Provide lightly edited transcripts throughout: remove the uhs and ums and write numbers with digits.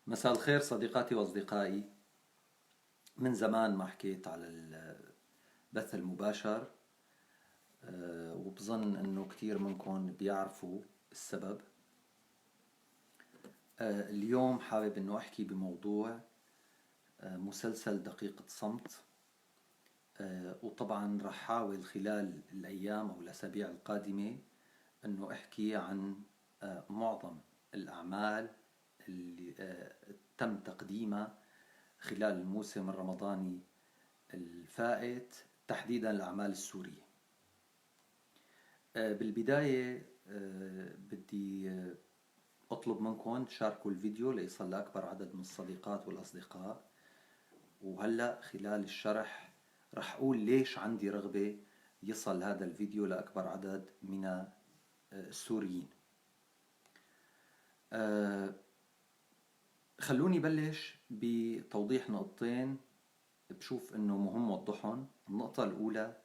مساء الخير صديقاتي وأصدقائي. من زمان ما حكيت على البث المباشر، وبظن أنه كثير منكم بيعرفوا السبب. اليوم حابب أنه أحكي بموضوع مسلسل دقيقة صمت، وطبعا رح حاول خلال الأيام أو الأسابيع القادمة أنه أحكي عن معظم الأعمال اللي تم تقديمها خلال الموسم الرمضاني الفائت، تحديدا الأعمال السورية. بالبداية بدي أطلب منكم تشاركوا الفيديو ليصل لأكبر عدد من الصديقات والأصدقاء. وهلأ خلال الشرح رح أقول ليش عندي رغبة يصل هذا الفيديو لأكبر عدد من السوريين. خلوني بلش بتوضيح نقطتين بشوف انه مهم وضحهم. النقطة الأولى،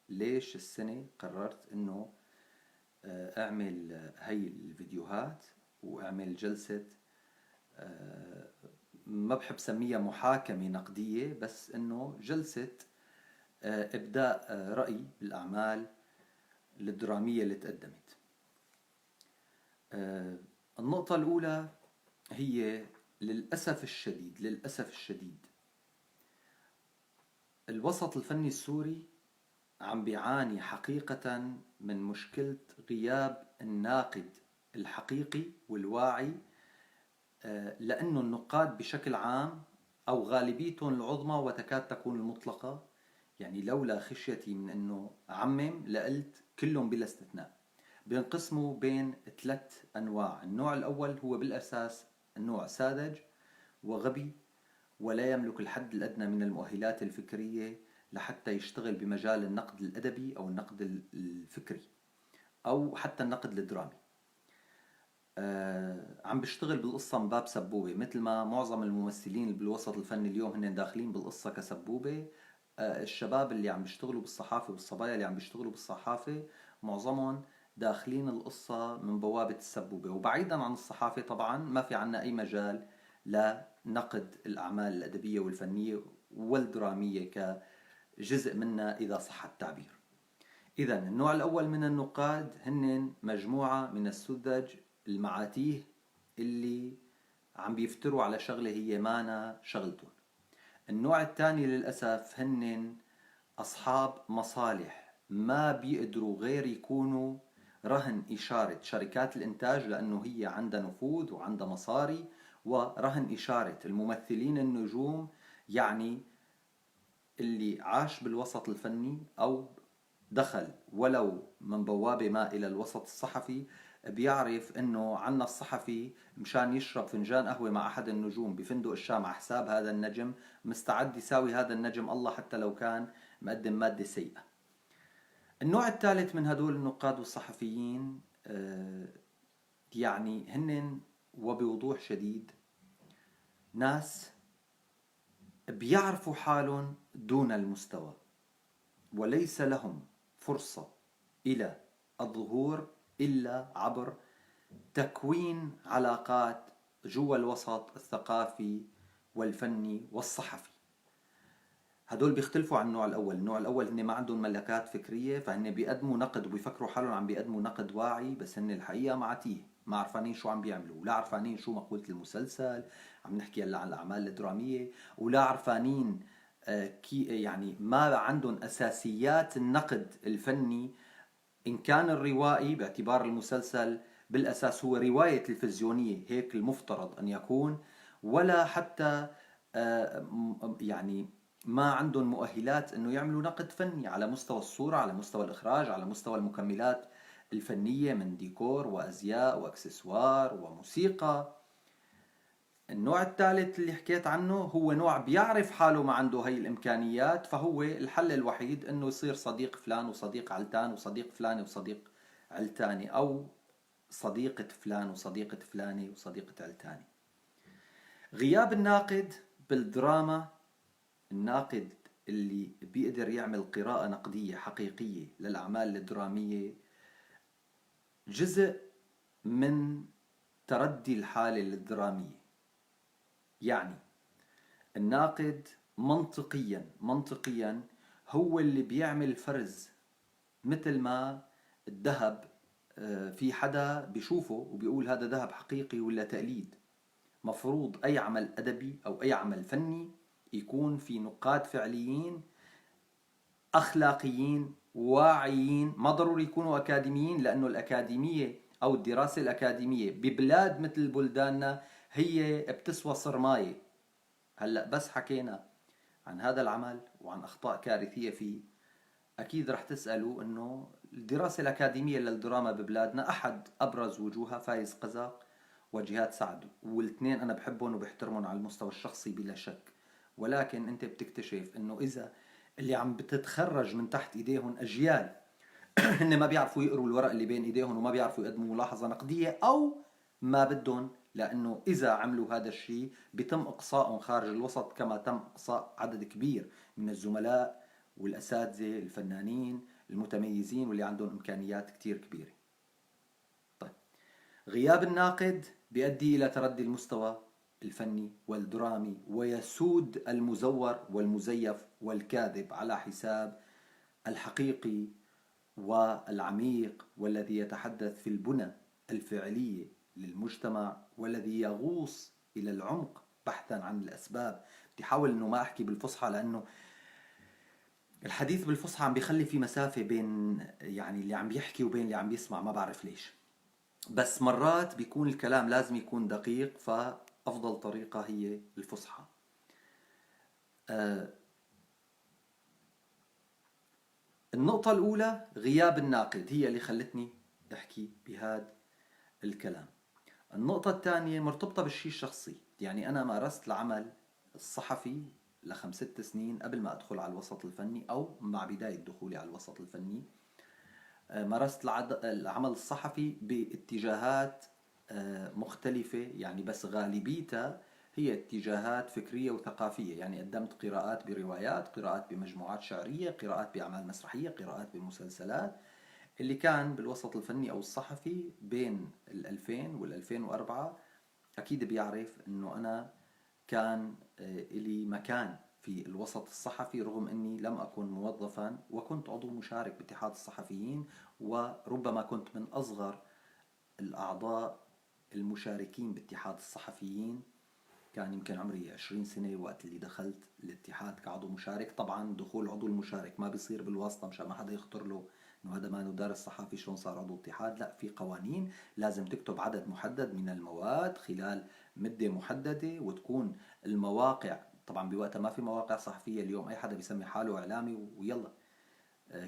ليش السنة قررت انه اعمل هي الفيديوهات واعمل جلسة، ما بحب سميها محاكمة نقدية، بس انه جلسة ابداء رأي بالأعمال الدرامية اللي تقدمت. النقطة الأولى هي للأسف الشديد، للأسف الشديد الوسط الفني السوري عم بيعاني حقيقة من مشكلة غياب الناقد الحقيقي والواعي، لأنه النقاد بشكل عام أو غالبيتهم العظمى وتكاد تكون المطلقة، يعني لولا خشيتي من أنه أعمم لقلت كلهم بلا استثناء، بينقسموا بين ثلاث أنواع. النوع الأول هو بالأساس النوع ساذج وغبي ولا يملك الحد الأدنى من المؤهلات الفكرية لحتى يشتغل بمجال النقد الأدبي أو النقد الفكري أو حتى النقد الدرامي. عم بيشتغل بالقصة من باب سبوبة، مثل ما معظم الممثلين اللي بالوسط الفني اليوم هن داخلين بالقصة كسبوبة. الشباب اللي عم بيشتغلوا بالصحافة والصبايا اللي عم بيشتغلوا بالصحافة معظمهم داخلين القصة من بوابة السبوبة. وبعيدا عن الصحافة طبعا ما في عنا أي مجال لنقد الأعمال الأدبية والفنية والدرامية كجزء منها إذا صح التعبير. إذا النوع الأول من النقاد هن مجموعة من السذج المعاتيه اللي عم بيفتروا على شغلة هي مانا شغلتهم. النوع الثاني للأسف هن أصحاب مصالح ما بيقدروا غير يكونوا رهن إشارة شركات الإنتاج، لأنه هي عندها نفوذ وعندها مصاري، ورهن إشارة الممثلين النجوم، يعني اللي عاش بالوسط الفني أو دخل ولو من بوابة ما إلى الوسط الصحفي بيعرف إنه عنا الصحفي مشان يشرب فنجان قهوة مع أحد النجوم بفندق الشام على حساب هذا النجم مستعد يساوي هذا النجم الله حتى لو كان مقدم مادة سيئة. النوع الثالث من هدول النقاد والصحفيين، يعني هن وبوضوح شديد ناس بيعرفوا حالهم دون المستوى وليس لهم فرصة إلى الظهور إلا عبر تكوين علاقات جوا الوسط الثقافي والفني والصحفي. هدول بيختلفوا عن النوع الأول. النوع الأول هن ما عندهم ملكات فكرية، فهن بيقدموا نقد وبيفكروا حالهم عم بيقدموا نقد واعي، بس هن الحقيقة معاتيه، ما عرفانين شو عم بيعملوا، ولا عرفانين شو مقولة المسلسل، عم نحكي هلا عن الأعمال الدرامية، ولا عرفانين كي، يعني ما عندهم أساسيات النقد الفني إن كان الروائي، باعتبار المسلسل بالأساس هو رواية تلفزيونية هيك المفترض أن يكون، ولا حتى يعني ما عندهم مؤهلات أنه يعملوا نقد فني على مستوى الصورة، على مستوى الإخراج، على مستوى المكملات الفنية من ديكور وأزياء وأكسسوار وموسيقى. النوع الثالث اللي حكيت عنه هو نوع بيعرف حاله ما عنده هي الإمكانيات، فهو الحل الوحيد أنه يصير صديق فلان وصديق علتان وصديق فلان وصديق علتاني، أو صديقة فلان وصديقة فلانة وصديقة علتاني. غياب الناقد بالدراما، الناقد اللي بيقدر يعمل قراءة نقدية حقيقية للأعمال الدرامية، جزء من تردي الحالة الدرامية. يعني الناقد منطقيا هو اللي بيعمل فرز، مثل ما الذهب في حدا بيشوفه وبيقول هذا ذهب حقيقي ولا تقليد. مفروض أي عمل أدبي أو أي عمل فني يكون في نقاد فعليين أخلاقيين واعيين، ما ضروري يكونوا أكاديميين، لأنه الأكاديمية أو الدراسة الأكاديمية ببلاد مثل بلداننا هي بتسوى صرماية. هلأ بس حكينا عن هذا العمل وعن أخطاء كارثية فيه، أكيد رح تسألوا أنه الدراسة الأكاديمية للدراما ببلادنا أحد أبرز وجوهها فايز قزق وجهاد سعد، والاثنين أنا بحبهم وبحترمهم على المستوى الشخصي بلا شك، ولكن أنت بتكتشف أنه إذا اللي عم بتتخرج من تحت إيديهم أجيال هن ما بيعرفوا يقروا الورق اللي بين إيديهم وما بيعرفوا يقدموا ملاحظة نقدية أو ما بدهم، لأنه إذا عملوا هذا الشيء بيتم إقصائهم خارج الوسط كما تم إقصاء عدد كبير من الزملاء والأساتذة الفنانين المتميزين واللي عندهم إمكانيات كتير كبيرة. طيب، غياب الناقد بيؤدي إلى تردي المستوى الفني والدرامي، ويسود المزور والمزيف والكاذب على حساب الحقيقي والعميق والذي يتحدث في البنى الفعلية للمجتمع والذي يغوص إلى العمق بحثا عن الأسباب. بدي أحاول إنه ما أحكي بالفصحى لأنه الحديث بالفصحى عم بيخلي في مسافة بين يعني اللي عم بيحكي وبين اللي عم بيسمع، ما بعرف ليش، بس مرات بيكون الكلام لازم يكون دقيق، فأفضل طريقة هي الفصحى. النقطة الأولى غياب الناقد هي اللي خلتني أحكي بهذا الكلام. النقطة الثانية مرتبطة بالشيء الشخصي، يعني أنا مارست العمل الصحفي لخمس ست سنين قبل ما أدخل على الوسط الفني أو مع بداية دخولي على الوسط الفني. مارست العمل الصحفي باتجاهات مختلفة، يعني بس غالبيتها هي اتجاهات فكرية وثقافية. يعني قدمت قراءات بروايات، قراءات بمجموعات شعرية، قراءات بأعمال مسرحية، قراءات بمسلسلات. اللي كان بالوسط الفني أو الصحفي بين 2000 وال2004 أكيد بيعرف أنه أنا كان إلي مكان في الوسط الصحفي، رغم أني لم أكن موظفا وكنت عضو مشارك باتحاد الصحفيين، وربما كنت من أصغر الأعضاء المشاركين باتحاد الصحفيين. كان يمكن عمري 20 سنة وقت اللي دخلت الاتحاد كعضو مشارك. طبعا دخول عضو المشارك ما بيصير بالواسطة مشان ما حدا يخطر له انه هذا ما دارس صحافي شلون صار عضو اتحاد، لا، في قوانين لازم تكتب عدد محدد من المواد خلال مدة محددة، وتكون المواقع طبعا بوقتها ما في مواقع صحفية، اليوم اي حدا بيسمي حاله اعلامي ويلا.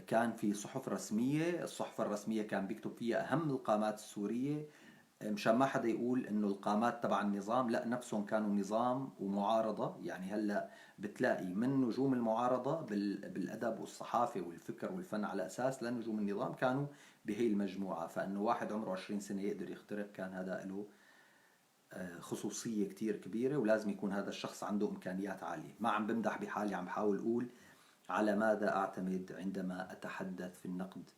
كان في صحف رسمية، الصحف الرسمية كان بيكتب فيها اهم القامات السورية، مشان ما حدا يقول انه القامات تبع النظام، لا، نفسهم كانوا نظام ومعارضة. يعني هلا بتلاقي من نجوم المعارضة بالادب والصحافة والفكر والفن على اساس لنجوم النظام كانوا بهي المجموعة، فانه واحد عمره 20 سنة يقدر يخترق كان هذا له خصوصية كتير كبيرة، ولازم يكون هذا الشخص عنده إمكانيات عالية. ما عم بمدح بحالي، عم بحاول أقول على ماذا أعتمد عندما أتحدث في النقد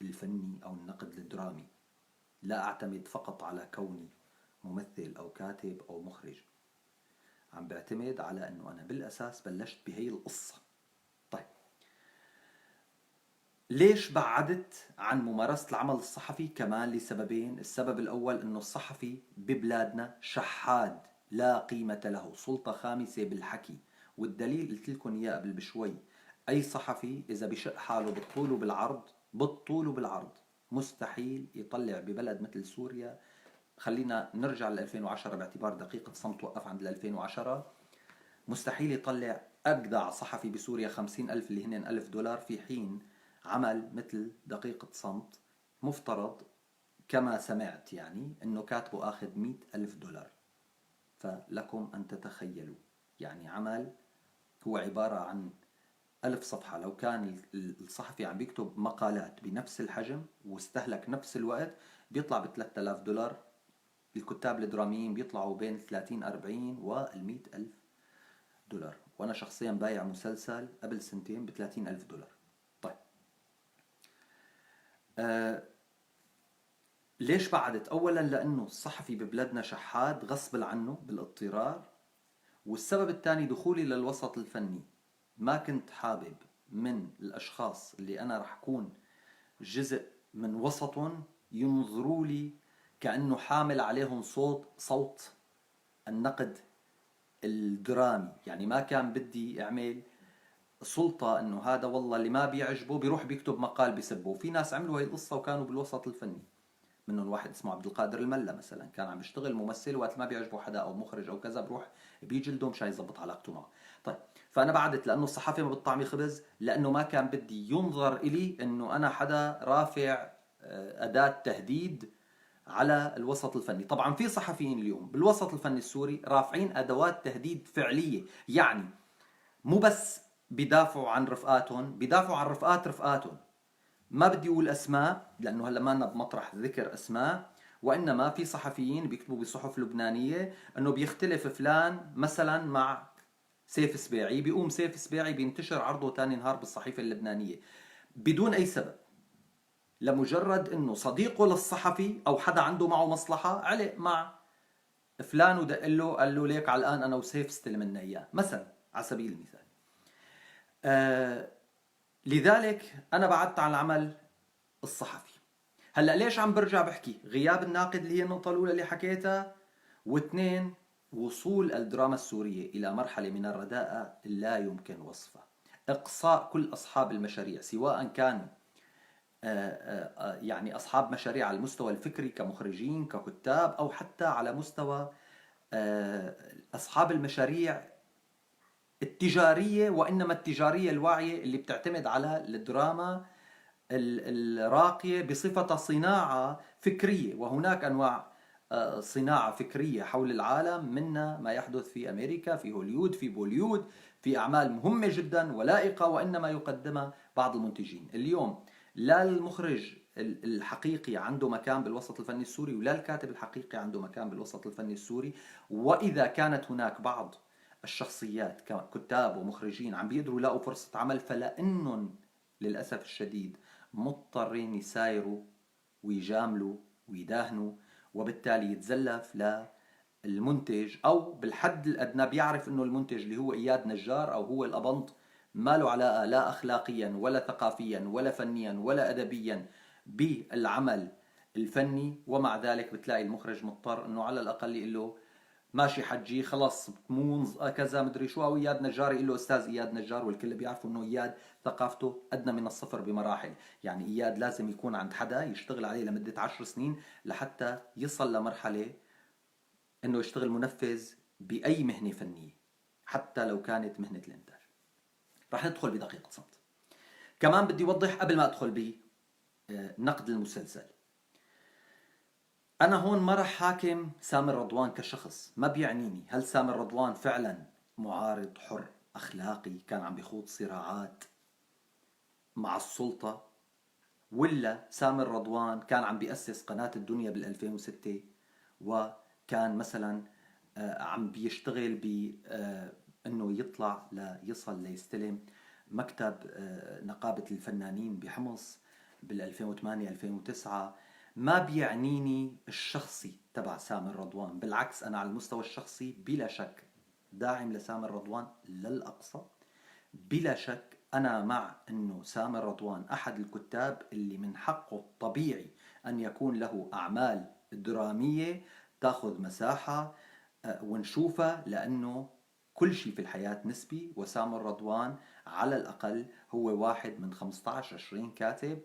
الفني أو النقد الدرامي. لا أعتمد فقط على كوني ممثل أو كاتب أو مخرج، عم بعتمد على أنه أنا بالأساس بلشت بهي القصة. طيب، ليش بعدت عن ممارسة العمل الصحفي؟ كمان لسببين. السبب الأول أنه الصحفي ببلادنا شحاد لا قيمة له، سلطة خامسة بالحكي، والدليل قلت لكم إياه قبل بشوي، أي صحفي إذا بشق حاله بالطول وبالعرض، بالطول وبالعرض مستحيل يطلع ببلد مثل سوريا. خلينا نرجع ل 2010 باعتبار دقيقة صمت وقف عند 2010، مستحيل يطلع أجدع صحفي بسوريا 50,000 اللي هن $1,000، في حين عمل مثل دقيقة صمت مفترض كما سمعت يعني أنه كاتبه آخذ $100,000. فلكم أن تتخيلوا، يعني عمل هو عبارة عن 1000 صفحة، لو كان الصحفي عم بيكتب مقالات بنفس الحجم واستهلك نفس الوقت بيطلع ب$3000. الكتاب الدراميين بيطلعوا بين 30 40 والمئة ألف دولار، وأنا شخصيا بايع مسلسل قبل سنتين ب$30,000. طيب، ليش بعدت؟ أولا لأنه الصحفي ببلدنا شحاد غصب عنه بالاضطرار، والسبب الثاني دخولي للوسط الفني، ما كنت حابب من الأشخاص اللي أنا رح أكون جزء من وسطهم ينظروا لي كأنه حامل عليهم صوت النقد الدرامي. يعني ما كان بدي أعمل سلطة إنه هذا والله اللي ما بيعجبه بيروح بيكتب مقال بيسبه. في ناس عملوا هاي القصة وكانوا بالوسط الفني، منهم واحد اسمه عبد القادر الملا مثلا، كان عم بيشتغل ممثل، وقت ما بيعجبه حدا أو مخرج أو كذا بروح بيجلده مشان يزبط علاقته معه. طيب فأنا بعدت لأنه الصحافة ما بتطعمي خبز، لأنه ما كان بدي ينظر إلي إنه أنا حدا رافع أداة تهديد على الوسط الفني. طبعا في صحفيين اليوم بالوسط الفني السوري رافعين أدوات تهديد فعلية، يعني مو بس بيدافعوا عن رفقاتهم، بيدافعوا عن رفقات رفقاتهم. ما بدي أقول أسماء لأنه هلا ما لنا بمطرح ذكر أسماء، وإنما في صحفيين بيكتبوا بصحف لبنانية أنه بيختلف فلان مثلا مع سيف سباعي، بيقوم سيف سباعي بينتشر عرضه تاني نهار بالصحيفة اللبنانية بدون أي سبب، لمجرد أنه صديقه للصحفي أو حدا عنده معه مصلحة علق مع فلان ودق له قال له ليك على الآن أنا وسيف استلمنا إياه مثلا على سبيل المثال. لذلك أنا بعدت عن العمل الصحفي. هلأ ليش عم برجع بحكي غياب الناقد اللي هي النقطة الأولى اللي حكيتها، واثنين وصول الدراما السورية إلى مرحلة من الرداءة لا يمكن وصفها. إقصاء كل أصحاب المشاريع سواء كانوا يعني أصحاب مشاريع على المستوى الفكري كمخرجين ككتاب، أو حتى على مستوى أصحاب المشاريع التجارية، وإنما التجارية الواعية اللي بتعتمد على الدراما الراقية بصفة صناعة فكرية. وهناك أنواع صناعة فكرية حول العالم، منها ما يحدث في أمريكا، في هوليود، في بوليود، في أعمال مهمة جدا ولائقة، وإنما يقدمها بعض المنتجين. اليوم لا المخرج الحقيقي عنده مكان بالوسط الفني السوري، ولا الكاتب الحقيقي عنده مكان بالوسط الفني السوري. وإذا كانت هناك بعض الشخصيات ككتاب ومخرجين عم بيقدروا يلاقوا فرصة عمل، فلأنهم للأسف الشديد مضطرين يسايروا ويجاملوا ويداهنوا، وبالتالي يتزلف للمنتج، أو بالحد الأدنى بيعرف إنه المنتج اللي هو إياد نجار أو هو الأبنط ما له علاقة لا أخلاقيا ولا ثقافيا ولا فنيا ولا أدبيا بالعمل الفني. ومع ذلك بتلاقي المخرج مضطر إنه على الأقل يقول له ماشي حجي خلص مونز كذا مدري شو، أو إياد نجار يقول له أستاذ إياد نجار، والكل بيعرفوا إنه إياد ثقافته أدنى من الصفر بمراحل. يعني إياد لازم يكون عند حدا يشتغل عليه لمدة 10 سنين لحتى يصل لمرحلة إنه يشتغل منفذ بأي مهنة فنية حتى لو كانت مهنة الإنتاج. رح ندخل بدقيقة صمت. كمان بدي أوضح قبل ما أدخل بنقد المسلسل، أنا هون ما رح حاكم سامر رضوان كشخص، ما بيعنيني هل سامر رضوان فعلا معارض حر أخلاقي كان عم بيخوض صراعات مع السلطة، ولا سامر رضوان كان عم بيأسس قناة الدنيا بال2006 وكان مثلا عم بيشتغل بأنه يطلع ليصل ليستلم مكتب نقابة الفنانين بحمص بال2008 2009. ما بيعنيني الشخصي تبع سامر رضوان، بالعكس أنا على المستوى الشخصي بلا شك داعم لسامر رضوان للأقصى، بلا شك أنا مع أنه سامر رضوان أحد الكتاب اللي من حقه الطبيعي أن يكون له أعمال درامية تأخذ مساحة ونشوفها، لأنه كل شيء في الحياة نسبي، وسامر رضوان على الأقل هو واحد من 15-20 كاتب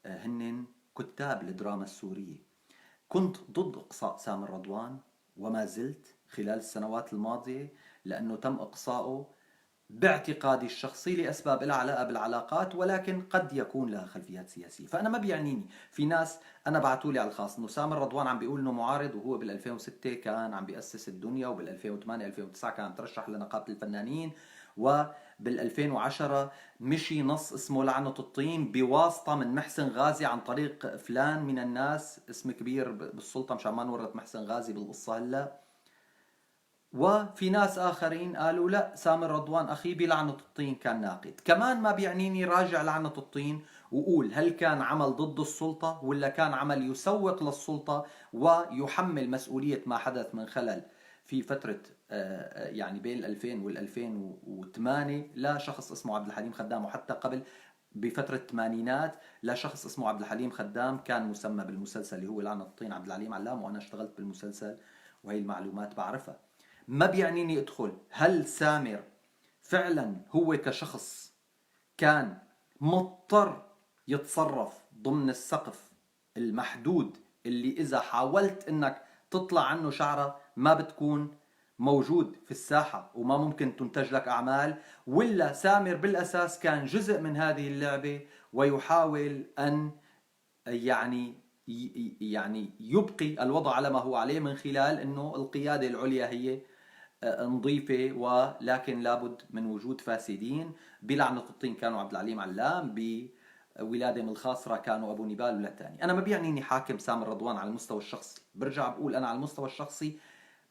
هنن كتاب الدراما السورية. كنت ضد إقصاء سامر رضوان وما زلت خلال السنوات الماضية، لأنه تم إقصاؤه باعتقادي الشخصي لأسباب لها علاقة بالعلاقات، ولكن قد يكون لها خلفيات سياسية. فأنا ما بيعنيني. في ناس أنا بعتوا لي على الخاص إنه سامر رضوان عم بيقول إنه معارض، وهو بال2006 كان عم بيأسس الدنيا، وبال2008 2009 كان ترشح لنقابة الفنانين، وبال2010 مشي نص اسمه لعنة الطين بواسطة من محسن غازي عن طريق فلان من الناس اسم كبير بالسلطة، مشان ما نورط محسن غازي بالقصة هلا. وفي ناس آخرين قالوا لا سامر رضوان أخي بلعنة الطين كان ناقد. كمان ما بيعنيني راجع لعنة الطين وقول هل كان عمل ضد السلطة ولا كان عمل يسوق للسلطة ويحمل مسؤولية ما حدث من خلل في فترة يعني بين 2000 وال 2008 لشخص اسمه عبد الحليم خدام، وحتى قبل بفترة الثمانينات لشخص اسمه عبد الحليم خدام كان مسمى بالمسلسل اللي هو لعنة الطين عبد الحليم علام، وأنا اشتغلت بالمسلسل وهي المعلومات بعرفها. ما بيعنيني أدخل هل سامر فعلا هو كشخص كان مضطر يتصرف ضمن السقف المحدود اللي إذا حاولت إنك تطلع عنه شعرة ما بتكون موجود في الساحة وما ممكن تنتج لك أعمال، ولا سامر بالأساس كان جزء من هذه اللعبة ويحاول أن يعني يبقي الوضع على ما هو عليه من خلال أنه القيادة العليا هي نظيفة، ولكن لابد من وجود فاسدين. بلعنة الطين كانوا عبد العليم علام، بولادة من الخاصرة كانوا أبو نبال ولا الثاني. أنا ما بيعنيني حاكم سامر رضوان على المستوى الشخصي، برجع بقول أنا على المستوى الشخصي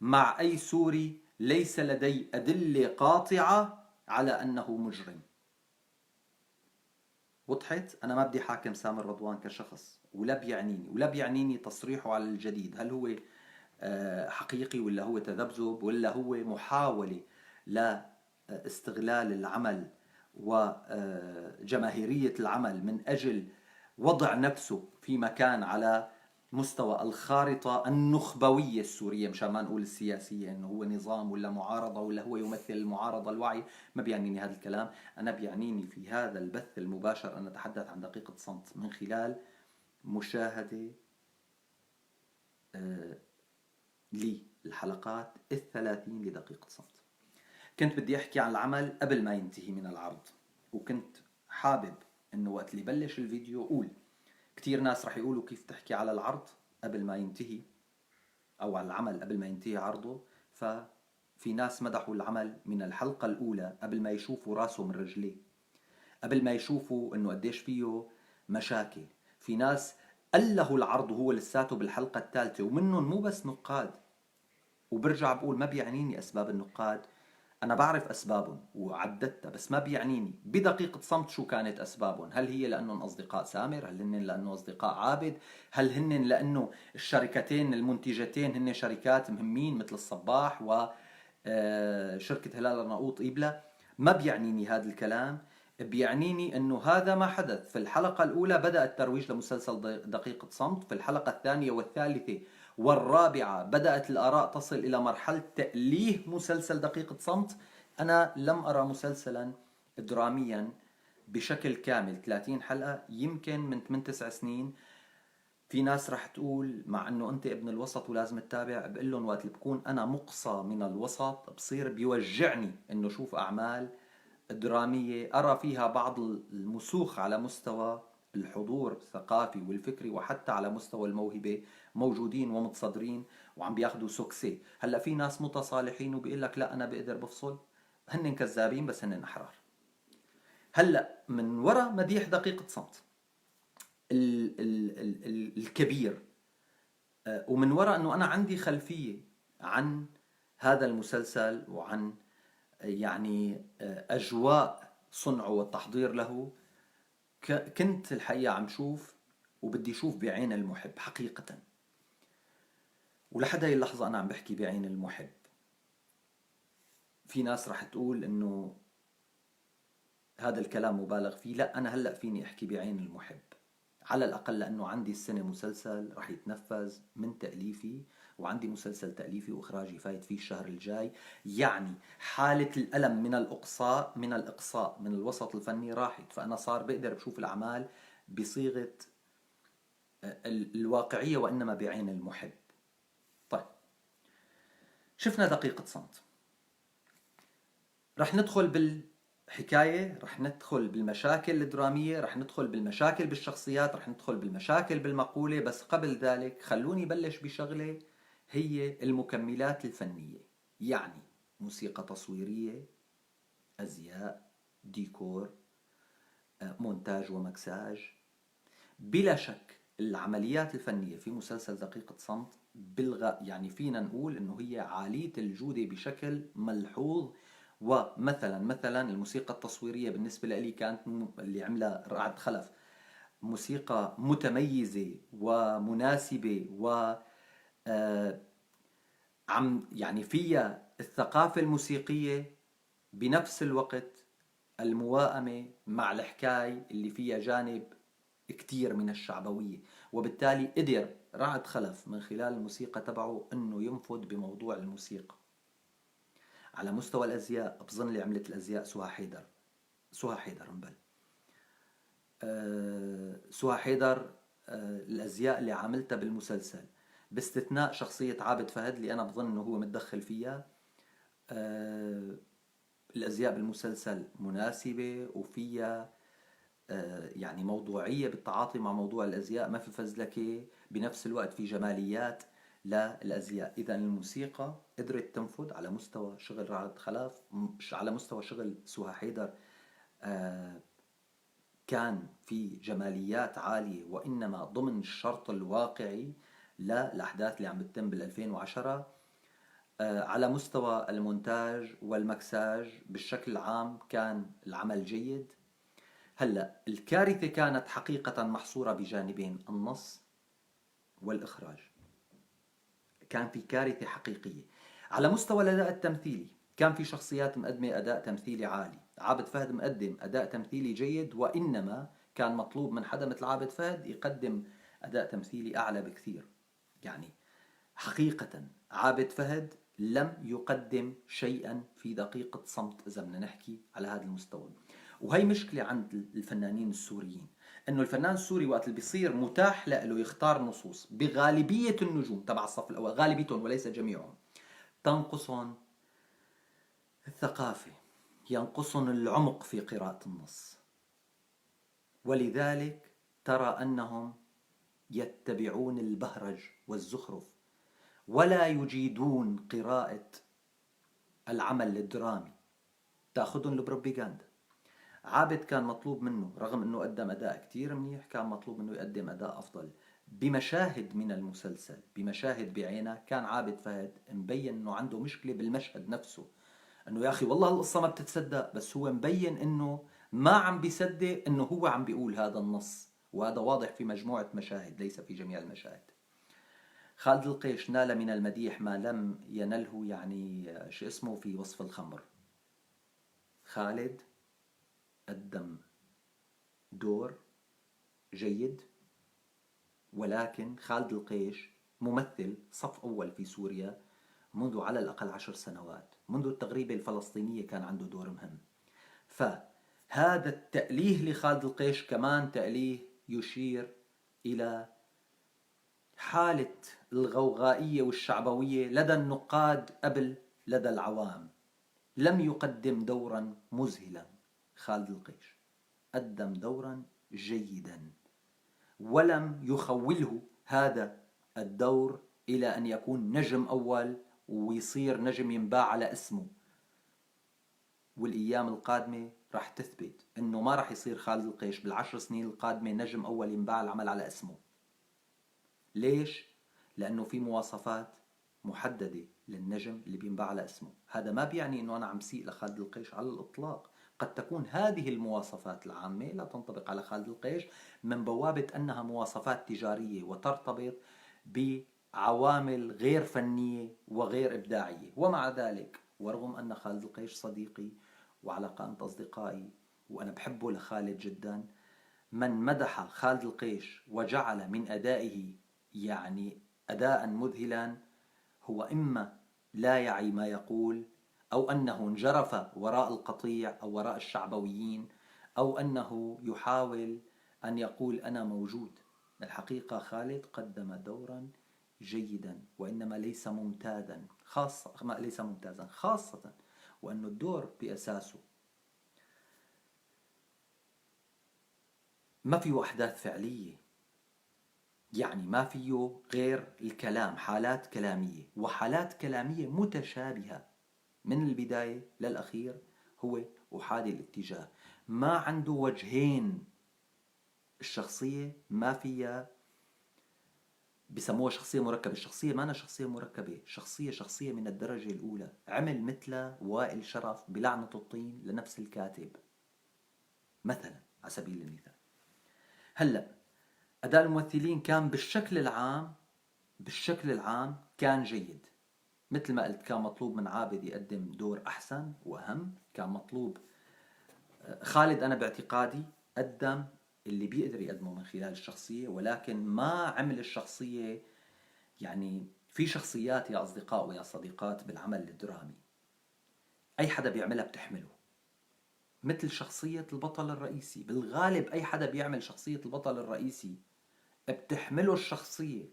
مع أي سوري ليس لدي أدلة قاطعة على أنه مجرم. وضحت؟ أنا ما بدي حاكم سامر رضوان كشخص، ولا بيعنيني، ولا بيعنيني تصريحه على الجديد، هل هو حقيقي ولا هو تذبذب ولا هو محاولة لاستغلال العمل وجماهيرية العمل من أجل وضع نفسه في مكان على مستوى الخارطة النخبوية السورية، مشان ما نقول السياسية، إنه هو نظام ولا معارضة ولا هو يمثل المعارضة الوعي. ما بيعنيني هذا الكلام. أنا بيعنيني في هذا البث المباشر أن أتحدث عن دقيقة صمت من خلال مشاهدة للحلقات 30 لدقيقة صمت. كنت بدي أحكي عن العمل قبل ما ينتهي من العرض، وكنت حابب إنه وقت اللي بلش الفيديو أقول كتير ناس رح يقولوا كيف تحكي على العرض قبل ما ينتهي أو على العمل قبل ما ينتهي عرضه. ففي ناس مدحوا العمل من الحلقة الأولى قبل ما يشوفوا راسه من رجليه، قبل ما يشوفوا إنه قديش فيه مشاكل. في ناس أله العرض وهو لساته بالحلقة الثالثة، ومنهم مو بس نقاد. وبرجع بقول ما بيعنيني أسباب النقاد، أنا بعرف أسبابهم وعددتها، بس ما بيعنيني بدقيقة صمت شو كانت أسبابهم. هل هي لأنهم أصدقاء سامر؟ هل هن لأنه أصدقاء عابد؟ هل هن لأنه الشركتين المنتجتين هن شركات مهمين مثل الصباح وشركة هلال الرناؤوط إيبلا؟ ما بيعنيني هذا الكلام. بيعنيني أنه هذا ما حدث. في الحلقة الأولى بدأ الترويج لمسلسل دقيقة صمت، في الحلقة الثانية والثالثة والرابعة بدأت الآراء تصل إلى مرحلة تأليه مسلسل دقيقة صمت. أنا لم أرى مسلسلا دراميا بشكل كامل 30 حلقة يمكن من 8-9 سنين. في ناس رح تقول مع أنه أنت ابن الوسط ولازم تتابع، بقول لهم وقت اللي بكون أنا مقصى من الوسط بصير بيوجعني أنه شوف أعمال درامية أرى فيها بعض المسوخ على مستوى الحضور الثقافي والفكري وحتى على مستوى الموهبة موجودين ومتصدرين وعم بياخدوا سوكسي. هلأ في ناس متصالحين وبيقول لك لا أنا بقدر بفصل، هن كذابين بس هن أحرار. هلأ من وراء مديح دقيقة صمت ال ال ال الكبير، ومن وراء أنه أنا عندي خلفية عن هذا المسلسل وعن يعني أجواء صنعه والتحضير له، كنت الحقيقة عم شوف وبدي شوف بعين المحب حقيقة. ولحد هاي اللحظة أنا عم بحكي بعين المحب. في ناس رح تقول إنه هذا الكلام مبالغ فيه، لا أنا هلأ فيني أحكي بعين المحب على الأقل، لأنه عندي السنة مسلسل رح يتنفذ من تأليفي، وعندي مسلسل تأليفي وإخراجي فايت فيه الشهر الجاي. يعني حالة الألم من الإقصاء من الوسط الفني راحت، فأنا صار بقدر بشوف الأعمال بصيغة الواقعية وإنما بعين المحب. طيب شفنا دقيقة صمت، رح ندخل بالحكاية، رح ندخل بالمشاكل الدرامية، رح ندخل بالمشاكل بالشخصيات، رح ندخل بالمشاكل بالمقولة. بس قبل ذلك خلوني بلش بشغلة هي المكملات الفنية، يعني موسيقى تصويرية، أزياء، ديكور، مونتاج ومكساج. بلا شك العمليات الفنية في مسلسل دقيقة صمت بالغاء، يعني فينا نقول إنه هي عالية الجودة بشكل ملحوظ. ومثلا الموسيقى التصويرية بالنسبة لي كانت اللي عملها رعد خلف موسيقى متميزة ومناسبة و عم يعني فيها الثقافة الموسيقية بنفس الوقت المواءمة مع الحكاية اللي فيها جانب كتير من الشعبوية، وبالتالي قدر رعد خلف من خلال الموسيقى تبعه انه ينفذ بموضوع الموسيقى. على مستوى الازياء بظن اللي عملت الازياء سهى حيدر، سهى حيدر مبل سهى حيدر الازياء اللي عملتها بالمسلسل باستثناء شخصية عابد فهد اللي انا بظن انه هو متدخل فيها، الازياء بالمسلسل مناسبة وفيها يعني موضوعية بالتعاطي مع موضوع الأزياء، ما في فزلكة، بنفس الوقت في جماليات للأزياء. إذا الموسيقى قدرت تنفذ على مستوى شغل رعد خلف، على مستوى شغل سهى حيدر كان في جماليات عالية، وإنما ضمن الشرط الواقعي للأحداث اللي عم بتتم بال2010. على مستوى المونتاج والمكساج بالشكل العام كان العمل جيد. هلا الكارثة كانت حقيقة محصورة بجانبين، النص والإخراج. كان في كارثة حقيقية. على مستوى الأداء التمثيلي كان في شخصيات مقدمة أداء تمثيلي عالي، عابد فهد مقدم أداء تمثيلي جيد، وإنما كان مطلوب من حدا مثل عابد فهد يقدم أداء تمثيلي أعلى بكثير. يعني حقيقة عابد فهد لم يقدم شيئا في دقيقة صمت إذا بدنا نحكي على هذا المستوى. وهي مشكلة عند الفنانين السوريين، إنه الفنان السوري وقت اللي بيصير متاح له يختار نصوص، بغالبية النجوم تبع الصف الأول، غالبيتهم وليس جميعهم، تنقصهم الثقافة، ينقصهم العمق في قراءة النص، ولذلك ترى أنهم يتبعون البهرج والزخرف ولا يجيدون قراءة العمل الدرامي، تأخذهم البروباغندا. عابد كان مطلوب منه رغم أنه قدم أداء كتير منيح، كان مطلوب منه يقدم أداء أفضل بمشاهد من المسلسل، بمشاهد بعينه. كان عابد فهد مبين أنه عنده مشكلة بالمشهد نفسه، أنه يا أخي والله القصة ما بتتصدق، بس هو مبين أنه ما عم بيصدق أنه هو عم بيقول هذا النص، وهذا واضح في مجموعة مشاهد ليس في جميع المشاهد. خالد القيش نال من المديح ما لم ينله يعني شو اسمه في وصف الخمر. خالد قدم دور جيد، ولكن خالد القيش ممثل صف أول في سوريا منذ على الأقل 10 سنوات، منذ التغريبة الفلسطينية كان عنده دور مهم. فهذا التأليه لخالد القيش كمان تأليه يشير إلى حالة الغوغائية والشعبوية لدى النقاد قبل لدى العوام. لم يقدم دورا مذهلا خالد القيش، قدم دورا جيدا، ولم يخوله هذا الدور إلى أن يكون نجم أول ويصير نجم ينباع على اسمه. والأيام القادمة راح تثبت أنه ما راح يصير خالد القيش بال10 سنين القادمة نجم أول ينباع العمل على اسمه. ليش؟ لأنه في مواصفات محددة للنجم اللي بينباع على اسمه. هذا ما بيعني أنه أنا عم سيء لخالد القيش على الإطلاق، قد تكون هذه المواصفات العامة لا تنطبق على خالد القيش من بوابة أنها مواصفات تجارية وترتبط بعوامل غير فنية وغير إبداعية. ومع ذلك، ورغم أن خالد القيش صديقي وعلى قائمة أصدقائي وأنا بحبه لخالد جدا، من مدح خالد القيش وجعل من أدائه يعني أداء مذهلا هو إما لا يعي ما يقول، أو أنه انجرف وراء القطيع أو وراء الشعبويين، أو أنه يحاول أن يقول أنا موجود. الحقيقة خالد قدم دورا جيدا، وإنما ليس ممتازا، خاصة ليس ممتازا، خاصة وأن الدور بأساسه ما فيه أحداث فعلية، يعني ما فيه غير الكلام، حالات كلامية وحالات كلامية متشابهة من البداية للأخير، هو أحادي الاتجاه، ما عنده وجهين. الشخصية ما فيها، بسموها شخصية مركبة، الشخصية ما أنا شخصية مركبة، شخصية شخصية من الدرجة الأولى. عمل مثل وائل شرف بلعنة الطين لنفس الكاتب مثلا على سبيل المثال. هلأ أداء الممثلين كان بالشكل العام كان جيد، مثل ما قلت كان مطلوب من عابد يقدم دور أحسن وأهم، كان مطلوب خالد أنا باعتقادي قدم اللي بيقدر يقدمه من خلال الشخصية، ولكن ما عمل الشخصية. يعني في شخصيات يا أصدقاء ويا صديقات بالعمل الدرامي أي حدا بيعملها بتحمله، مثل شخصية البطل الرئيسي. بالغالب أي حدا بيعمل شخصية البطل الرئيسي بتحمله الشخصية،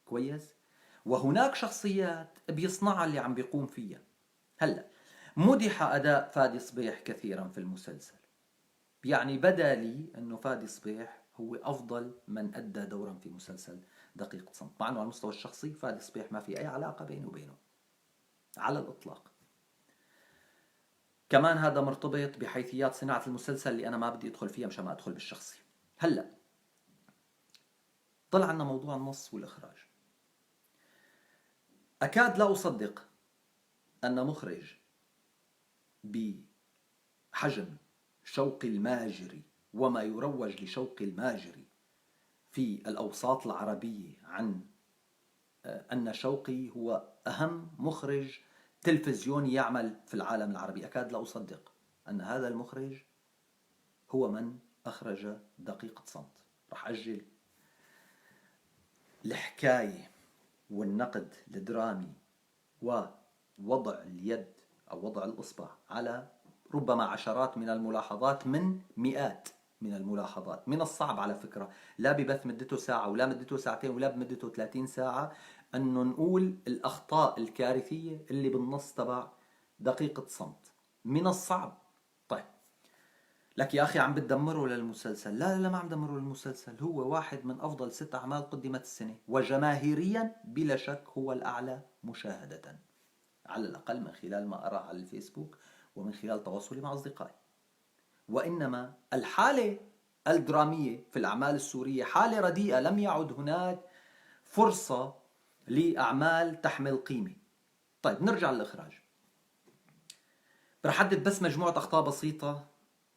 كويس؟ وهناك شخصيات بيصنعها اللي عم بيقوم فيها. هلأ مدح أداء فادي صبيح كثيرا في المسلسل، يعني بدا لي أنه فادي صبيح هو أفضل من أدى دورا في مسلسل دقيقة صمت، مع أنه على المستوى الشخصي فادي صبيح ما في أي علاقة بينه وبينه على الإطلاق. كمان هذا مرتبط بحيثيات صناعة المسلسل اللي أنا ما بدي أدخل فيها مشان ما أدخل بالشخصي. هلأ طلع عنا موضوع النص والإخراج. أكاد لا أصدق أن مخرج بحجم شوقي الماجري وما يروج لشوقي الماجري في الأوساط العربية عن أن شوقي هو أهم مخرج تلفزيوني يعمل في العالم العربي، أكاد لا أصدق أن هذا المخرج هو من أخرج دقيقة صمت. رح أجل الحكاية والنقد الدرامي ووضع اليد أو وضع الإصبع على ربما عشرات من الملاحظات من مئات من الملاحظات. من الصعب على فكرة لا ببث مدته ساعة ولا مدته ساعتين ولا بمدته 30 ساعة أنه نقول الأخطاء الكارثية اللي بالنص تبع دقيقة صمت، من الصعب. طيب لك يا أخي عم بتدمره للمسلسل. لا لا ما عم دمره للمسلسل، هو واحد من أفضل 6 أعمال قدمت السنة، وجماهيريا بلا شك هو الأعلى مشاهدة، على الأقل من خلال ما أراه على الفيسبوك ومن خلال تواصلي مع أصدقائي. وإنما الحالة الدرامية في الأعمال السورية حالة رديئة، لم يعد هناك فرصة لأعمال تحمل قيمة. طيب نرجع للإخراج. رح أحدد بس مجموعة أخطاء بسيطة،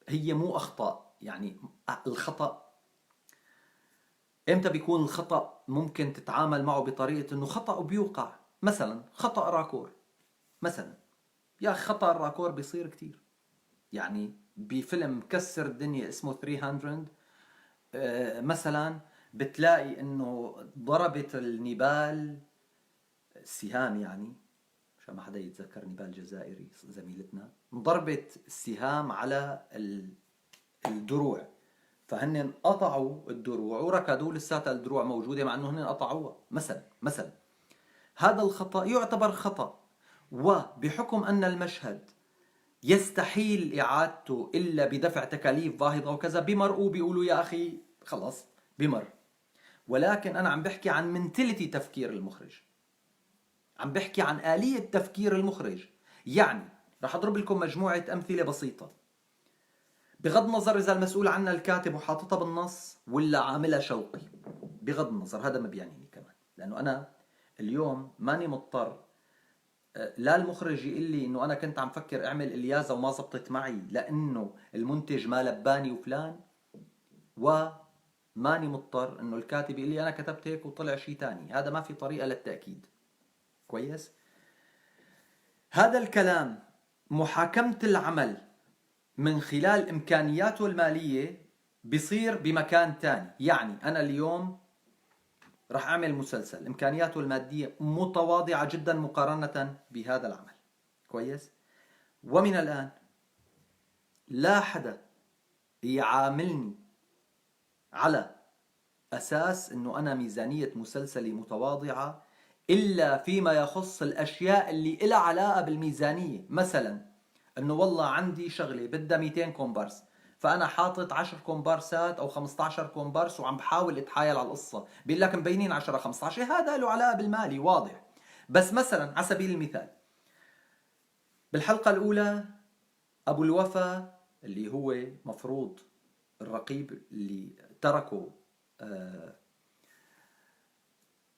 هي مو أخطاء، يعني الخطأ إمتى بيكون الخطأ ممكن تتعامل معه بطريقة إنه خطأ وبيوقع. مثلا خطأ raccord، مثلا يا أخي خطأ ال raccord بيصير كتير، يعني بفيلم كسر الدنيا اسمه 300 مثلا بتلاقي إنه ضربت النبال السهام، يعني عشان ما حدا يتذكر نبال جزائري زميلتنا، ضربت السهام على الدروع، فهن قطعوا الدروع وركضوا لساتها الدروع موجودة مع انه هن قطعوها. مثلا هذا الخطأ يعتبر خطأ، وبحكم أن المشهد يستحيل إعادته إلا بدفع تكاليف باهظة وكذا، بمرقوا بيقولوا يا أخي خلص بمر. ولكن أنا عم بحكي عن منتلتي تفكير المخرج، عم بحكي عن آلية تفكير المخرج. يعني رح أضرب لكم مجموعة أمثلة بسيطة، بغض النظر إذا المسؤول عنا الكاتب وحاططها بالنص ولا عاملها شوقي، بغض النظر هذا ما بيعنيني كمان، لأنه أنا اليوم ماني مضطر لا المخرج يقول لي إنه أنا كنت عم فكر أعمل إليازا وما زبطت معي لأنه المنتج ما لباني وفلان، وماني مضطر إنه الكاتب يقول لي أنا كتبت هيك وطلع شيء تاني. هذا ما في طريقة للتأكيد. كويس؟ هذا الكلام محاكمة العمل من خلال إمكانياته المالية بيصير بمكان تاني. يعني أنا اليوم رح أعمل مسلسل إمكانياته المادية متواضعة جدا مقارنة بهذا العمل، كويس؟ ومن الآن لا حدا يعاملني على أساس أنه أنا ميزانية مسلسلي متواضعة إلا فيما يخص الأشياء اللي إلها علاقة بالميزانية. مثلا أنه والله عندي شغلة بدها 200 كومبارس، فأنا حاطط 10 كومبارسات أو 15 كومبارس وعم بحاول أتحايل على القصة، بيقول لك مبينين 10 15، هذا له علاقة بالمالي واضح. بس مثلا على سبيل المثال بالحلقة الأولى أبو الوفا اللي هو مفروض الرقيب اللي تركه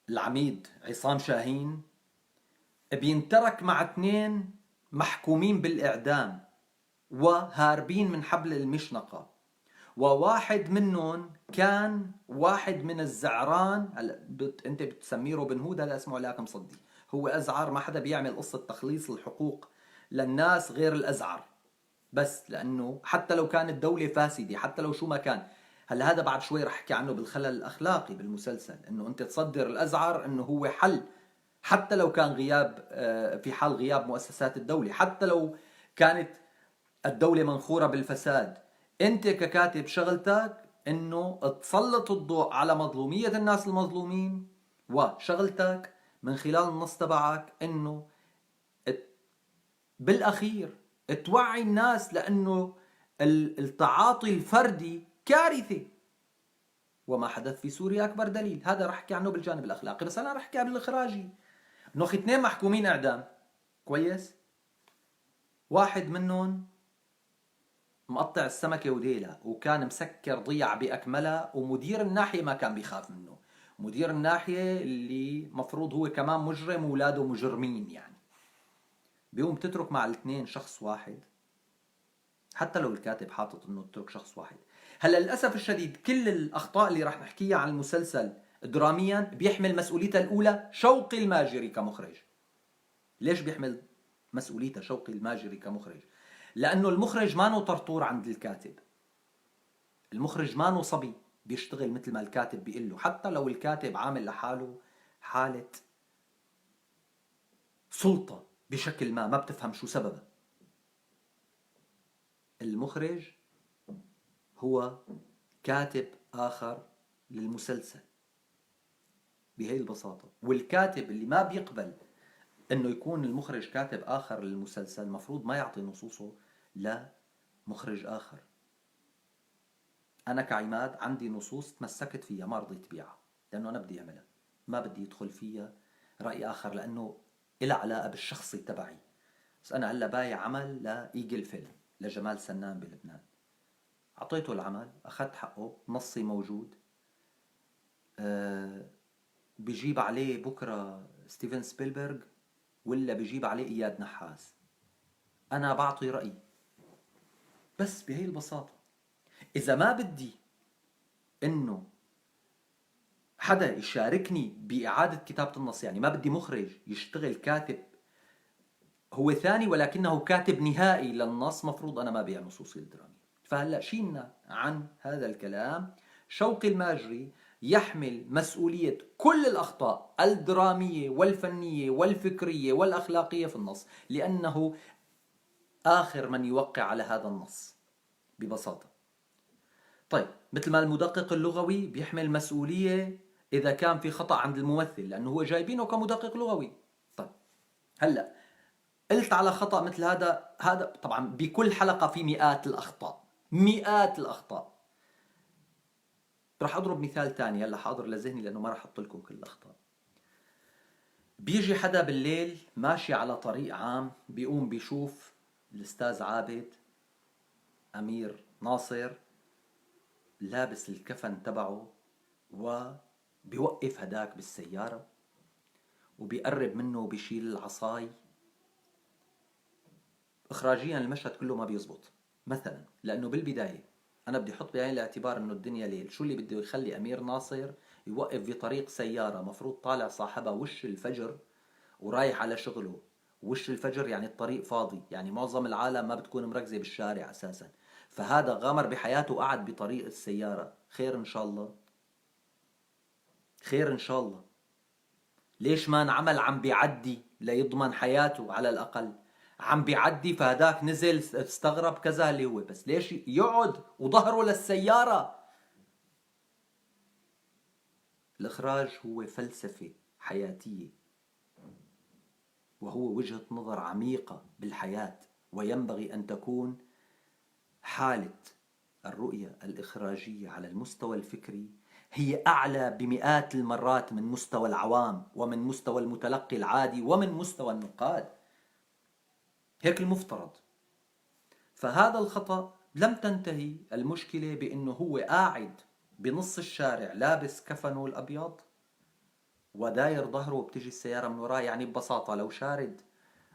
العميد عصام شاهين، بينترك مع 2 محكومين بالإعدام وهاربين من حبل المشنقة، وواحد منهم كان واحد من الزعران. هلا انت بتسميه روبن هود، هذا اسمه علاك مصدي، هو أزعر، ما حدا بيعمل قصة تخليص الحقوق للناس غير الأزعر، بس لأنه حتى لو كانت الدولة فاسدة، حتى لو شو ما كان. هلا هذا بعد شوي رح احكي عنه بالخلل الأخلاقي بالمسلسل، إنه أنت تصدر الأزعر إنه هو حل، حتى لو كان غياب، في حال غياب مؤسسات الدولة، حتى لو كانت الدولة منخورة بالفساد، أنت ككاتب شغلتك إنه تسلط الضوء على مظلومية الناس المظلومين، وشغلتك من خلال النص تبعك إنه بالأخير توعي الناس، لأنه التعاطي الفردي كارثة، وما حدث في سوريا أكبر دليل. هذا رح أحكي عنه بالجانب الأخلاقي، بس أنا رح أحكي بالإخراجي. إنه أخي 2 محكومين إعدام، كويس، واحد منهم مقطع السمكة وديلها وكان مسكر ضيع بأكملها، ومدير الناحية ما كان بيخاف منه، مدير الناحية اللي مفروض هو كمان مجرم وولاده مجرمين يعني. بيقوم تترك مع الاثنين شخص واحد، حتى لو الكاتب حاطط انه اترك شخص واحد. هلا للأسف الشديد كل الأخطاء اللي رح نحكيها عن المسلسل دراميا بيحمل مسؤوليتها الأولى شوقي الماجري كمخرج. ليش بيحمل مسؤوليتها شوقي الماجري كمخرج؟ لأنه المخرج ما نو طرطور عند الكاتب، المخرج ما نو صبي بيشتغل مثل ما الكاتب بيقول له، حتى لو الكاتب عامل لحاله حالة سلطة بشكل ما بتفهم شو سببها. المخرج هو كاتب آخر للمسلسل بهي البساطة، والكاتب اللي ما بيقبل إنه يكون المخرج كاتب آخر للمسلسل مفروض ما يعطي نصوصه لمخرج آخر. أنا كعماد عندي نصوص تمسكت فيها ما رضيت بيعها، لأنه أنا بدي أعملها، ما بدي يدخل فيها رأي آخر لأنه إلها علاقة بالشخصي تبعي. بس أنا هلا بايع عمل لإيجل فيلم لجمال سنان بلبنان، أعطيته العمل، أخذت حقه، نصي موجود، بيجيب عليه بكرة ستيفن سبيلبرغ ولا بيجيب عليه إياد نحاس، أنا بعطي رأيي بس بهي البساطة. إذا ما بدي إنه حدا يشاركني بإعادة كتابة النص، يعني ما بدي مخرج يشتغل كاتب هو ثاني ولكنه كاتب نهائي للنص، مفروض أنا ما بيع نصوصي الدرامية. فهلأ شيلنا عن هذا الكلام، شوقي الماجري يحمل مسؤولية كل الأخطاء الدرامية والفنية والفكرية والأخلاقية في النص، لأنه آخر من يوقع على هذا النص ببساطة. طيب مثل ما المدقق اللغوي بيحمل مسؤولية إذا كان في خطأ عند الممثل لأنه هو جايبينه كمدقق لغوي. طيب هلأ قلت على خطأ مثل هذا، هذا طبعا بكل حلقة في مئات الأخطاء، مئات الأخطاء. رح أضرب مثال تاني هلا حاضر لذهني لأنه ما رح أحط لكم كل الأخطاء. بيجي حدا بالليل ماشي على طريق عام، بيقوم بيشوف الأستاذ عابد أمير ناصر لابس الكفن تبعه وبيوقف هداك بالسيارة وبيقرب منه وبيشيل العصاي. إخراجيا المشهد كله ما بيزبط مثلا، لأنه بالبداية أنا بدي أحط بعين الاعتبار إنه الدنيا ليل، شو اللي بده يخلي أمير ناصر يوقف في طريق سيارة مفروض طالع صاحبها وش الفجر ورايح على شغله؟ وش الفجر يعني الطريق فاضي، يعني معظم العالم ما بتكون مركزة بالشارع أساسا، فهذا غامر بحياته وقعد بطريق السيارة. خير إن شاء الله، خير إن شاء الله. ليش ما انعمل عم بيعدي ليضمن حياته على الأقل؟ عم بيعدي فهداك نزل استغرب كذا اللي هو، بس ليش يقعد وظهره للسيارة؟ الإخراج هو فلسفة حياتية، وهو وجهة نظر عميقة بالحياة، وينبغي أن تكون حالة الرؤية الإخراجية على المستوى الفكري هي أعلى بمئات المرات من مستوى العوام ومن مستوى المتلقي العادي ومن مستوى النقاد. هيك المفترض. فهذا الخطأ لم تنتهي المشكلة بأنه هو قاعد بنص الشارع لابس كفنه الأبيض وداير ظهره وبتجي السيارة من وراه. يعني ببساطة لو شارد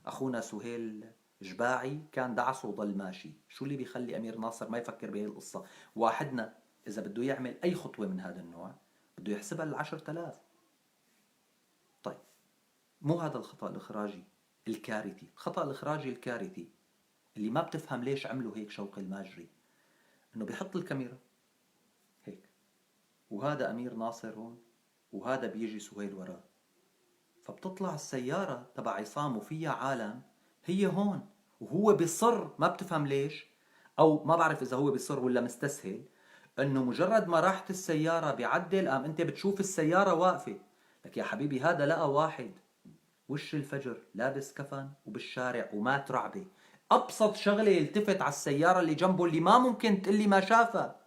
أخونا سهيل جباعي كان دعسه وضل ماشي. شو اللي بيخلي أمير ناصر ما يفكر بهي القصة؟ واحدنا إذا بده يعمل أي خطوة من هذا النوع بده يحسبها ل10,000. طيب مو هذا الخطأ الإخراجي الكارثي. الخطأ الإخراجي الكارثي اللي ما بتفهم ليش عملوا هيك شوقي الماجري، إنه بيحط الكاميرا هيك، وهذا أمير ناصر هون، وهذا بيجي سهيل وراه، فبتطلع السيارة تبع عصام وفيها عالم هي هون، وهو بيصر، ما بتفهم ليش، أو ما بعرف إذا هو بيصر ولا مستسهل، إنه مجرد ما راحت السيارة بيعدل، قام أنت بتشوف السيارة واقفة. لك يا حبيبي هذا لقى واحد وش الفجر لابس كفن وبالشارع ومات رعبة، أبسط شغلة يلتفت على السيارة اللي جنبه اللي ما ممكن تقلي ما شافها،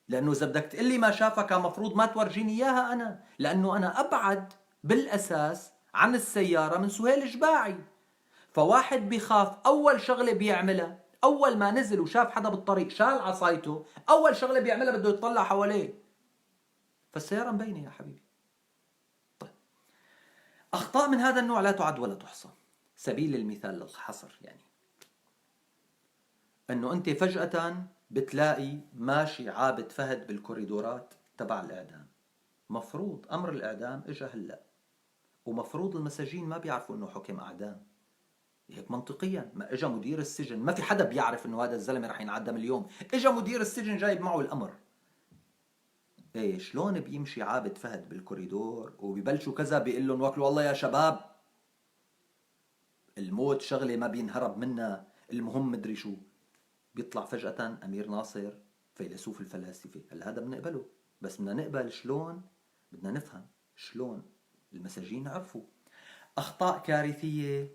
لأنه إذا بدك تقلي ما شافها كان مفروض ما تورجيني إياها أنا، لأنه أنا أبعد بالأساس عن السيارة من سهيل جباعي. فواحد بيخاف أول شغلة بيعملها أول ما نزل وشاف حدا بالطريق شال عصايته، أول شغلة بيعملها بده يطلع حواليه، فالسيارة مبينة يا حبيبي. طيب أخطاء من هذا النوع لا تعد ولا تحصى. سبيل المثال للحصر، يعني أنه أنت فجأة بتلاقي ماشي عابد فهد بالكوريدورات تبع الإعدام، مفروض أمر الإعدام إجا هلأ، ومفروض المساجين ما بيعرفوا أنه حكم أعدام، هيك منطقيا. ما إجا مدير السجن، ما في حدا بيعرف أنه هذا الزلمة رح ينعدم اليوم، إجا مدير السجن جايب معه الأمر. إيه شلون بيمشي عابد فهد بالكوريدور وبيبلشوا كذا، بيقول لهم وكلوا الله يا شباب، الموت شغلة ما بينهرب منها، المهم مدري شو. بيطلع فجأة أمير ناصر فيلسوف الفلاسفة. هلا هذا بنقبله، بس بدنا نقبل شلون، بدنا نفهم شلون المساجين عرفوا. أخطاء كارثية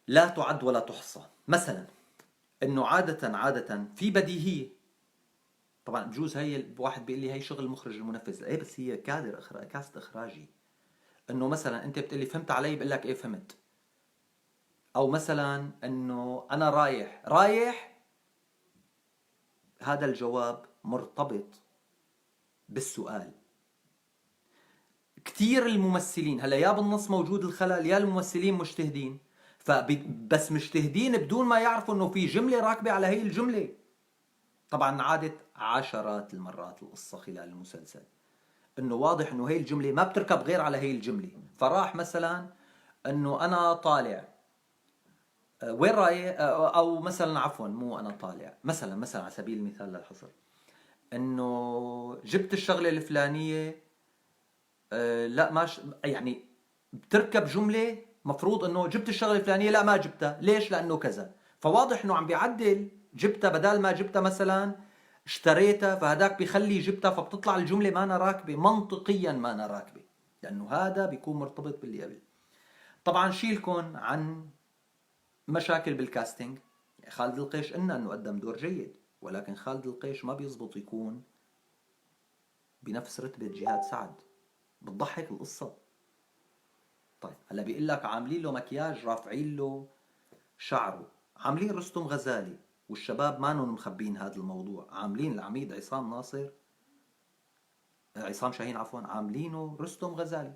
لا تعد ولا تحصى. مثلا إنه عادة في بديهية، طبعا بجوز هي واحد بيقول لي هي شغل المخرج المنفذ، ايه بس هي كادر كاست إخراجي. إنه مثلا أنت بتقول لي فهمت علي، بقول لك ايه فهمت. أو مثلا إنه أنا رايح، هذا الجواب مرتبط بالسؤال. كثير الممثلين هلا يا بالنص موجود الخلل، يا الممثلين مجتهدين، فبس مجتهدين بدون ما يعرفوا انه في جملة راكبه على هي الجملة. طبعا عادت عشرات المرات القصة خلال المسلسل، انه واضح انه هي الجملة ما بتركب غير على هي الجملة. فراح مثلا انه انا طالع، وين رايح، او مثلا عفوا مو انا طالع، مثلا على سبيل المثال للحصر، انه جبت الشغلة الفلانية، لا ما يعني بتركب جملة مفروض انه جبت الشغلة الفلانية، لا ما جبتها، ليش؟ لانه كذا. فواضح انه عم بيعدل جبتها، بدال ما جبتها مثلا اشتريتها، فهداك بيخلي جبتها، فبتطلع الجملة ما أنا راكبه، منطقيا ما أنا راكبه، لانه هذا بيكون مرتبط باللي قبل. طبعا شيلكم عن مشاكل بال casting، خالد القيش قلنا انه قدم دور جيد، ولكن خالد القيش ما بيزبط يكون بنفس رتبة جهاد سعد، بتضحك القصة. طيب هلا بيقول لك عاملين له مكياج، رافعين له شعره، عاملين رستم غزالي، والشباب ما مخبين هذا الموضوع، عاملين العميد عصام ناصر، عصام شاهين عفوا، عاملينه رستم غزالي،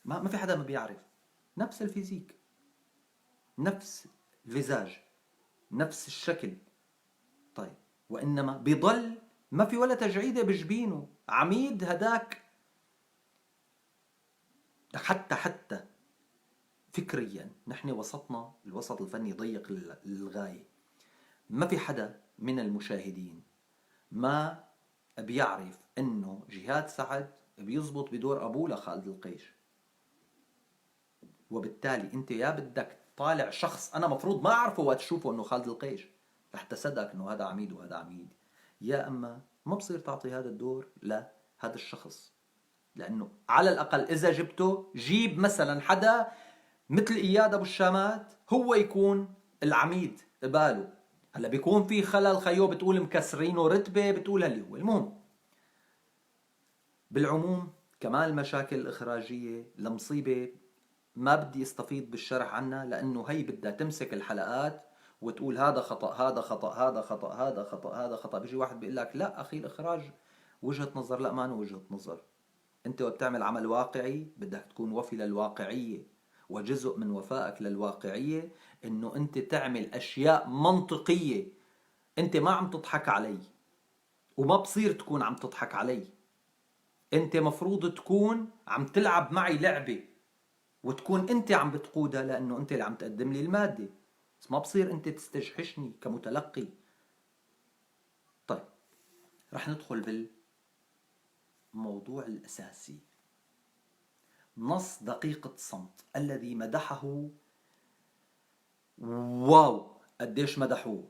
ما في حدا ما بيعرف، نفس ال physique، نفس ال visage، نفس الشكل. طيب وإنما بيضل ما في ولا تجعيدة بجبينه عميد هداك. حتى فكريا نحن وسطنا الوسط الفني ضيق للغاية، ما في حدا من المشاهدين ما بيعرف انه جهاد سعد بيزبط بدور ابوه لخالد القيش، وبالتالي انت يا بدك طالع شخص انا مفروض ما اعرفه وقت تشوفه انه خالد القيش لحتى صدقك انه هذا عميد وهذا عميد، يا اما ما بصير تعطي هذا الدور لهذا الشخص، لانه على الاقل اذا جبته جيب مثلا حدا مثل اياد ابو الشامات هو يكون العميد قباله. هلا بيكون في خلل خيو، بتقول مكسرينه رتبه، بتقول اللي هو. المهم بالعموم كمان المشاكل الاخراجيه المصيبة ما بدي استفيض بالشرح عنها، لانه هي بدها تمسك الحلقات وتقول هذا خطأ، هذا خطأ، هذا خطأ، هذا خطأ، هذا خطأ. بيجي واحد بيقول لك لا اخي الاخراج وجهة نظر، لا ما أنا وجهة نظر، انت وبتعمل عمل واقعي بدك تكون وفي للواقعية، وجزء من وفائك للواقعية انه انت تعمل اشياء منطقية، انت ما عم تضحك علي، وما بصير تكون عم تضحك علي، انت مفروض تكون عم تلعب معي لعبة. وتكون انت عم بتقودها لانه انت اللي عم تقدم لي المادة، بس ما بصير انت تستجحشني كمتلقي. طيب رح ندخل بالموضوع الاساسي، نص دقيقة صمت الذي مدحه، واو قديش مدحوه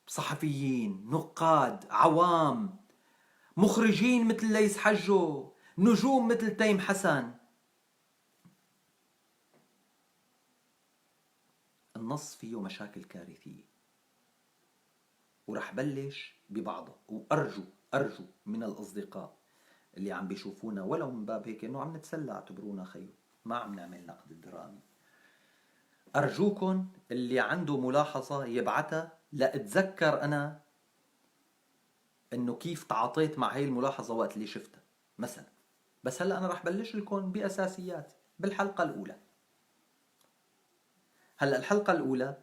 صحفيين، نقاد، عوام، مخرجين مثل ليث حجو، نجوم مثل تيم حسن. النص فيه مشاكل كارثية ورح بلش ببعضها، وأرجو من الأصدقاء اللي عم بيشوفونا ولو من باب هيك إنه عم نتسلى، اعتبرونا خيو، ما عم نعمل نقد درامي. أرجوكم اللي عنده ملاحظة يبعتها لأتذكر أنا إنه كيف تعاطيت مع هاي الملاحظة وقت اللي شفتها مثلا. بس هلأ أنا رح بلش لكم بأساسيات بالحلقة الأولى. هلأ الحلقة الأولى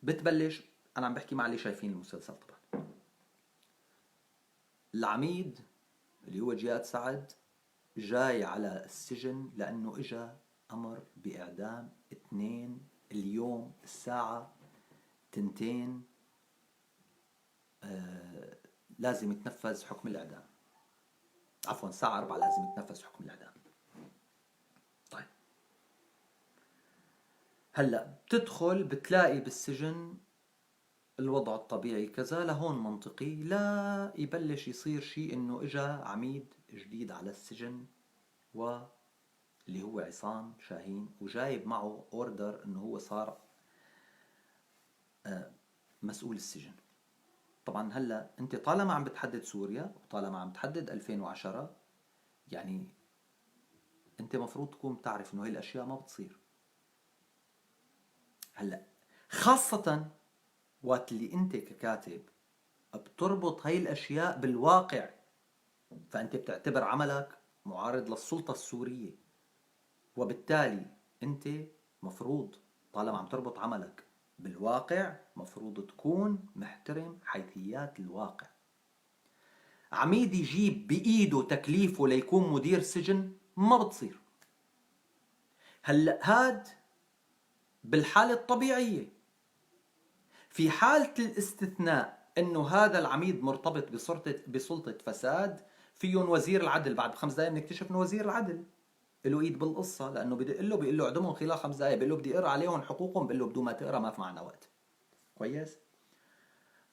بتبلش، أنا عم بحكي مع اللي شايفين المسلسل طبعا. العميد اللي هو جهاد سعد جاي على السجن لأنه إجا أمر بإعدام 2 اليوم الساعة 2، لازم يتنفذ حكم الإعدام، عفوا الساعة 4 لازم يتنفذ حكم الإعدام. طيب هلأ بتدخل بتلاقي بالسجن الوضع الطبيعي كذا، لهون منطقي، لا يبلش يصير شيء انه اجا عميد جديد على السجن واللي هو عصام شاهين، وجايب معه اوردر انه هو صار مسؤول السجن. طبعا هلا انت طالما عم بتحدد سوريا وطالما عم تحدد 2010، يعني انت مفروض تكون بتعرف انه هي الاشياء ما بتصير. هلا خاصة وقت اللي انت ككاتب بتربط هاي الاشياء بالواقع، فانت بتعتبر عملك معارض للسلطة السورية، وبالتالي انت مفروض طالما عم تربط عملك بالواقع مفروض تكون محترم حيثيات الواقع. عميد يجيب بإيده تكليفه ليكون مدير سجن ما بتصير. هلأ هاد بالحالة الطبيعية. في حالة الاستثناء انه هذا العميد مرتبط بسلطة فساد، فيهم وزير العدل، بعد ب5 دقائق بنكتشف انه وزير العدل له ايد بالقصة، لانه بدي اقول له، بيقول له اعدمهم خلال 5 دقائق، بيقول له بدي اقرا عليهم حقوقهم، بيقول له بدون ما تقرا ما في معنا وقت. كويس؟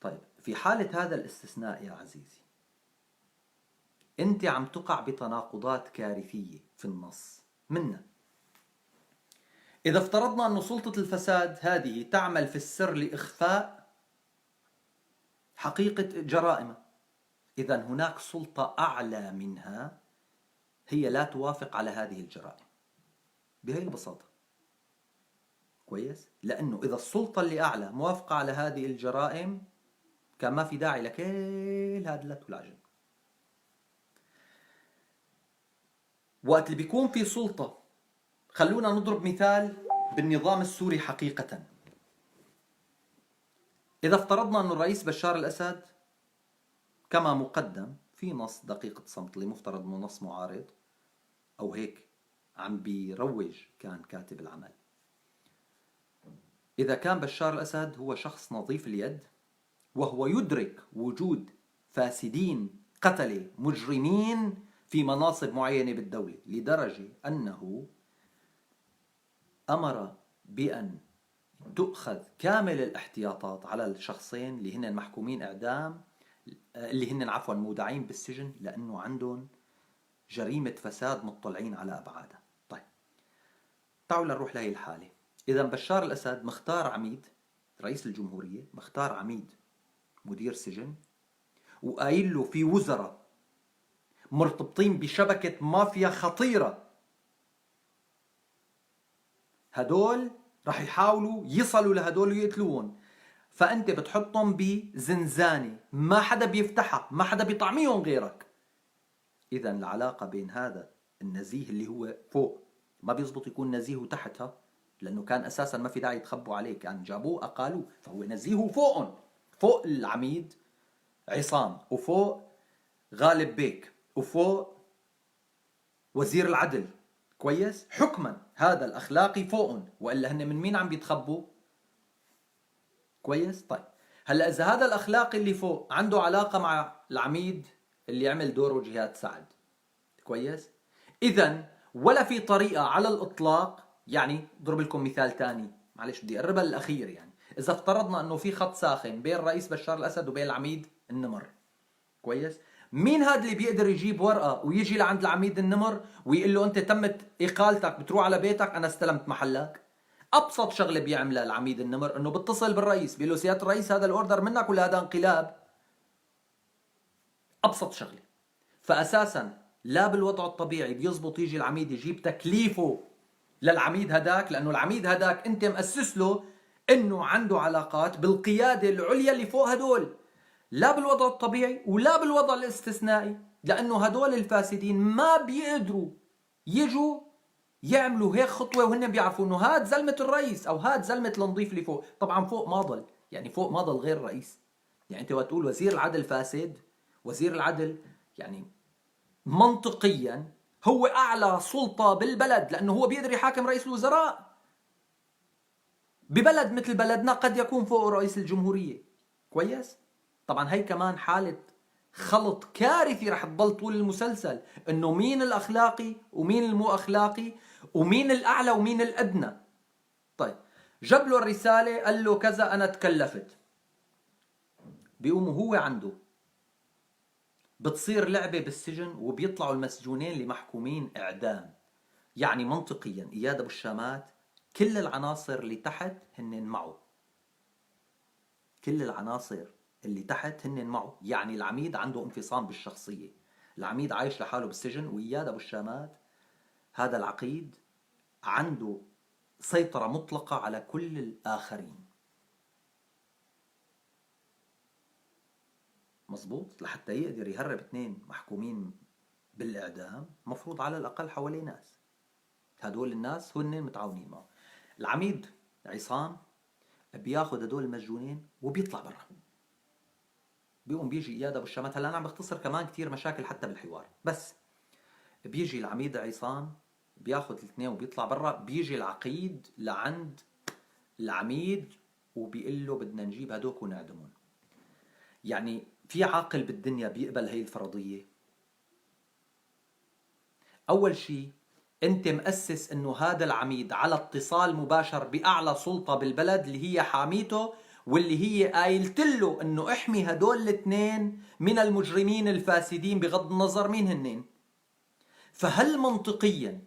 طيب في حالة هذا الاستثناء يا عزيزي انت عم تقع بتناقضات كارثية في النص. منا إذا افترضنا أن سلطة الفساد هذه تعمل في السر لإخفاء حقيقة جرائمها، إذا هناك سلطة أعلى منها هي لا توافق على هذه الجرائم بهذه البساطة. كويس؟ لأنه إذا السلطة اللي أعلى موافقة على هذه الجرائم كان ما في داعي لكل هذا اللت والعجن. وقت اللي بيكون في سلطة، خلونا نضرب مثال بالنظام السوري حقيقة. إذا افترضنا أن الرئيس بشار الأسد كما مقدم في نص دقيقة صمت اللي مفترض أنه نص معارض أو هيك عم بيروج كان كاتب العمل، إذا كان بشار الأسد هو شخص نظيف اليد وهو يدرك وجود فاسدين قتلة مجرمين في مناصب معينة بالدولة، لدرجة أنه أمر بأن تؤخذ كامل الاحتياطات على الشخصين اللي هن محكومين إعدام، اللي هن عفوا مودعين بالسجن لأنه عندهم جريمة فساد مطلعين على أبعادها. طيب تعالوا لنروح لهي الحالة. إذا بشار الأسد مختار عميد رئيس الجمهورية، مختار عميد مدير سجن، وقايل له في وزراء مرتبطين بشبكة مافيا خطيرة، هدول رح يحاولوا يصلوا لهدول ويقتلوهم، فأنت بتحطهم بزنزانة ما حدا بيفتحها، ما حدا بيطعميهم غيرك. إذا العلاقة بين هذا النزيه اللي هو فوق ما بيزبط يكون نزيه وتحتها، لأنه كان أساسا ما في داعي يتخبوا عليه، كان جابوه أقالوه، فهو نزيه وفوقهم، فوق العميد عصام وفوق غالب بيك وفوق وزير العدل، كويس؟ حكما هذا الأخلاقي فوقهم، وإلا هن من مين عم بيتخبوا؟ كويس؟ طيب هلا إذا هذا الأخلاقي اللي فوق عنده علاقة مع العميد اللي عمل دوره جهاد سعد، كويس؟ إذا ولا في طريقة على الإطلاق. يعني ضرب لكم مثال تاني، معلش بدي أقربها للأخير. يعني إذا افترضنا أنه في خط ساخن بين الرئيس بشار الأسد وبين العميد النمر، كويس؟ مين هذا اللي بيقدر يجيب ورقة ويجي لعند العميد النمر ويقول له أنت تمت إقالتك، بتروح على بيتك، أنا استلمت محلك؟ أبسط شغلة بيعملها العميد النمر أنه بيتصل بالرئيس بيقول له سيادة الرئيس هذا الأوردر منك ولا هذا انقلاب؟ أبسط شغلة. فأساسا لا بالوضع الطبيعي بيزبط يجي العميد يجيب تكليفه للعميد هداك، لأنه العميد هداك أنت مؤسس له أنه عنده علاقات بالقيادة العليا اللي فوق هدول، لا بالوضع الطبيعي ولا بالوضع الاستثنائي، لأنه هدول الفاسدين ما بيقدروا يجوا يعملوا هيك خطوة وهن بيعرفوا أنه هاد زلمة الرئيس أو هاد زلمة النظيف اللي فوق. طبعا فوق ما ضل، يعني فوق ما ضل غير الرئيس. يعني أنت وقت تقول وزير العدل فاسد، وزير العدل يعني منطقيا هو أعلى سلطة بالبلد، لأنه هو بيقدر يحاكم رئيس الوزراء. ببلد مثل بلدنا قد يكون فوق رئيس الجمهورية، كويس؟ طبعا هي كمان حالة خلط كارثي رح تضل طول المسلسل، انه مين الاخلاقي ومين المو اخلاقي ومين الاعلى ومين الادنى. طيب جاب له الرسالة قال له كذا انا تكلفت، بيقوم هو عنده بتصير لعبة بالسجن وبيطلعوا المسجونين اللي محكومين اعدام. يعني منطقيا اياد ابو الشامات كل العناصر اللي تحت هن معه، كل العناصر اللي تحت هن معه. يعني العميد عنده انفصام بالشخصية، العميد عايش لحاله بالسجن، وإياد أبو الشامات هذا العقيد عنده سيطرة مطلقة على كل الآخرين. مزبوط؟ لحتى يقدر يهرب اثنين محكومين بالإعدام مفروض على الأقل حواليه ناس، هدول الناس هن متعاونين معه. العميد عصام بياخذ هدول المسجونين وبيطلع برا، بيقوم بيجي اياد ابو الشامات. هلا انا عم بختصر كمان كثير مشاكل حتى بالحوار، بس بيجي العميد عصام بياخذ الاثنين وبيطلع برا. بيجي العقيد لعند العميد وبيقول له بدنا نجيب هدوك ونعدمهم. يعني في عاقل بالدنيا بيقبل هي الفرضية؟ أول شيء أنت مؤسس أنه هذا العميد على اتصال مباشر بأعلى سلطة بالبلد اللي هي حاميته، واللي هي قايلت له أنه احمي هدول الاثنين من المجرمين الفاسدين بغض النظر مين هنين. فهل منطقيا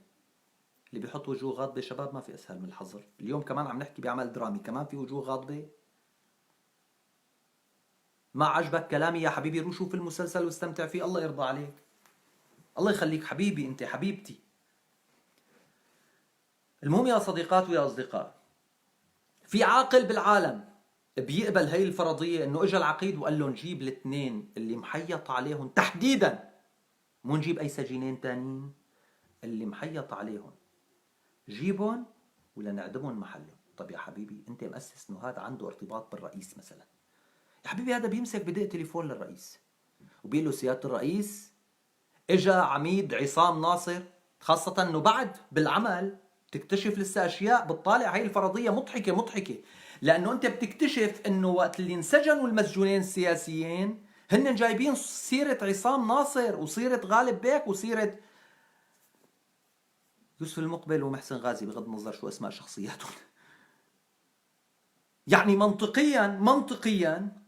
اللي بيحط وجوه غاضبة؟ شباب ما في أسهل من الحظر. اليوم كمان عم نحكي بعمل درامي كمان في وجوه غاضبة. ما عجبك كلامي يا حبيبي روح شوف المسلسل واستمتع فيه، الله يرضى عليك، الله يخليك حبيبي، انت حبيبتي. المهم يا صديقات ويا أصدقاء، في عاقل بالعالم بيقبل هي الفرضية انه اجى العقيد وقال له نجيب الاثنين اللي محيط عليهم تحديدا، مو نجيب اي سجينين تانيين، اللي محيط عليهم جيبهم ولا نعدمهم محلهم. طب يا حبيبي انت مؤسس انه هذا عنده ارتباط بالرئيس مثلا، يا حبيبي هذا بيمسك بدق تليفون للرئيس وبيقول له سيادة الرئيس اجى عميد عصام ناصر، خاصة انه بعد بالعمل تكتشف لسه اشياء بتطالع هاي الفرضية مضحكة مضحكة، لانه انت بتكتشف انه وقت اللي انسجنوا المسجونين السياسيين هن جايبين سيرة عصام ناصر وسيرة غالب بيك وسيرة يوسف المقبل ومحسن غازي، بغض النظر شو اسماء شخصياتهم. يعني منطقيا منطقيا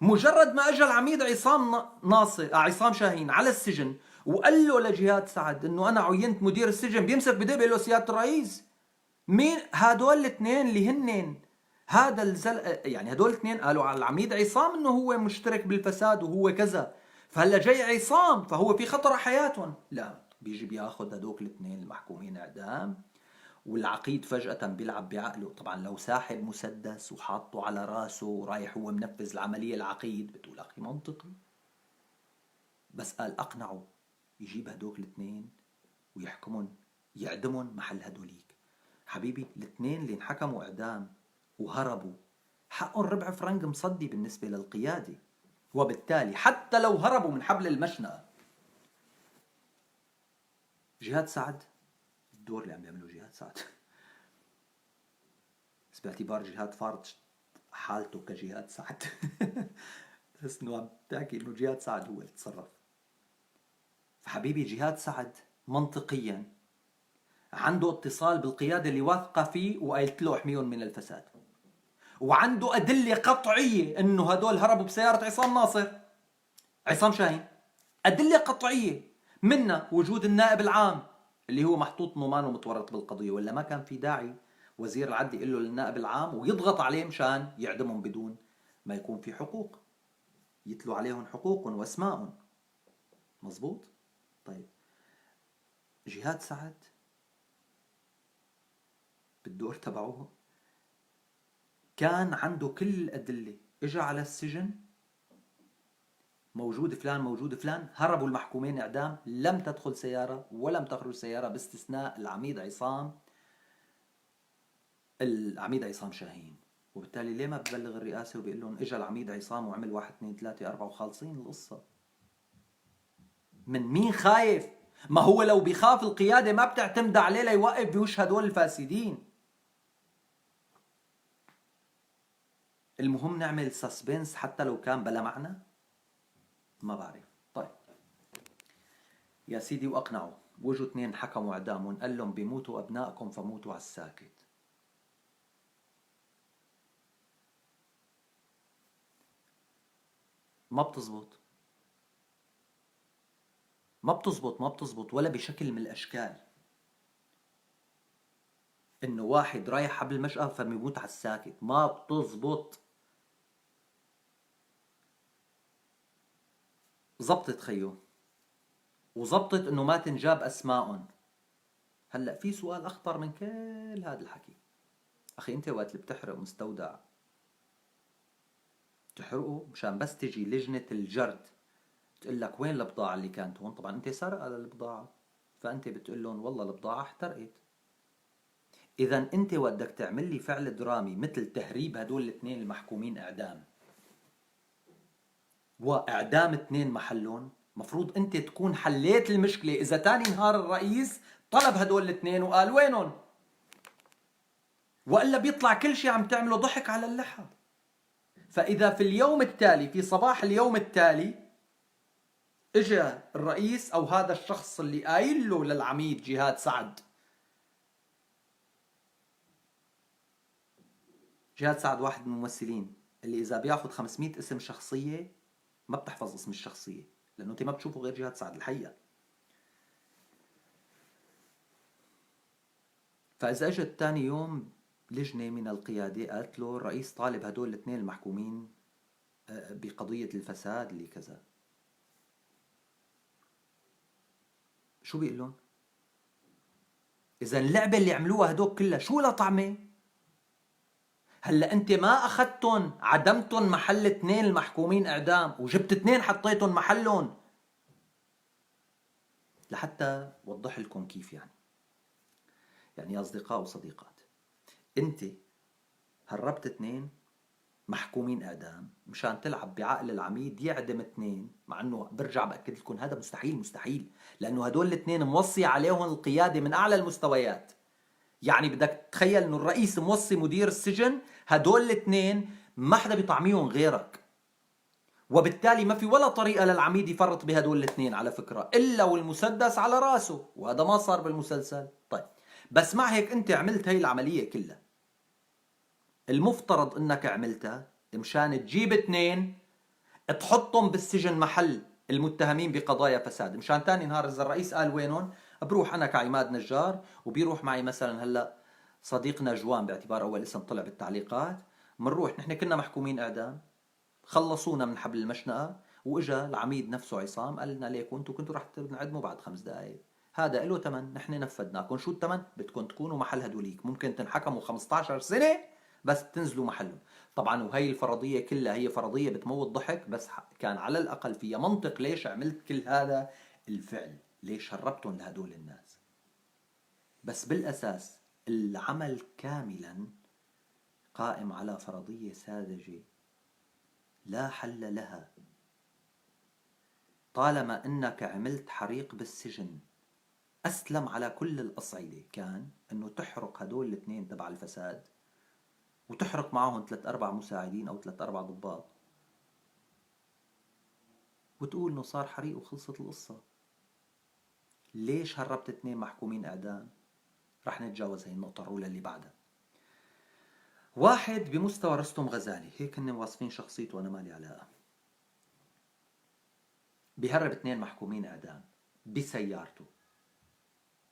مجرد ما اجى العميد عصام ناصر عصام شاهين على السجن وقال له لجهاد سعد انه انا عينت مدير السجن، بيمسك بديه بيقول له سيادة الرئيس مين هدول الاثنين اللي هنن هذا الزل، يعني هدول الاثنين قالوا على العميد عصام انه هو مشترك بالفساد وهو كذا، فهلا جاي عصام فهو في خطر على حياتهم. لا، بيجي بياخذ هدوك الاثنين المحكومين اعدام، والعقيد فجأة بيلعب بعقله. طبعا لو ساحب مسدس وحاطه على راسه ورايح هو منفذ العملية العقيد، بتقول أخي منطقي، بس قال أقنعه يجيب هدوك الاثنين ويحكمهم يعدمهم محل هدوليك. حبيبي الاثنين اللي انحكموا إعدام وهربوا حقهم ربع فرنك مصدي بالنسبة للقيادة، وبالتالي حتى لو هربوا من حبل المشنقة جهاد سعد الدور اللي عم بيعمله جهاد سعد، بس باعتبار جهاد فارض حالته كجهاد سعد بس انه عم تحكي انه جهاد سعد هو اللي تصرف. فحبيبي جهاد سعد منطقيا عنده اتصال بالقيادة اللي واثقة فيه وقالت له احميهم من الفساد، وعنده أدلة قطعية انه هدول هربوا بسيارة عصام ناصر، عصام شاهين، أدلة قطعية منها وجود النائب العام اللي هو محطوط انه مانو متورط بالقضية، ولا ما كان في داعي وزير العدل يقول له للنائب العام ويضغط عليه مشان يعدمهم بدون ما يكون في حقوق يتلو عليهم حقوقهم واسمائهم. مزبوط؟ طيب جهاد سعد بالدور تبعه كان عنده كل الأدلة، اجى على السجن موجود فلان موجود فلان، هربوا المحكومين إعدام، لم تدخل سيارة ولم تخرج سيارة باستثناء العميد عصام شاهين. وبالتالي ليه ما ببلغ الرئاسة وبيقول لهم اجى العميد عصام وعمل 1 2 3 4 وخالصين القصة؟ من مين خايف؟ ما هو لو بيخاف القيادة ما بتعتمد عليه ليوقف بوش هدول الفاسدين. المهم نعمل suspense حتى لو كان بلا معنى؟ ما بعرف. طيب يا سيدي، واقنعوا وجوا 2 حكموا اعدامهم، قال لهم بيموتوا ابنائكم فموتوا على الساكت. ما بتزبط، ما بتزبط، ما بتزبط ولا بشكل من الاشكال انه واحد رايح حبل المشقة فبيموت على الساكت، ما بتزبط. زبطت خيو، وزبطت انه ما تنجاب اسماءهم. هلا في سؤال اخطر من كل هذا الحكي، اخي انت وقت اللي بتحرق مستودع تحرقه مشان بس تجي لجنة الجرد تقول لك وين البضاعة اللي كانت هون، طبعا انت سرقة للبضاعة، فانت بتقول لهم والله البضاعة احترقت. اذا انت وقت بدك تعمل لي فعل درامي مثل تهريب هدول الاثنين المحكومين اعدام واعدام 2 محلهم، مفروض انت تكون حليت المشكلة اذا تاني نهار الرئيس طلب هدول الاثنين وقال وينهم، والا بيطلع كل شيء عم تعمله ضحك على اللحى. فاذا في اليوم التالي، في صباح اليوم التالي، اجى الرئيس او هذا الشخص اللي قايل له للعميد جهاد سعد، جهاد سعد واحد من الممثلين اللي اذا بياخذ 500 اسم شخصية ما بتحفظ اسم الشخصية، لأنه أنت ما بتشوفه غير جهاد سعد الحقيقة. فإذا اجت تاني يوم لجنة من القيادة قالت له الرئيس طالب هدول الاثنين المحكومين بقضية الفساد اللي كذا، شو بيقول لهم؟ إذا اللعبة اللي عملوها هدول كلها شو لها طعمة؟ هلا انت ما اخذتهم عدمتهم محل 2 المحكومين اعدام وجبت 2 حطيتهم محلهم لحتى وضح لكم كيف. يعني يا اصدقاء وصديقات، انت هربت 2 محكومين اعدام مشان تلعب بعقل العميد يعدم 2، مع انه برجع باكد لكم هذا مستحيل مستحيل، لانه هدول الاثنين موصي عليهم القياده من اعلى المستويات. يعني بدك تتخيل انه الرئيس موصي مدير السجن هدول الاثنين ما حدا بيطعميهم غيرك، وبالتالي ما في ولا طريقة للعميد يفرط بهدول الاثنين على فكرة إلا والمسدس على راسه، وهذا ما صار بالمسلسل. طيب بس مع هيك انت عملت هي العملية كلها، المفترض انك عملتها مشان تجيب 2 تحطهم بالسجن محل المتهمين بقضايا فساد، مشان تاني نهار اذا الرئيس قال وينهم بروح انا كعماد نجار، وبيروح معي مثلا هلا صديقنا جوان باعتبار اول اسم طلع بالتعليقات، بنروح نحن كنا محكومين اعدام، خلصونا من حبل المشنقه، واجا العميد نفسه عصام قال لنا ليكوا انتم كنتوا رح تنعدموا بعد 5 دقائق، هذا له ثمن، نحن نفذناكم، شو الثمن؟ بدكم تكونوا محل هدوليك، ممكن تنحكموا 15 سنه بس تنزلوا محلهم. طبعا وهي الفرضيه كلها هي فرضيه بتموت ضحك، بس كان على الاقل فيها منطق ليش عملت كل هذا الفعل، ليش هربتهم لهدول الناس. بس بالاساس العمل كاملا قائم على فرضيه ساذجه لا حل لها. طالما انك عملت حريق بالسجن أسلم على كل الأصعدة كان إنه تحرق هدول الاثنين تبع الفساد، وتحرق معهم 3-4 مساعدين أو 3-4 ضباط، وتقول إنه صار حريق وخلصت القصة. ليش هربت 2 محكومين إعدام؟ رح نتجاوز هي النقطة، نروح للي بعدها. واحد بمستوى رستم غزالي، هيك هن واصفين شخصيته، أنا مالي علاقة، بيهرب 2 محكومين إعدام بسيارته.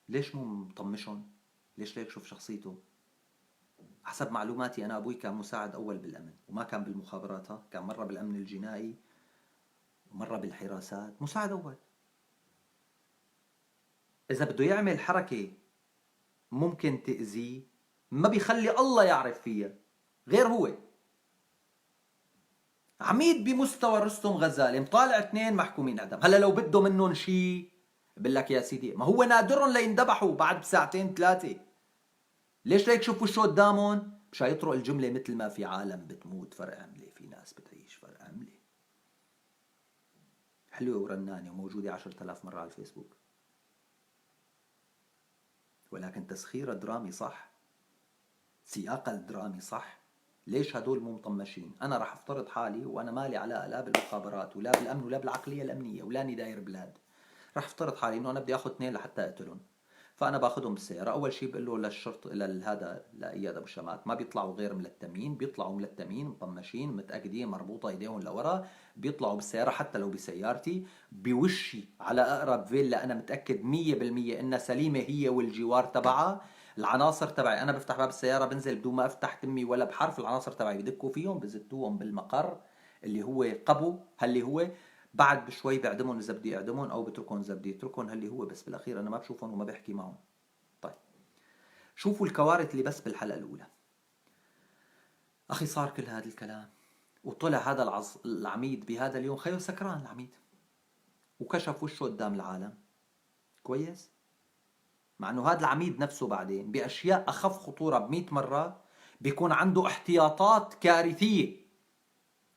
ليش مو مطمشهم؟ ليش ليك شوف شخصيته؟ حسب معلوماتي أنا أبوي كان مساعد أول بالأمن، وما كان بالمخابرات، ها كان مرة بالأمن الجنائي ومرة بالحراسات، مساعد أول. إذا بده يعمل حركة ممكن تأذيه ما بيخلي الله يعرف فيها غير هو. عميد بمستوى رستم غزالي مطالع 2 محكومين إعدام. هلا لو بده منهم شيء بقول لك يا سيدي، ما هو نادرهم ليندبحوا بعد بساعتين 3. ليش ليكشفوا شو قدامهم؟ مشان يطرق الجملة مثل ما في عالم بتموت فرق عملة، في ناس بتعيش فرق عملة. حلوة ورنانة وموجودة 10,000 مرة على الفيسبوك، ولكن تسخيرها درامي صح، سياقها الدرامي صح. ليش هدول مو مطمشين؟ أنا رح أفترض حالي وأنا مالي علاقة لا بالمخابرات ولا بالأمن ولا بالعقلية الأمنية ولا أني داير بلاد، رح أفترض حالي إنه أنا بدي آخذ 2 لحتى أقتلهم، فأنا باخذهم بالسيارة. أول شيء بقول له للشرطة، لهذا لإياد أبو شمات، ما بيطلعوا غير ملتمين، بيطلعوا ملتمين مطمشين متأكدين مربوطة إيديهم لورا، بيطلعوا بالسيارة حتى لو بسيارتي بوشي على أقرب فيلا أنا متأكد 100% إنها سليمة هي والجوار تبعها. العناصر تبعي أنا بفتح باب السيارة بنزل بدون ما أفتح تمي ولا بحرف، العناصر تبعي بدكوا فيهم بزتوهم بالمقر اللي هو قبو، هاللي هو بعد بشوي بعدمهم إذا بدي أعدمهم أو بتركهم إذا بدي أتركهم، هاللي هو بس بالأخير أنا ما بشوفهم وما بحكي معهم. طيب شوفوا الكوارث اللي بس بالحلقة الأولى. أخي صار كل هذا الكلام وطلع هذا العميد بهذا اليوم، خيو سكران العميد، وكشف وشه قدام العالم. كويس؟ مع أنه هذا العميد نفسه بعدين بأشياء أخف خطورة بمئة مرة بيكون عنده احتياطات كارثية.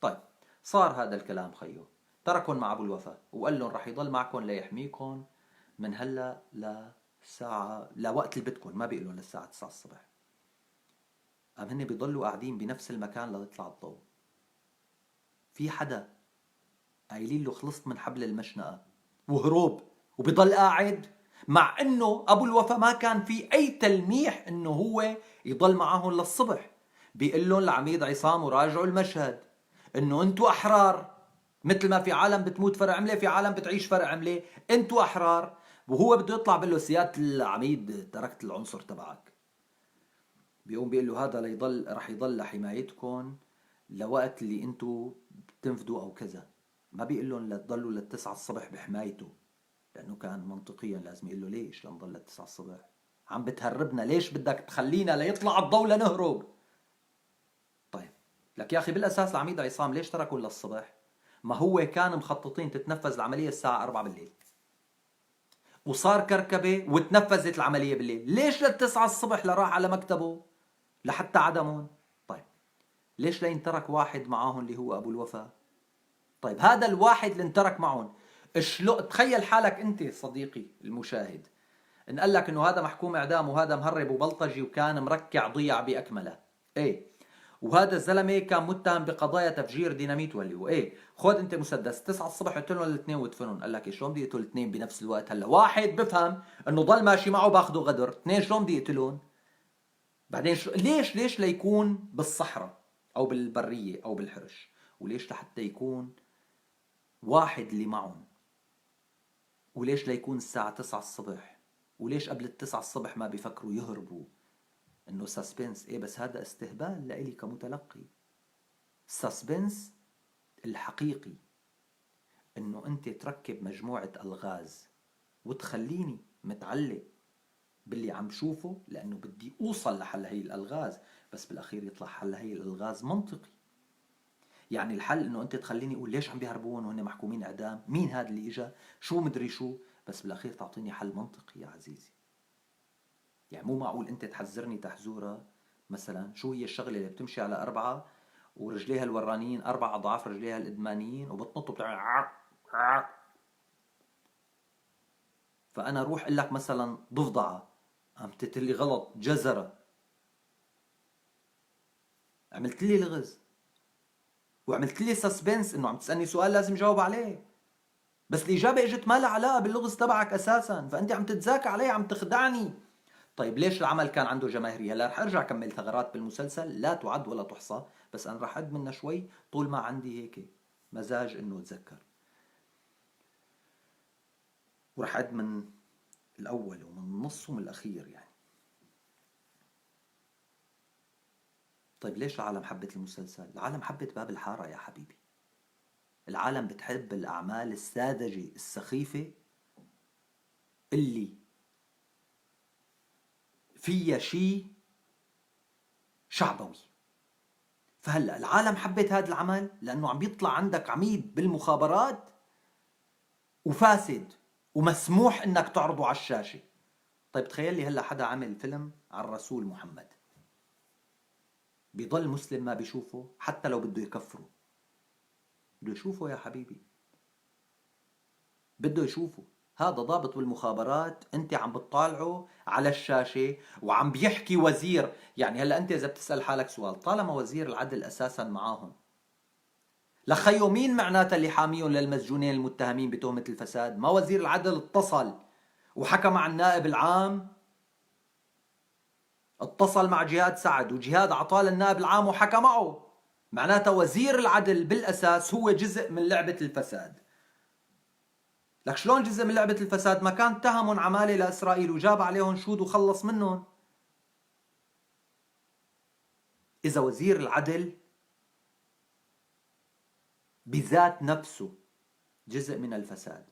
طيب صار هذا الكلام خيو، تركهم مع أبو الوفا وقال لهم رح يضل معكم ليحميكم من هلا لساعة لوقت اللي بدكم، ما بيقولون للساعة 9 الصبح. قام هن بيضلوا قاعدين بنفس المكان ليطلع الضوء. في حدا قايلين له خلصت من حبل المشنقة وهروب وبيضل قاعد، مع انه ابو الوفا ما كان في اي تلميح انه هو يضل معهم للصبح. بيقول لهم العميد عصام وراجعوا المشهد انه انتو احرار، مثل ما في عالم بتموت فرع عملة في عالم بتعيش فرع عملة، انتو احرار. وهو بده يطلع بقول له سيادة العميد تركت العنصر تبعك. بيقوم بيقول له هذا ليضل رح يضل لحمايتكم لوقت اللي انتو بتنفذوا او كذا. ما بيقول لهم لتضلوا للتسعة الصبح بحمايته، لأنه كان منطقيا لازم يقول له ليش لنضل للتسعة الصبح؟ عم بتهربنا، ليش بدك تخلينا ليطلع الضوء لنهرب؟ طيب لك يا أخي بالأساس العميد عصام ليش تركوا للصبح؟ ما هو كان مخططين تتنفذ العملية الساعة 4 بالليل، وصار كركبة وتنفذت العملية بالليل، ليش للتسعة الصبح لراح على مكتبه لحتى عدمهم؟ طيب ليش لينترك واحد معاهم اللي هو أبو الوفا؟ طيب هذا الواحد اللي انترك معهم شلو؟ تخيل حالك انت صديقي المشاهد ان قال لك انه هذا محكوم اعدام وهذا مهرب وبلطجي وكان مركع ضيع باكمله، ايه، وهذا الزلمه كان متهم بقضايا تفجير ديناميت واللي هو ايه، خذ انت مسدس 9 الصبح قتلهم الاثنين ودفنهم. قال لك إيه شلون بدي اقتل الاثنين بنفس الوقت؟ هلا واحد بفهم انه ضل ماشي معه باخده غدر، اثنين شلون بدي اقتلهم؟ بعدين شو ليش ليكون بالصحراء او بالبريه او بالحرش؟ وليش لحتى يكون واحد اللي معهم؟ وليش ليكون الساعة 9 الصبح؟ وليش قبل 9 الصبح ما بيفكروا يهربوا؟ انه suspense ايه، بس هذا استهبال لإلي كمتلقي. suspense الحقيقي انه انت تركب مجموعة الغاز وتخليني متعلق باللي عم شوفه، لانه بدي اوصل لحل هي الالغاز، بس بالاخير يطلع حل هي الالغاز منطقي. يعني الحل انه انت تخليني اقول ليش عم بيهربون وهن محكومين اعدام، مين هذا اللي اجا، شو مدري شو، بس بالاخير تعطيني حل منطقي يا عزيزي. يعني مو معقول انت تحذرني تحزوره مثلا شو هي الشغله اللي بتمشي على 4 ورجليها الورانيين 4 اضعاف رجليها الادمانيين وبتنط وبتعمل. فأنا روح أقول لك مثلا ضفدعة، عم تتلي غلط، جزرة، عملت لي لغز وعملت لي suspense انه عم تسألني سؤال لازم جاوب عليه، بس الإجابة اجت ما لها علاقة باللغز تبعك أساسا، فأنت عم تتذاكى علي، عم تخدعني. طيب ليش العمل كان عنده جماهيرية؟ هلا رح ارجع كمل ثغرات بالمسلسل لا تعد ولا تحصى، بس انا رح عد منها شوي طول ما عندي هيك مزاج انه اتذكر، ورح عد من الاول ومن النص ومن الاخير يعني. طيب ليش العالم حبت المسلسل؟ العالم حبت باب الحارة يا حبيبي. العالم بتحب الأعمال الساذجة السخيفة اللي فيها شيء شعبوي. فهلا العالم حبت هذا العمل لأنه عم بيطلع عندك عميد بالمخابرات وفاسد ومسموح انك تعرضه على الشاشة. طيب تخيل لي هلا حدا عمل فيلم عن الرسول محمد، بيضل مسلم ما بيشوفه حتى لو بده يكفره، بده يشوفه يا حبيبي، بده يشوفه. هذا ضابط بالمخابرات، انت عم بتطالعه على الشاشة وعم بيحكي وزير. يعني هلا انت اذا بتسأل حالك سؤال، طالما وزير العدل اساسا معاهم، لخيو مين معناتها اللي حاميهم للمسجونين المتهمين بتهمة الفساد؟ ما وزير العدل اتصل وحكى مع النائب العام، اتصل مع جهاد سعد، وجهاد عطاه للنائب العام وحكى معه، معناتها وزير العدل بالأساس هو جزء من لعبة الفساد. لك شلون جزء من لعبة الفساد؟ ما كان اتهمهم عمالة لإسرائيل وجاب عليهم شهود وخلص منهم. إذا وزير العدل بذات نفسه جزء من الفساد،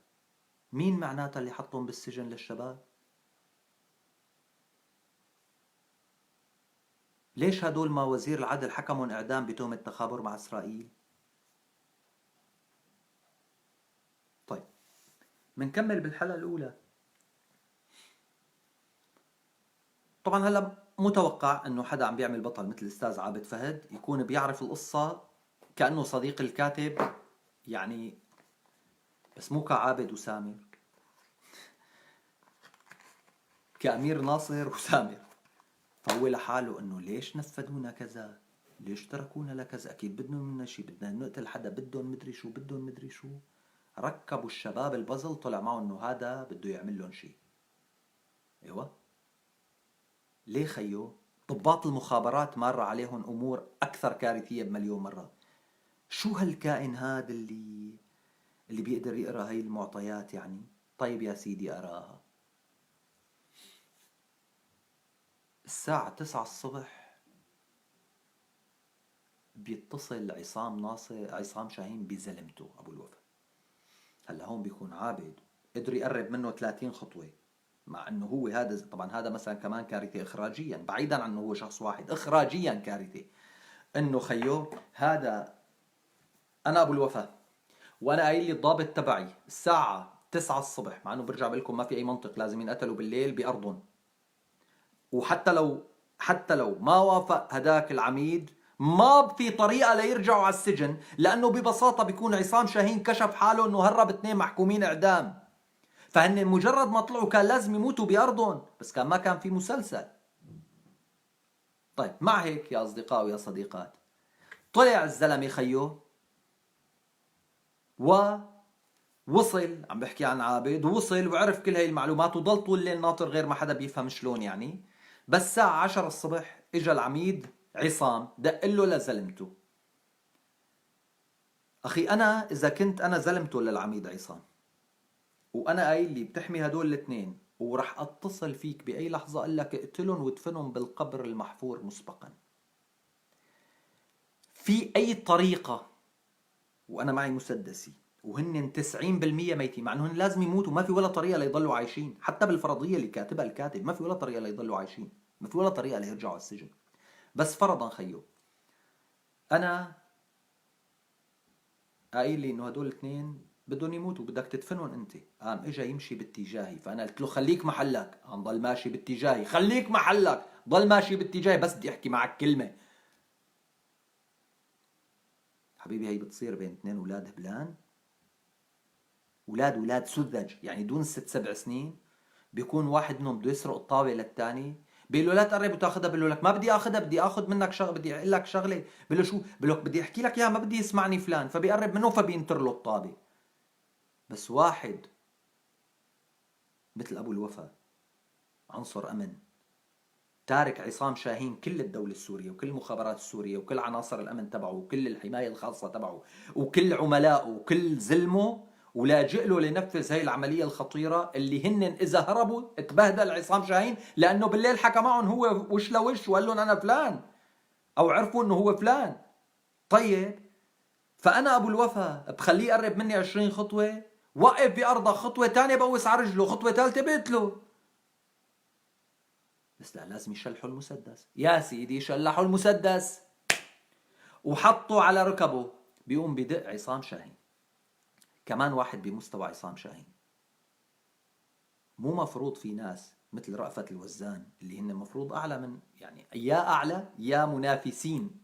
مين معناتها اللي حطهم بالسجن للشباب؟ ليش هدول ما وزير العدل حكمهم إعدام بتهمة تخابر مع إسرائيل؟ طيب منكمل بالحلقة الأولى. طبعا هلا متوقع انه حدا عم بيعمل بطل مثل الاستاذ عابد فهد يكون بيعرف القصة كأنه صديق الكاتب يعني، بس مو كعابد وسامر، كأمير ناصر وسامر. فهو لحاله انه ليش نفذونا كذا، ليش تركونا لكذا، اكيد بدهم منا شيء، بدنا نقتل حدا، بدهم مدري شو، بدهم مدري شو. ركبوا الشباب البازل، طلع معهم انه هذا بده يعمل لهم شيء. ايوه ليه خيو؟ ضباط المخابرات مر عليهم امور اكثر كارثيه بمليون مره. شو هالكائن هذا اللي بيقدر يقرا هاي المعطيات يعني؟ طيب يا سيدي اراها. الساعة 9 الصبح بيتصل عصام شاهين بزلمته أبو الوفا. هلا هون بيكون عابد قدر يقرب منه 30 خطوة، مع انه هو هذا طبعا هذا مثلا كمان كارثة اخراجيا، بعيدا عن انه هو شخص واحد، اخراجيا كارثة انه خيو هذا انا ابو الوفا وانا قايل لي الضابط تبعي الساعة 9 الصبح، مع انه برجع بقول لكم ما في اي منطق، لازم ينقتلوا بالليل بارضهم. وحتى لو ما وافق هداك العميد ما في طريقة ليرجعوا على السجن، لأنه ببساطة بيكون عصام شاهين كشف حاله أنه هرب 2 محكومين إعدام، فهن مجرد ما طلعوا كان لازم يموتوا بأرضهم، بس كان ما كان في مسلسل. طيب مع هيك يا أصدقاء ويا صديقات، طلع الزلمة خيو ووصل، عم بحكي عن عابد، وصل وعرف كل هاي المعلومات وضل طول الليل ناطر غير ما حدا بيفهم شلون يعني. بس الساعة 10 الصبح اجى العميد عصام دق له لزلمته. اخي انا اذا كنت انا زلمته للعميد عصام وانا قايل لي بتحمي هدول الاثنين ورح اتصل فيك باي لحظه اقول لك اقتلهم وادفنهم بالقبر المحفور مسبقا، في اي طريقه وانا معي مسدسي وهن 90% ميتين، مع انهم لازم يموتوا، ما في ولا طريقه ليضلوا عايشين، حتى بالفرضيه اللي كاتبها الكاتب ما في ولا طريقه ليضلوا عايشين، ما في ولا طريقه ليرجعوا على السجن. بس فرضا خيو انا قايل لي انه هدول الاثنين بدهم يموتوا بدك تدفنهم انت، قام اجى يمشي باتجاهي، فانا قلت له خليك محلك، قام ضل ماشي باتجاهي، خليك محلك، ضل ماشي باتجاهي، بس بدي احكي معك كلمه. حبيبي هي بتصير بين اثنين اولاد هبلان، اولاد سذج يعني دون 6 7 سنين. بيكون واحد منهم بده يسرق الطاولة للثاني، بيقول له لا تقرب وتاخذها، بيقول له لك ما بدي اخذها، بدي اخذ منك شغله، بدي اقول لك شغله، بيقول له شو؟ بيقول لك بدي احكي لك اياها، ما بدي يسمعني فلان، فبيقرب منه فبينتر له الطابة. بس واحد مثل ابو الوفا عنصر امن تارك عصام شاهين كل الدولة السورية وكل المخابرات السورية وكل عناصر الأمن تبعه وكل الحماية الخاصة تبعه وكل عملائه وكل زلمه، ولاجئ له لينفذ هاي العملية الخطيرة اللي هن إذا هربوا تبهدل عصام شاهين، لأنه بالليل حكى معهم هو وش لوش وقال لهم أنا فلان، أو عرفوا إنه هو فلان. طيب فأنا أبو الوفا بخليه يقرب مني 20 خطوة، وقف بأرضه، خطوة ثانية بوس على رجله، خطوة ثالثة بقتله. بس لا، لازم يشلحوا المسدس. يا سيدي شلحوا المسدس وحطوا على ركبه. بيقوم بدق عصام شاهين، كمان واحد بمستوى عصام شاهين. مو مفروض في ناس مثل رأفت الوزان اللي هن مفروض أعلى من، يعني يا أعلى يا منافسين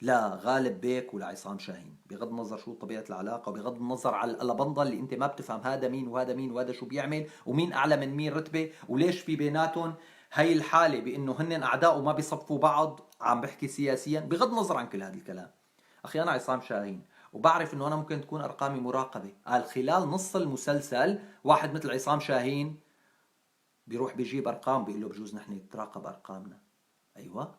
لا غالب بيك ولا عصام شاهين، بغض النظر شو طبيعة العلاقة وبغض النظر على الألبنضة اللي أنت ما بتفهم هذا مين وهذا مين وهذا شو بيعمل ومين أعلى من مين رتبة وليش في بيناتهم هي الحالة بأنه هن أعداء وما بيصفوا بعض، عم بحكي سياسيا بغض النظر عن كل هذا الكلام. أخي أنا عصام شاهين وبعرف أنه أنا ممكن تكون أرقامي مراقبة. قال خلال نص المسلسل واحد مثل عصام شاهين بيروح بيجيب أرقام بيقول له بجوز نحن نتراقب أرقامنا. أيوة،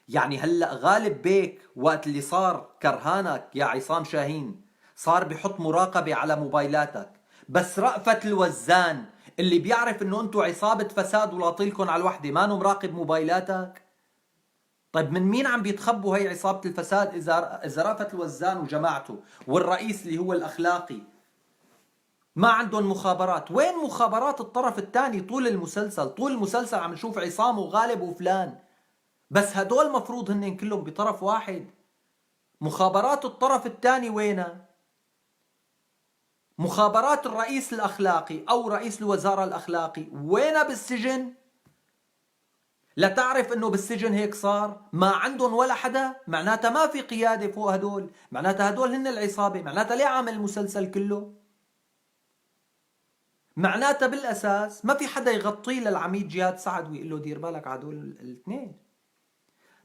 يعني هلأ غالب بيك وقت اللي صار كرهانك يا عصام شاهين صار بيحط مراقبة على موبايلاتك، بس رأفت الوزان اللي بيعرف انه انتو عصابة فساد ولاطيلكن على الوحدة مانو مراقب موبايلاتك. طيب من مين عم بيتخبوا هي عصابة الفساد إذا رأفت الوزان وجماعته والرئيس اللي هو الأخلاقي ما عندهم مخابرات؟ وين مخابرات الطرف الثاني طول المسلسل؟ طول المسلسل عم نشوف عصام وغالب وفلان، بس هدول مفروض هن كلهم بطرف واحد. مخابرات الطرف الثاني وينها؟ مخابرات الرئيس الأخلاقي أو رئيس الوزارة الأخلاقي وينها؟ بالسجن. لتعرف انه بالسجن هيك صار، ما عندهم ولا حدا، معناتها ما في قيادة فوق هدول، معناتها هدول هن العصابة، معناتها ليه عامل المسلسل كله؟ معناتها بالأساس ما في حدا يغطيه للعميد جهاد سعد ويقول له دير بالك على هدول الاثنين.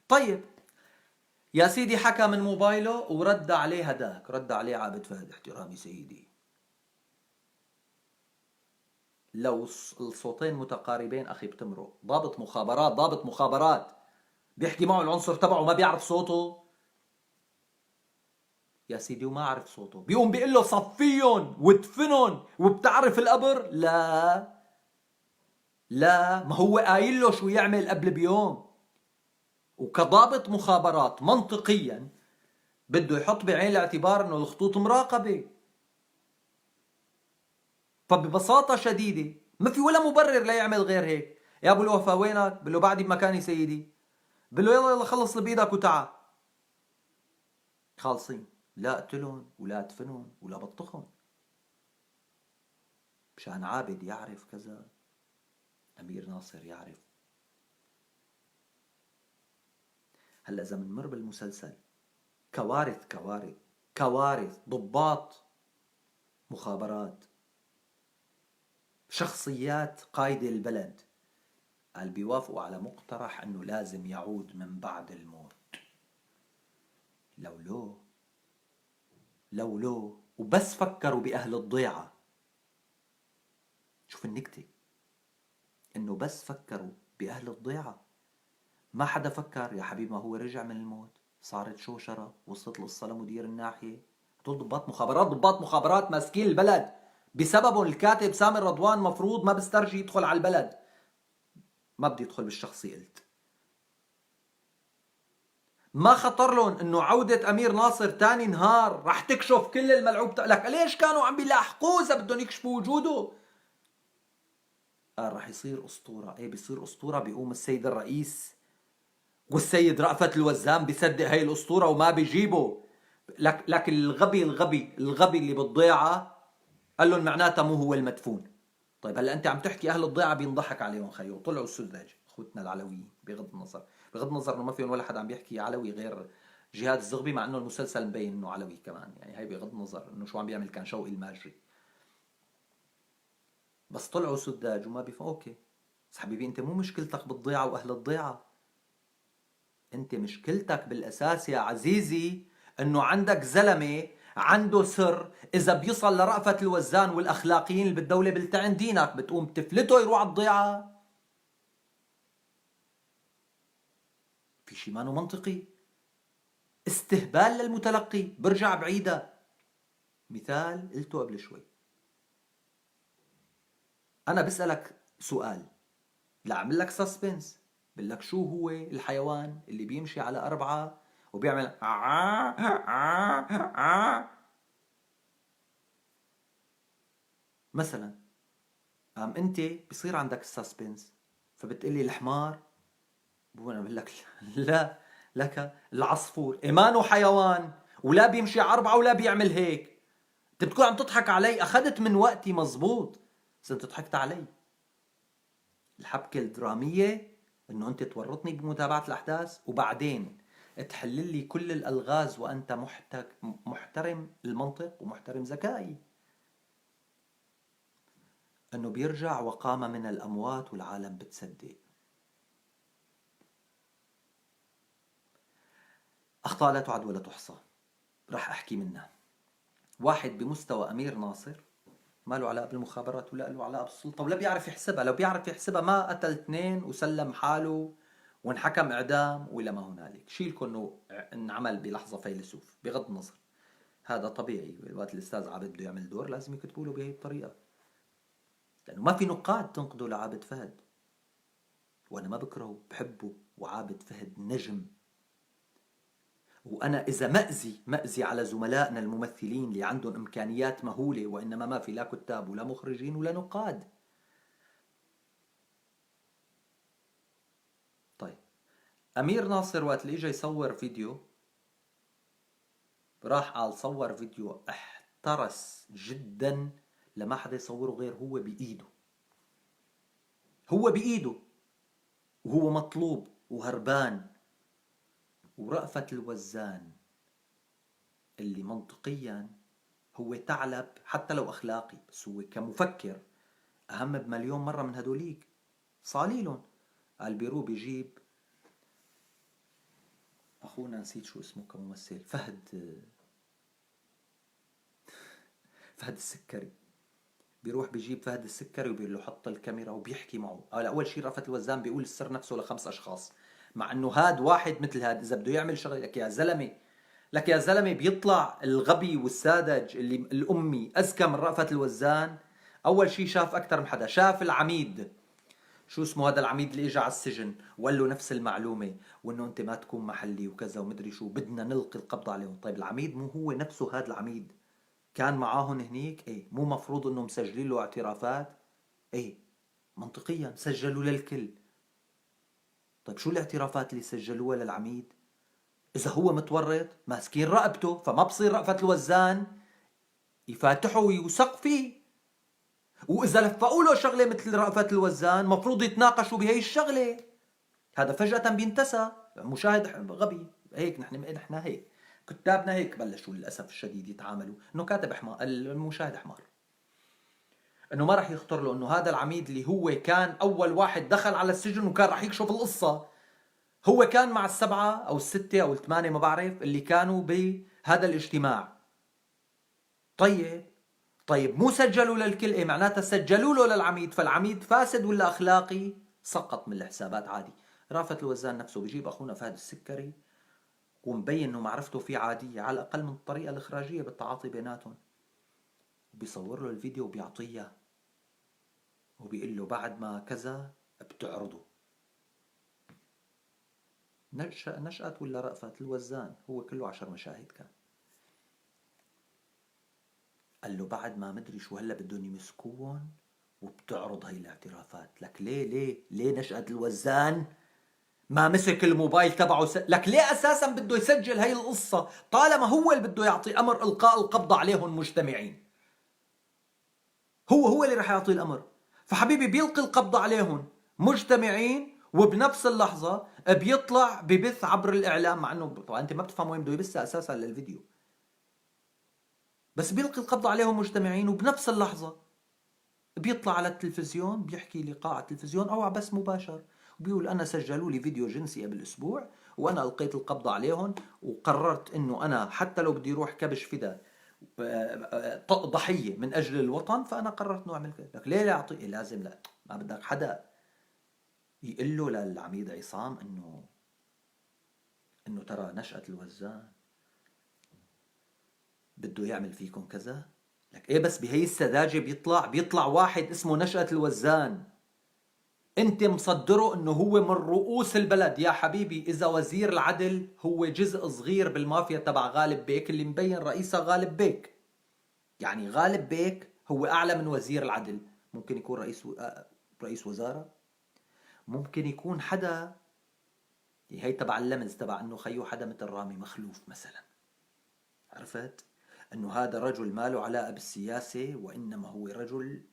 طيب يا سيدي حكى من موبايله ورد عليه هداك، رد عليه عابد فهد احترامي سيدي. لو الصوتين متقاربين أخي بتمرق. ضابط مخابرات، ضابط مخابرات بيحكي معه العنصر تبعه ما بيعرف صوته يا سيدي، وما عرف صوته، بيقوم بيقول له صفيهم وادفنهم وبتعرف القبر. لا لا، ما هو قايل له شو يعمل قبل بيوم. وكضابط مخابرات منطقيا بده يحط بعين الاعتبار انه الخطوط مراقبة. فببساطة شديدة ما في ولا مبرر ليعمل غير هيك. يا ابو الوفا وينك؟ بقول له بعدي بمكاني سيدي. بقول له يلا يلا خلص اللي بايدك وتعال. خالصين، لا اقتلهم ولا ادفنهم ولا بطخهم. مشان عابد يعرف كذا، امير ناصر يعرف. هلا اذا بنمر بالمسلسل كوارث كوارث كوارث، ضباط مخابرات، شخصيات قايدة البلد، قال بيوافقوا على مقترح انه لازم يعود من بعد الموت. لولو لولو وبس فكروا بأهل الضيعة. شوف النكتة، انه بس فكروا بأهل الضيعة، ما حدا فكر يا حبيبي ما هو رجع من الموت، صارت شوشرة، وصلت القصة لمدير الناحية. هدول ضباط مخابرات، ضباط مخابرات ماسكين البلد، بسببهم الكاتب سامر رضوان مفروض ما بسترجي يدخل على البلد. ما بدي يدخل بالشخصي قلت. ما خطر لهم انه عودة امير ناصر تاني نهار رح تكشف كل الملعوب. لك ليش كانوا عم بيلاحقوه اذا بدهم يكشفوا وجوده؟ قال رح يصير اسطورة. ايه بيصير اسطورة، بيقوم السيد الرئيس والسيد رأفت الوزان بيصدق هاي الاسطورة وما بيجيبه. لكن الغبي الغبي الغبي اللي بالضيعة قال لهم معناتها مو هو المدفون. طيب هلا انت عم تحكي اهل الضيعة بينضحك عليهم خيو، طلعوا السذج اخوتنا العلويين، بغض النظر، بغض النظر انه ما فيهم ولا حدا عم بيحكي علوي غير جهاد الزغبي، مع انه المسلسل مبين انه علوي كمان، يعني هي بغض النظر انه شو عم بيعمل كان شوقي الماجري. بس طلعوا سذاج وما بيفهموا. okay بس حبيبي انت مو مشكلتك بالضيعة واهل الضيعة، انت مشكلتك بالاساس يا عزيزي انه عندك زلمة عنده سر اذا بيصل لرأفت الوزان والاخلاقيين اللي بالدولة بلتعن دينك، بتقوم تفلته يروح على الضيعة. في شيء ما منطقي، استهبال للمتلقي. برجع بعيدة، مثال قلته قبل شوي، أنا بسألك سؤال لأعمل لك suspense، بقول لك شو هو الحيوان اللي بيمشي على 4 وبيعمل مثلا؟ قام أنت بصير عندك ال suspense فبتقلي الحمار، أنا بقول لك لا، لك العصفور. إيمانه حيوان ولا بيمشي على 4 ولا بيعمل هيك. أنت بتكون عم تضحك علي، أخذت من وقتي مزبوط، بس أنت ضحكت علي. الحبكة الدرامية إنه أنت تورطني بمتابعة الأحداث وبعدين تحل لي كل الألغاز وأنت محترم المنطق ومحترم ذكائي. إنه بيرجع وقام من الأموات والعالم بتصدق. أخطاء لا تعد ولا تحصى، رح أحكي منها. واحد بمستوى أمير ناصر ما له علاقة بالمخابرات ولا له علاقة بالسلطة ولا بيعرف يحسبها، لو بيعرف يحسبها ما قتل 2 وسلم حاله وانحكم إعدام وإلى ما هنالك. شيلكم إنه انعمل بلحظة فيلسوف، بغض النظر هذا طبيعي. الوقت الأستاذ عابد بده يعمل دور لازم يكتبوا له بهي الطريقة، لأنه ما في نقاد تنقده لعابد فهد، وأنا ما بكرهه، بحبه، وعابد فهد نجم. وأنا إذا مأزي على زملائنا الممثلين اللي عندهم إمكانيات مهولة، وإنما ما في لا كتاب ولا مخرجين ولا نقاد. طيب أمير ناصر وقت اللي إجا يصور فيديو، راح قال صور فيديو احترس جدا لما حدا يصوره غير هو بإيده، هو بإيده وهو مطلوب وهربان. ورأفت الوزان اللي منطقيا هو ثعلب حتى لو أخلاقي، بس هو كمفكر أهم بمليون مرة من هدوليك. صاليلهم قال بيرو بيجيب أخونا نسيت شو اسمه كممثل، فهد السكري، بيروح بيجيب فهد السكري وبيقول له حط الكاميرا وبيحكي معه. قال أول شيء رأفت الوزان بيقول السر نفسه ل5 أشخاص، مع إنه هاد واحد مثل هاد إذا بده يعمل شغلة. لك يا زلمة، لك يا زلمة، بيطلع الغبي والساذج اللي الأمي أذكى من رأفت الوزان. أول شيء شاف أكثر من حدا، شاف العميد، شو اسمه هذا العميد اللي إجا على السجن وقال له نفس المعلومة، وإنه أنت ما تكون محلي وكذا ومدري شو، بدنا نلقي القبض عليهم. طيب العميد مو هو نفسه هذا العميد كان معاهم هنيك؟ إيه، مو مفروض إنه مسجلين له اعترافات؟ إيه، منطقيا سجلوا للكل. طيب شو الاعترافات اللي سجلوها للعميد؟ إذا هو متورط ماسكين رقبته، فما بصير رأفت الوزان يفاتحه ويوثق فيه. وإذا لفقوا له شغلة مثل رأفت الوزان مفروض يتناقشوا بهي الشغلة. هذا فجأة بينتسى، مشاهد غبي هيك. نحن هيك كتابنا هيك بلشوا للأسف الشديد يتعاملوا إنه كاتب حمار، المشاهد حمار، إنه ما رح يخطر له إنه هذا العميد اللي هو كان أول واحد دخل على السجن وكان رح يكشف القصة، هو كان مع 7 أو 6 أو 8 ما بعرف اللي كانوا بهذا الاجتماع. طيب مو سجلوا للكل، إيه معناتها سجلوا له للعميد، فالعميد فاسد ولا أخلاقي؟ سقط من الحسابات عادي. رأفت الوزان نفسه بيجيب أخونا فهد السكري ومبين إنه معرفته فيه عادية على الأقل من الطريقة الإخراجية بالتعاطي بيناتهم، وبيصور له الفيديو وبيعطيه وبيقول له بعد ما كذا بتعرضه. نشأت ولا رأفت الوزان؟ هو كله 10 مشاهد كان. قال له بعد ما مدري شو هلا بدهم يمسكوهم وبتعرض هاي الاعترافات. لك ليه، ليه، ليه نشأت الوزان ما مسك الموبايل تبعه لك ليه أساسا بده يسجل هاي القصة طالما هو اللي بده يعطي أمر إلقاء القبض عليهم مجتمعين؟ هو اللي رح يعطي الأمر. فحبيبي بيلقي القبض عليهم مجتمعين، وبنفس اللحظة بيطلع ببث عبر الإعلام، مع إنه طبعا أنت ما بتفهم وين بده يبث أساسا للفيديو، بس بيلقي القبض عليهم مجتمعين وبنفس اللحظة. بيطلع على التلفزيون، بيحكي لقاء على التلفزيون أو على بث مباشر، وبيقول أنا سجلوا لي فيديو جنسي قبل أسبوع وأنا ألقيت القبض عليهم وقررت إنه أنا حتى لو بدي أروح كبش فدا ضحية من أجل الوطن، فأنا قررت إنه أعمل كذا. لك ليه لا أعطي؟ لازم لا، ما بدك حدا يقول له للعميد عصام إنه ترى نشأت الوزان بده يعمل فيكم كذا. لك إيه، بس بهي السذاجة بيطلع واحد اسمه نشأت الوزان، أنت مصدره إنه هو من رؤوس البلد. يا حبيبي إذا وزير العدل هو جزء صغير بالمافيا تبع غالب بيك اللي مبين رئيسها غالب بيك، يعني غالب بيك هو أعلى من وزير العدل، ممكن يكون رئيس وزارة، ممكن يكون حدا هي تبع اللمز تبع إنه خيو حدا مثل رامي مخلوف مثلا، عرفت إنه هذا رجل ما له علاقة بالسياسة وإنما هو رجل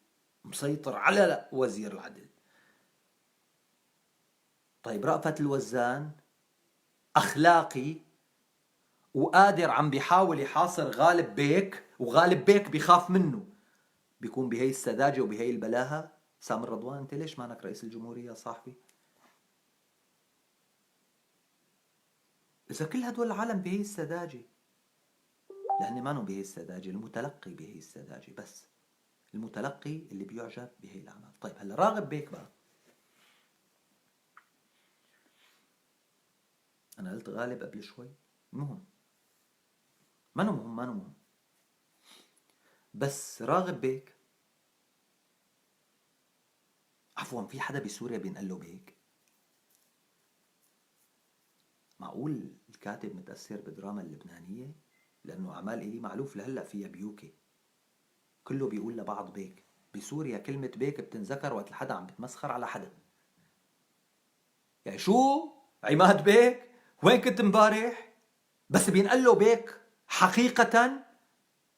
مسيطر على وزير العدل. طيب رأفت الوزان أخلاقي وقادر عم بيحاول يحاصر غالب بيك، وغالب بيك بيخاف منه، بيكون بهي السذاجة وبهي البلاهة. سامر رضوان أنت ليش مانك رئيس الجمهورية يا صاحبي؟ إذا كل هدول العالم بهي السذاجة، لأن مانو بهي السذاجة، المتلقي بهي السذاجة، بس المتلقي اللي بيعجب بهي الأعمال. طيب هلا راغب بيك بقى، أنا قلت غالب قبل شوي، المهم ما مهم، ما مهم، بس راغب بيك، عفوا في حدا بسوريا بينقل له بيك؟ معقول الكاتب متأثر بالدراما اللبنانية؟ لأنه أعمال إلي معلوف لهلأ فيها بيوكي، كله بيقول لبعض بيك. بسوريا كلمة بيك بتنذكر وقت الحدا عم بتمسخر على حدا، يعني شو عماد بيك وين كنت امبارح؟ بس بينقل له بيك حقيقة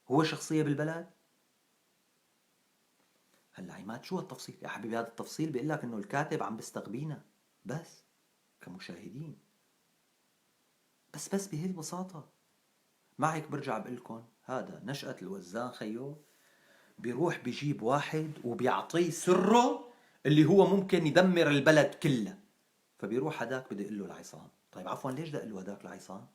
هو شخصية بالبلد. هلا عماد شو هالتفصيل يا حبيبي؟ هذا التفصيل بيقول لك انه الكاتب عم بيستغبينا بس كمشاهدين، بس بهي البساطة. معك برجع بقول لكم هذا نشأت الوزان خيو بيروح بيجيب واحد وبيعطيه سره اللي هو ممكن يدمر البلد كله، فبيروح هداك بده يقول له لعصام. طيب عفوا ليش دق له هداك لعصام؟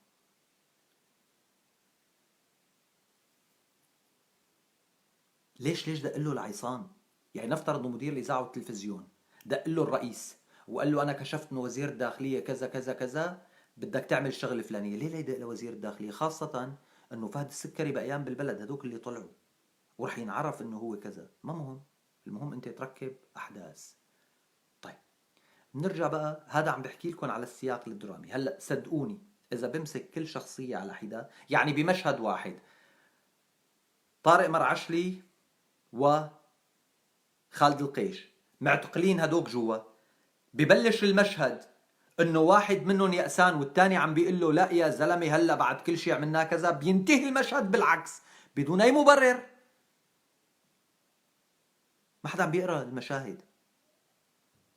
ليش دق له لعصام؟ يعني نفترض انه مدير الاذاعه والتلفزيون دق له الرئيس وقال له انا كشفت انه وزير الداخليه كذا كذا كذا، بدك تعمل الشغله الفلانيه، ليه يدق لوزير الداخليه؟ خاصه انه فهد السكري بقيان بالبلد، هدوك اللي طلعوا ورح ينعرف انه هو كذا. ما مهم، المهم انت تركب احداث. طيب نرجع بقى، هذا عم بحكي لكم على السياق الدرامي. هلا صدقوني اذا بمسك كل شخصيه على حده، يعني بمشهد واحد، طارق مرعشلي وخالد القيش معتقلين هدوك جوا، ببلش المشهد انه واحد منهم يأسان والثاني عم بيقول له لا يا زلمه هلا بعد كل شيء عملناه كذا، بينتهي المشهد بالعكس بدون اي مبرر. ما حدا عم بيقرا المشاهد،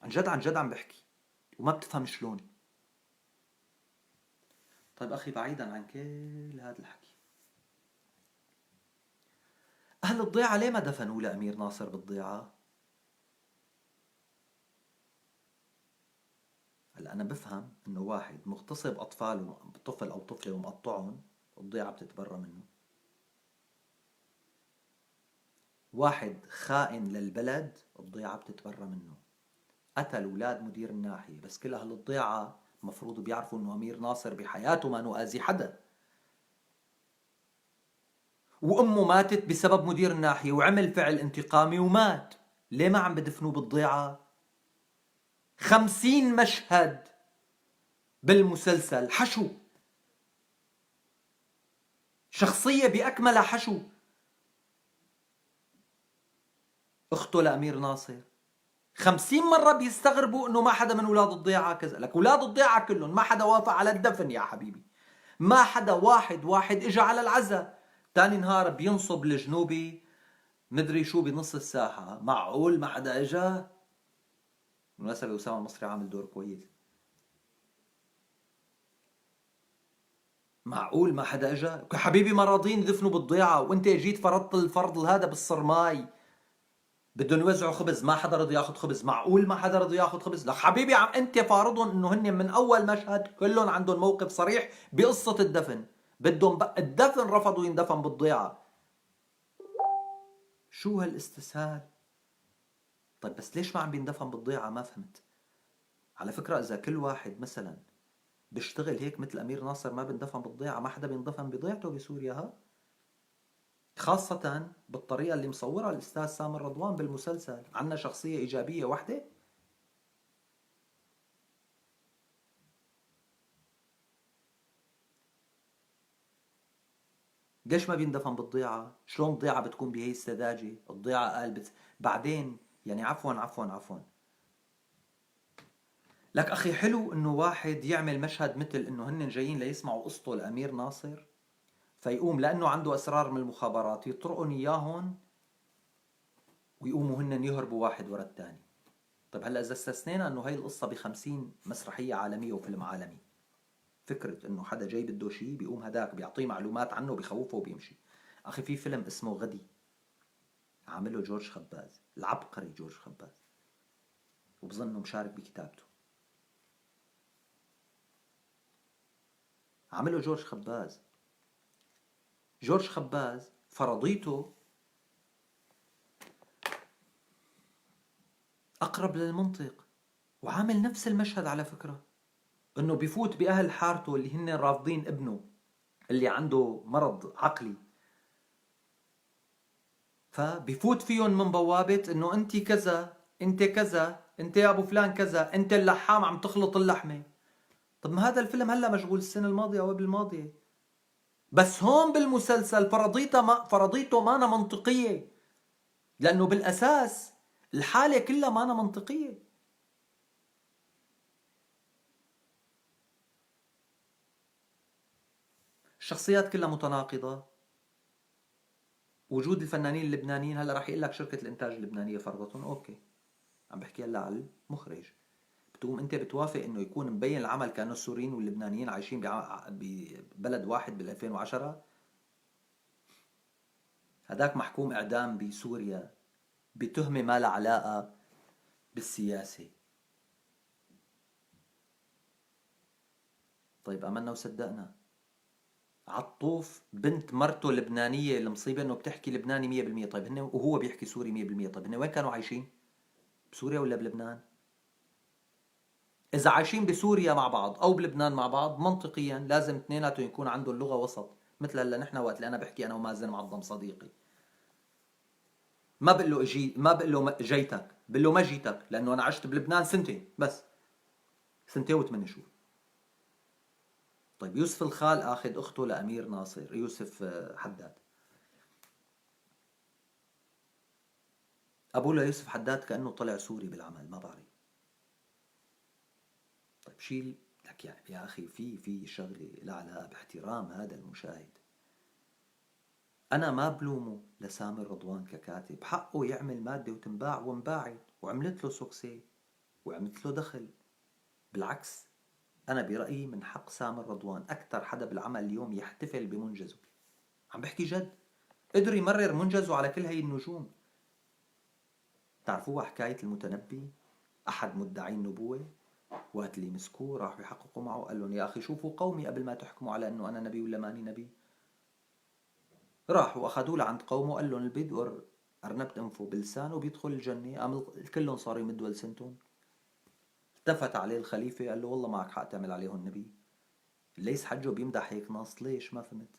عن جد عن جد عم بحكي وما بتفهم شلون. طيب اخي بعيدا عن كل هذا الحكي، اهل الضيعه ليه ما دفنوا لامير ناصر بالضيعه؟ هلا انا بفهم انه واحد مغتصب اطفال، طفل او طفله ومقطعهم، الضيعه بتتبرى منه. واحد خائن للبلد، الضيعه بتتبرى منه. قتل اولاد مدير الناحيه، بس كل اهل الضيعه مفروض بيعرفوا انه امير ناصر بحياته ما نؤذي حدا، وامه ماتت بسبب مدير الناحيه وعمل فعل انتقامي ومات، ليه ما عم بدفنوه بالضيعه؟ 50 مشهد بالمسلسل حشو، شخصية بأكملها حشو. أخته لأمير ناصر 50 مرة بيستغربوا إنه ما حدا من أولاد الضيعة كذا، لك أولاد الضيعة كلهم ما حدا وافق على الدفن يا حبيبي، ما حدا واحد إجا على العزاء. تاني نهار بينصب الجنوبي مدري شو بنص الساحة، معقول ما حدا إجا؟ بالمناسبة أسامة المصري عامل دور كويس. معقول ما حدا اجا؟ حبيبي ما راضين يدفنوا بالضيعة وانت اجيت فرضت الفرض هذا بالصرماي بدهم يوزعوا خبز، ما حدا رضي ياخذ خبز. معقول ما حدا رضي ياخذ خبز؟ لك حبيبي عم انت فارضهم انه هن من اول مشهد كلهم عندهم موقف صريح بقصة الدفن، بدهم الدفن رفضوا يندفن بالضيعة. شو هالاستسهال؟ طيب بس ليش ما عم بيندفن بالضيعة؟ ما فهمت. على فكرة إذا كل واحد مثلا بيشتغل هيك مثل أمير ناصر ما بيندفن بالضيعة، ما حدا بيندفن بضيعته بسوريا، ها؟ خاصة بالطريقة اللي مصورها الأستاذ سامر رضوان بالمسلسل، عنا شخصية إيجابية واحدة. ليش ما بيندفن بالضيعة؟ شلون الضيعة بتكون بهي السذاجة؟ الضيعة قال بعدين يعني عفوا عفوا عفوا. لك أخي حلو إنه واحد يعمل مشهد مثل إنه هن جايين ليسمعوا قصته لأمير ناصر، فيقوم لأنه عنده أسرار من المخابرات يطرقن إياهم ويقوموا هن يهربوا واحد ورا الثاني. طيب هلأ إذا استثنينا إنه هي القصة ب50 مسرحية عالمية وفيلم عالمي، فكرة إنه حدا جاي بده شيء بيقوم هداك بيعطيه معلومات عنه بخوفه وبيمشي. أخي في فيلم اسمه غدي عامله جورج خباز، العبقري جورج خباز، وبظنه مشارك بكتابته. عامله جورج خباز. جورج خباز فرضيته أقرب للمنطق، وعامل نفس المشهد على فكرة، إنه بيفوت بأهل حارته اللي هن رافضين ابنه اللي عنده مرض عقلي، فبيفوت فيهم من بوابة إنه أنت كذا، أنت كذا، أنت يا أبو فلان كذا، أنت اللحام عم تخلط اللحمة. طب ما هذا الفيلم هلا مشغول السنة الماضية أو قبل الماضية، بس هون بالمسلسل فرضيته مانا منطقية، لأنه بالأساس الحالة كلها مانا منطقية. الشخصيات كلها متناقضة. وجود الفنانين اللبنانيين، هلا راح يقول لك شركة الإنتاج اللبنانية فرضتهم، أوكي، عم بحكي هلا على المخرج. بتقوم أنت بتوافق إنه يكون مبين العمل كأنه السوريين واللبنانيين عايشين ببلد واحد بال 2010؟ هداك محكوم إعدام بسوريا بتهمة ما لها علاقة بالسياسة. طيب أمنا وصدقنا. عطوف بنت مرته لبنانية، المصيبة إنه بتحكي لبناني 100%، طيب هن وهو بيحكي سوري 100%، طيب هن وين كانوا عايشين؟ بسوريا ولا بلبنان؟ إذا عايشين بسوريا مع بعض أو بلبنان مع بعض منطقيا لازم اثنيناتهم يكون عندهم لغة وسط، مثل هلا نحن وقت اللي أنا بحكي أنا ومازن معظم صديقي، ما بقول له اجي، ما بقول له جيتك، بقول له ما جيتك، لأنه أنا عشت بلبنان سنتين بس، سنتين وثمان شهور. طيب يوسف الخال آخذ أخته لأمير ناصر، يوسف حداد. أبوه ليوسف حداد كأنه طلع سوري بالعمل، ما بعرف. طيب شيل لك يعني يا أخي، في شغلة لها علاقة باحترام هذا المشاهد. أنا ما بلومه لسامر رضوان ككاتب، حقه يعمل مادة وتنباع، وانباعت وعملت له سوكسي وعملت له دخل. بالعكس أنا برأيي من حق سامر رضوان أكثر حدا بالعمل اليوم يحتفل بمنجزه. عم بحكي جد، قدر يمرر منجزه على كل هاي النجوم. تعرفوها حكاية المتنبي أحد مدعي النبوة، وقت اللي مسكوه راحوا يحققوا معه، قال لهم يا أخي شوفوا قومي قبل ما تحكموا على أنه أنا نبي ولا ماني نبي. راحوا أخذوه لعند قومه، قال لهم اللي بيدقر أرنبت أنفه بلسانه بيدخل الجنة. قام كلهم صاروا يمدوا لسنتهم. التفت عليه الخليفة قال له والله معك حق تعمل عليهم النبي. ليس حجه بيمدح هيك نص، ليش؟ ما فهمت.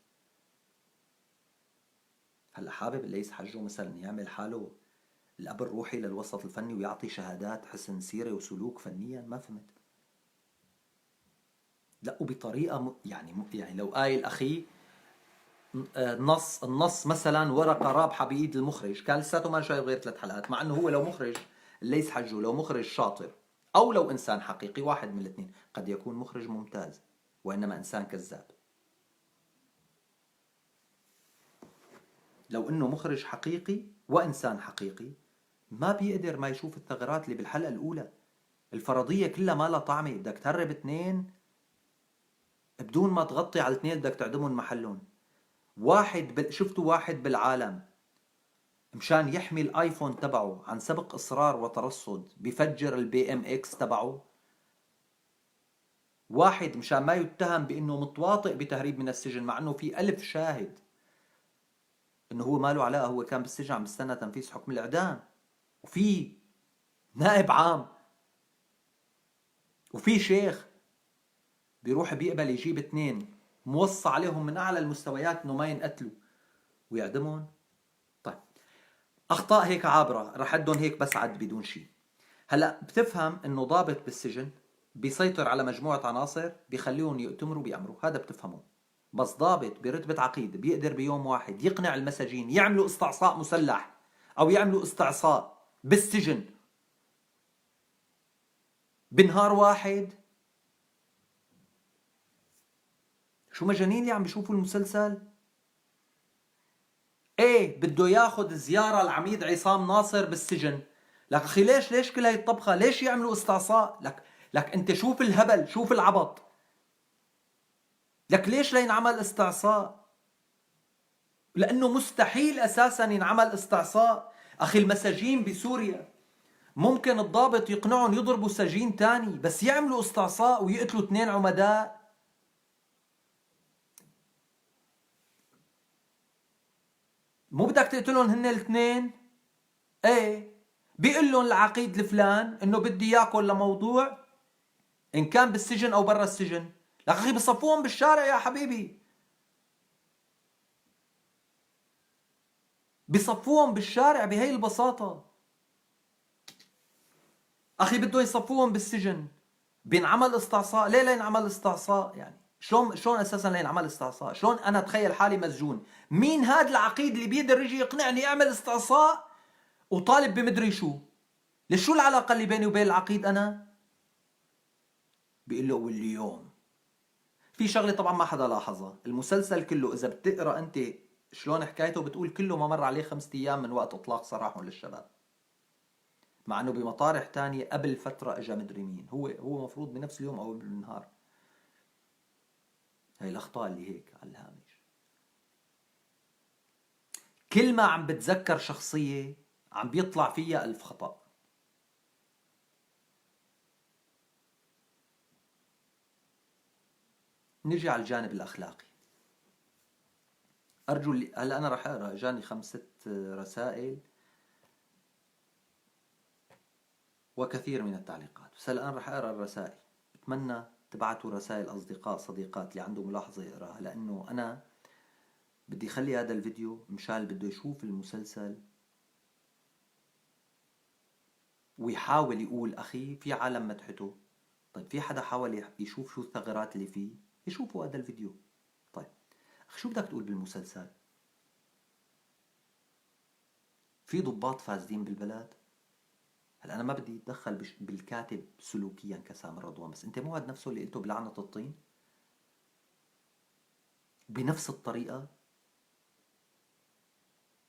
هلا حابب ليس حجه مثلا يعمل حاله الأب الروحي للوسط الفني ويعطي شهادات حسن سيرة وسلوك فنيا؟ ما فهمت. لا وبطريقة يعني لو قايل أخي النص مثلا ورقة رابحة بإيد المخرج، كان لساته ما شايف غير 3 حلقات، مع إنه هو لو مخرج ليس حجه، لو مخرج شاطر أو لو إنسان حقيقي، واحد من الاثنين، قد يكون مخرج ممتاز وإنما إنسان كذاب. لو إنه مخرج حقيقي وإنسان حقيقي ما بيقدر ما يشوف الثغرات اللي بالحلقة الأولى. الفرضية كلها ما لها طعمة، بدك تهرب 2 بدون ما تغطي على 2 بدك تعدمهم محلهم. شفتوا واحد بالعالم مشان يحمي ال iPhone تبعه عن سبق اصرار وترصد بفجر ال BMX تبعه. واحد مشان ما يتهم بانه متواطئ بتهريب من السجن، مع انه في 1000 شاهد انه هو ما له علاقة، هو كان بالسجن عم بيستنى تنفيذ حكم الاعدام، وفي نائب عام وفي شيخ بيروح بيقبل يجيب 2 موصى عليهم من اعلى المستويات انه ما ينقتلوا ويعدمهم. طيب اخطاء هيك عابرة رح عدهم هيك بس عد بدون شيء. هلا بتفهم انه ضابط بالسجن بيسيطر على مجموعة عناصر بيخليهم يؤتمروا بأمره، هذا بتفهمه. بس ضابط برتبة عقيد بيقدر بيوم واحد يقنع المساجين يعملوا استعصاء مسلح أو يعملوا استعصاء بالسجن بنهار واحد. شو مجانين اللي عم بيشوفوا المسلسل؟ ايه بده ياخذ زيارة العميد عصام ناصر بالسجن. لك اخي ليش كل هاي الطبخة؟ ليش يعملوا استعصاء؟ لك انت شوف الهبل، شوف العبط. لك ليش لينعمل استعصاء؟ لانه مستحيل اساسا ينعمل استعصاء. اخي المساجين بسوريا ممكن الضابط يقنعهم يضربوا سجين تاني، بس يعملوا استعصاء ويقتلوا 2 عمداء. مو بدك تقتلهم هن الاثنين؟ ايه بيقول لهم العقيد الفلان انه بدي اياكم لموضوع ان كان بالسجن او برا السجن. لك اخي بصفوهم بالشارع يا حبيبي، بصفوهم بالشارع بهي البساطة. اخي بده يصفوهم بالسجن، بينعمل استعصاء. ليه لينعمل استعصاء؟ يعني شلون اساسا لينعمل استعصاء؟ شلون انا اتخيل حالي مسجون؟ مين هذا العقيد اللي بيقدر يجي يقنعني اعمل استعصاء وطالب بمدري شو؟ ليش شو العلاقة اللي بيني وبين العقيد انا؟ بيقول له واليوم في شغلة طبعا ما حدا لاحظها، المسلسل كله اذا بتقرا انت شلون حكايته بتقول كله ما مر عليه 5 ايام من وقت اطلاق سراحهم للشباب، مع انه بمطارح تانية قبل فترة اجى مدري مين، هو مفروض بنفس اليوم او بالنهار. هاي الاخطاء اللي هيك على الهامش. كل ما عم بتذكر شخصية عم بيطلع فيها 1000 خطأ. نجي على الجانب الأخلاقي. أرجو اللي هلا أنا رح أقرأ، جاني 5 رسائل وكثير من التعليقات، بس الآن رح أقرأ الرسائل. بتمنى تبعتوا رسائل أصدقاء صديقات اللي عنده ملاحظة يقراها، لأنه أنا بدي أخلي هذا الفيديو مشان بده يشوف المسلسل ويحاول يقول أخي في عالم مدحته، طيب في حدا حاول يشوف شو الثغرات اللي فيه، يشوفوا هذا الفيديو. طيب أخي شو بدك تقول بالمسلسل؟ في ضباط فاسدين بالبلد؟ هلا أنا ما بدي أتدخل بالكاتب سلوكيا كسامر رضوان، بس أنت مو هذا نفسه اللي قلته بلعنة الطين؟ بنفس الطريقة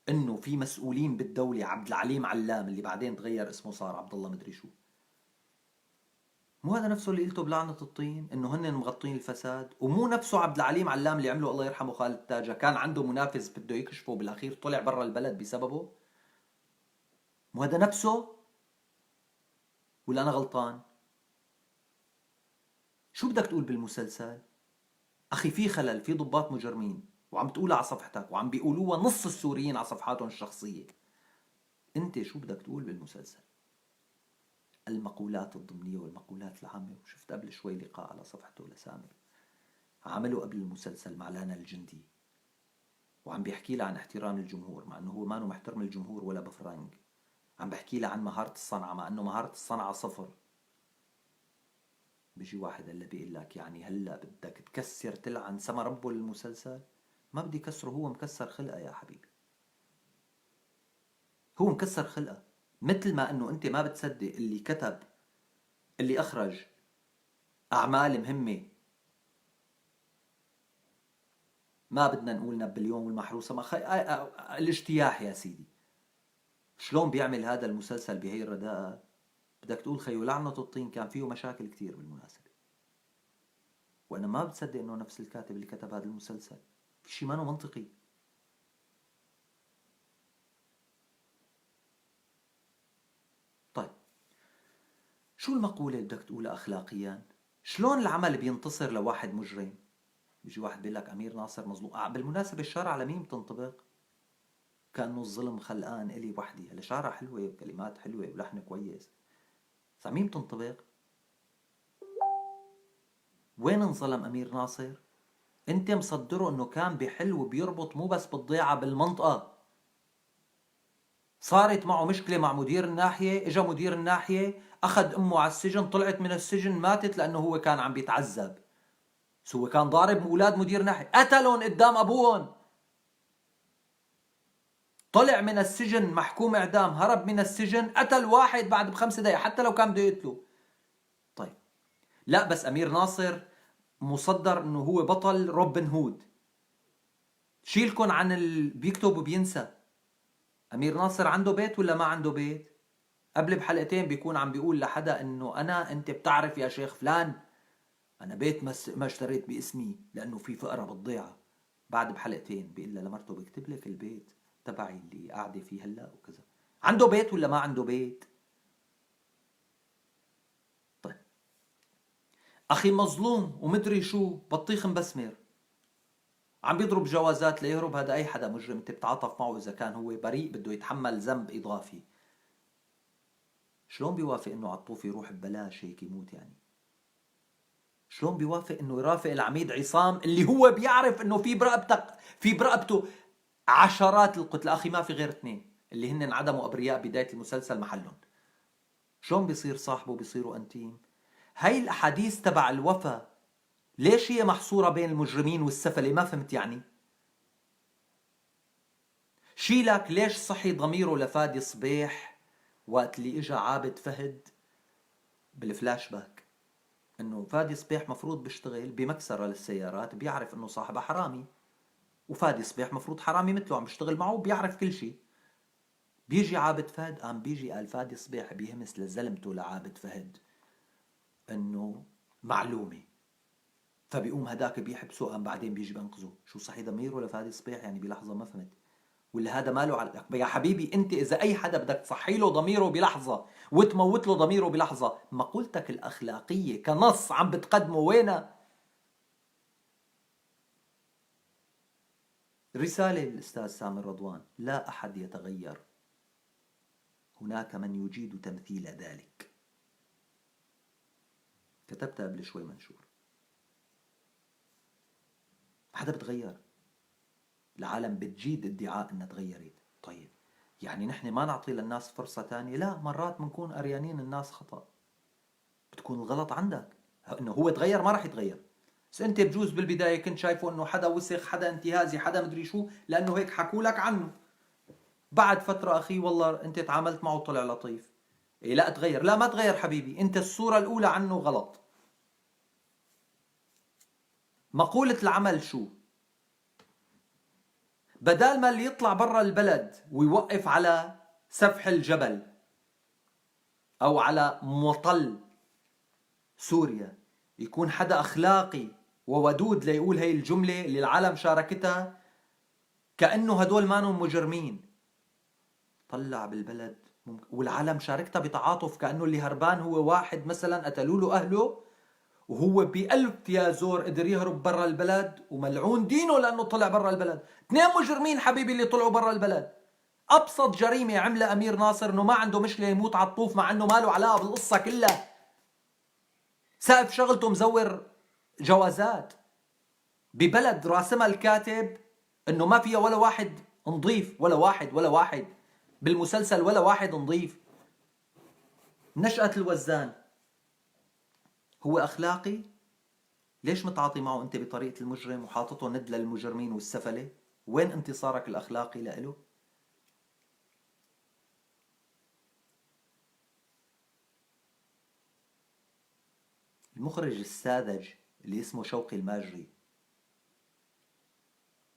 إنه في مسؤولين بالدولة، عبد العليم علام اللي بعدين تغير اسمه صار عبد الله مدري شو، مو هذا نفسه اللي قلته بلعنة الطين إنه هن مغطين الفساد؟ ومو نفسه عبد العليم علام اللي عمله الله يرحمه خالد تاجا كان عنده منافس بده يكشفه بالأخير طلع برا البلد بسببه؟ مو هذا نفسه؟ ولا أنا غلطان؟ شو بدك تقول بالمسلسل؟ أخي في خلل، في ضباط مجرمين، وعم تقولها على صفحتك وعم بيقولوها نص السوريين على صفحاتهم الشخصية. أنت شو بدك تقول بالمسلسل؟ المقولات الضمنية والمقولات العامة، وشفت قبل شوي لقاء على صفحته لسامر عمله قبل المسلسل مع لانا الجندي، وعم بيحكي لها عن احترام الجمهور مع انه هو ما محترم الجمهور ولا بفرنك، عم بحكي لها عن مهارة الصنعة مع انه مهارة الصنعة صفر. بيجي واحد هلا بيقول لك يعني هلا بدك تكسر تلعن سما ربه للمسلسل؟ ما بدي كسره، هو مكسر خلقه يا حبيبي، هو مكسر خلقه. مثل ما انه انت ما بتصدق اللي كتب اللي اخرج اعمال مهمه، ما بدنا نقول نابليون والمحروسه، ما الاجتياح يا سيدي، شلون بيعمل هذا المسلسل بهي الرداءة؟ بدك تقول خيو لعنة الطين كان فيه مشاكل كثير بالمناسبة، وأنا ما بتصدق إنه نفس الكاتب اللي كتب هذا المسلسل، في شيء ما منطقي. شو المقولة اللي بدك تقولها أخلاقيا؟ شلون العمل بينتصر لواحد مجرم؟ بيجي واحد بيقول لك أمير ناصر مظلوم. بالمناسبة الشارع على مين بتنطبق؟ كأنه الظلم خلقان إلي وحدي. هلا شعرها حلوة وكلمات حلوة ولحن كويس، بس على مين بتنطبق؟ وين انظلم أمير ناصر؟ أنت مصدره إنه كان بحل وبيربط مو بس بالضيعة، بالمنطقة. صارت معه مشكلة مع مدير الناحية، إجا مدير الناحية أخذ أمه على السجن، طلعت من السجن ماتت لأنه هو كان عم بيتعذب. بس هو كان ضارب أولاد مدير ناحية، قتلهم قدام أبوهم. طلع من السجن محكوم إعدام، هرب من السجن، قتل واحد بعد ب5 دقايق حتى لو كان بده يقتله. طيب لا، بس أمير ناصر مصدر إنه هو بطل روبن هود. شيلكن عن بيكتب وبينسى. أمير ناصر عنده بيت ولا ما عنده بيت؟ قبل بحلقتين بيكون عم بيقول لحدا إنه أنا، أنت بتعرف يا شيخ فلان، أنا بيت ما اشتريت باسمي لأنه في فقرة بالضيعة. بعد بحلقتين بيقول لها لمرته بكتب لك البيت تبعي اللي قاعدة فيه هلأ وكذا. عنده بيت ولا ما عنده بيت؟ طيب أخي مظلوم ومدري شو، بطيخ مبسمر، عم بيضرب جوازات ليهرب. هذا أي حدا مجرم أنت بتعاطف معه، إذا كان هو بريء بده يتحمل ذنب إضافي. شلون بيوافق إنه عطوف يروح ببلاش هيك يموت يعني؟ شلون بيوافق إنه يرافق العميد عصام اللي هو بيعرف إنه في برقبته عشرات القتلى؟ أخي ما في غير 2 اللي هن انعدموا أبرياء بداية المسلسل محلهم. شلون بيصير صاحبه بيصيروا أنتيم؟ هاي الأحاديث تبع الوفا ليش هي محصورة بين المجرمين والسفلة؟ ما فهمت يعني. شيلك ليش صحي ضميره لفادي صبيح وقت اللي اجا عابد فهد بالفلاش باك؟ انه فادي صبيح مفروض بيشتغل بمكسرة للسيارات، بيعرف انه صاحبها حرامي، وفادي صبيح مفروض حرامي مثله، عم بيشتغل معه وبيعرف كل شيء. بيجي عابد فهد، قام بيجي قال فادي صبيح بيهمس لزلمته لعابد فهد انه معلومة، فبيقوم هداك بيحبسه، قام بعدين بيجي بينقذه. شو صحي ضميره لفادي صبيح يعني بلحظة؟ ما فهمت. ولا هذا ماله على يا حبيبي انت اذا اي حدا بدك تصحي له ضميره بلحظة وتموت له ضميره بلحظة، مقولتك الأخلاقية كنص عم بتقدمه وينها؟ رسالة للأستاذ سامر رضوان: لا أحد يتغير، هناك من يجيد تمثيل ذلك. كتبتها قبل شوي منشور. حدا بتغير، العالم بتجيد ادعاء انها تغيرت. طيب يعني نحن ما نعطي للناس فرصة تانية؟ لا، مرات بنكون قريانين الناس خطأ، بتكون الغلط عندك انه هو تغير ما راح يتغير، بس انت بجوز بالبداية كنت شايفه انه حدا وسخ، حدا انتهازي، حدا مدري شو، لانه هيك حكوا لك عنه. بعد فترة اخي والله انت تعاملت معه وطلع لطيف، إيه لا تغير، لا ما تغير حبيبي، انت الصورة الاولى عنه غلط. مقولة العمل شو؟ بدال ما اللي يطلع برا البلد ويوقف على سفح الجبل أو على مطل سوريا يكون حدا أخلاقي وودود ليقول هاي الجملة اللي العالم شاركتها كأنه هدول مانهم مجرمين، طلع بالبلد والعالم شاركتها بتعاطف كأنه اللي هربان هو واحد مثلا قتلوا له أهله وهو بألف يا زور قدر يهرب برا البلد وملعون دينه لأنه طلع برا البلد. 2 مجرمين حبيبي اللي طلعوا برا البلد. أبسط جريمة عملها أمير ناصر إنه ما عنده مشكلة يموت على الطوف مع إنه ما له علاقة بالقصة كلها، سقف شغلته مزور جوازات ببلد راسمها الكاتب إنه ما فيها ولا واحد نظيف، ولا واحد، ولا واحد بالمسلسل، ولا واحد نظيف. نشأة الوزان هو أخلاقي؟ ليش متعاطي معه أنت بطريقة المجرم وحاطته ند للمجرمين والسفلة؟ وين انتصارك الأخلاقي لإله؟ المخرج الساذج اللي اسمه شوقي الماجري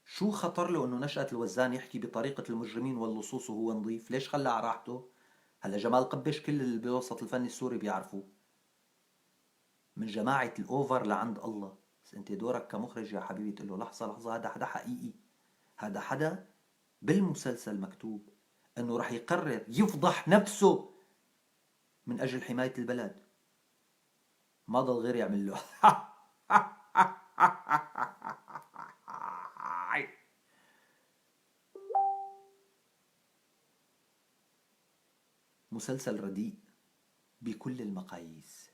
شو خطر له انه نشأة الوزان يحكي بطريقة المجرمين واللصوص وهو نظيف؟ ليش خلى على راحته؟ هلا جمال قبش كل اللي بالوسط الفني السوري بيعرفوه من جماعة الأوفر لعند الله، بس أنت دورك كمخرج يا حبيبي تقول له لحظة لحظة، هذا حدا حقيقي، هذا حدا بالمسلسل مكتوب أنه رح يقرر يفضح نفسه من أجل حماية البلد. ما ضل غير يعمل له. مسلسل رديء بكل المقاييس،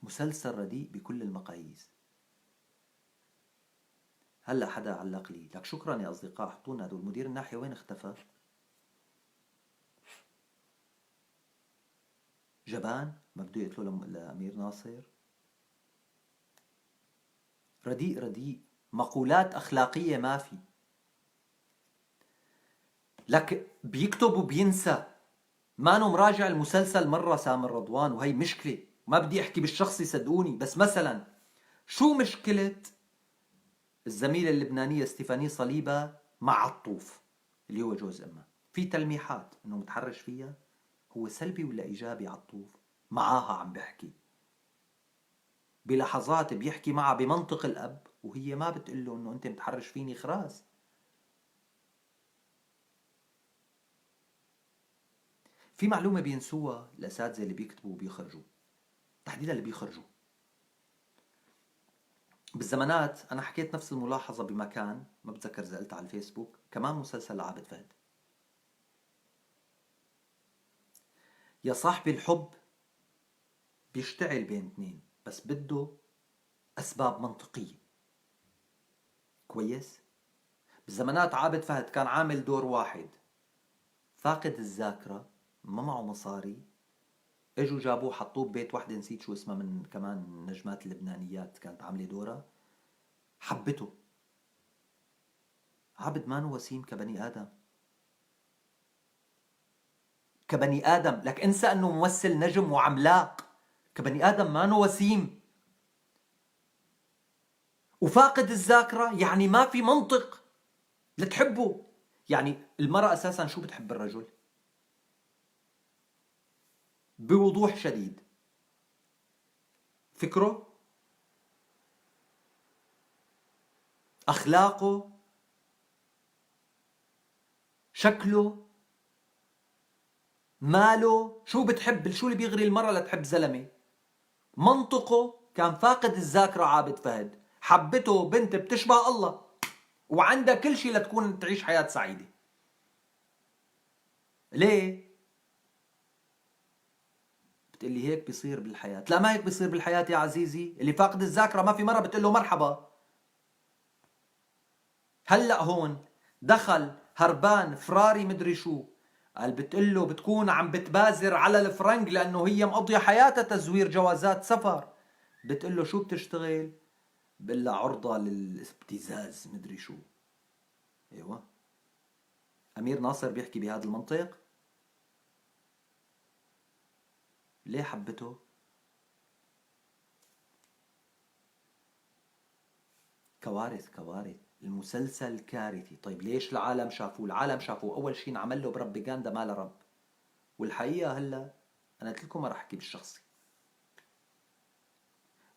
مسلسل رديء بكل المقاييس. هلا حدا علق لي، لك شكرا يا اصدقاء، حطونا هدول. مدير الناحية وين اختفى؟ جبان ما بده يقتله لأمير ناصر. رديء رديء، مقولات أخلاقية ما في. لك بيكتب وبينسى، مانو مراجع المسلسل مرة سامر رضوان، وهي مشكلة. ما بدي أحكي بالشخصي صدقوني، بس مثلا شو مشكلة الزميلة اللبنانية ستيفاني صليبة مع عطوف اللي هو جوز أمها؟ في تلميحات إنه متحرش فيها، هو سلبي ولا إيجابي عطوف؟ معاها عم بحكي بلحظات، بيحكي معها بمنطق الأب، وهي ما بتقول له إنه أنت متحرش فيني خراس. في معلومة بينسوها الأساتذة اللي بيكتبوا وبيخرجوا، تحديدا اللي بيخرجوا بالزمانات. أنا حكيت نفس الملاحظة بمكان ما بتذكر إذا قلتها على الفيسبوك، كمان مسلسل عابد فهد. يا صاحبي الحب بيشتعل بين اثنين، بس بده أسباب منطقية. كويس؟ بالزمانات عابد فهد كان عامل دور واحد فاقد الذاكرة، ما معه مصاري، اجوا جابوه حطوه ببيت وحده نسيت شو اسمها من كمان نجمات اللبنانيات كانت عامله دورها، حبته. عابد مانو وسيم كبني ادم، كبني ادم، لك انسى انه ممثل نجم وعملاق، كبني ادم مانو وسيم وفاقد الذاكرة، يعني ما في منطق لتحبه. يعني المرأة اساسا شو بتحب الرجل؟ بوضوح شديد فكره، أخلاقه، شكله، ماله، شو بتحب، شو اللي بيغري المرأة لتحب زلمة؟ منطقه كان فاقد الذاكرة عابد فهد، حبته بنت بتشبه الله وعندها كل شيء لتكون تعيش حياة سعيدة. ليه؟ بتقلي هيك بيصير بالحياة. لا ما هيك بيصير بالحياة يا عزيزي، اللي فاقد الذاكرة ما في مرة بتقول له مرحبا. هلأ هون دخل هربان فراري مدري شو، قال بتقول له بتكون عم بتبازر على الفرنك لأنه هي مقضية حياتها تزوير جوازات سفر. بتقول له شو بتشتغل؟ بقول لها عرضة للابتزاز مدري شو. ايوه أمير ناصر بيحكي بهذا المنطق. ليه حبته؟ كوارث كوارث، المسلسل كارثي. طيب ليش العالم شافوه؟ العالم شافوه أول شيء انعمل له بربيغاندا ما لرب. والحقيقة هلا أنا قلت لكم ما رح أحكي بالشخصي،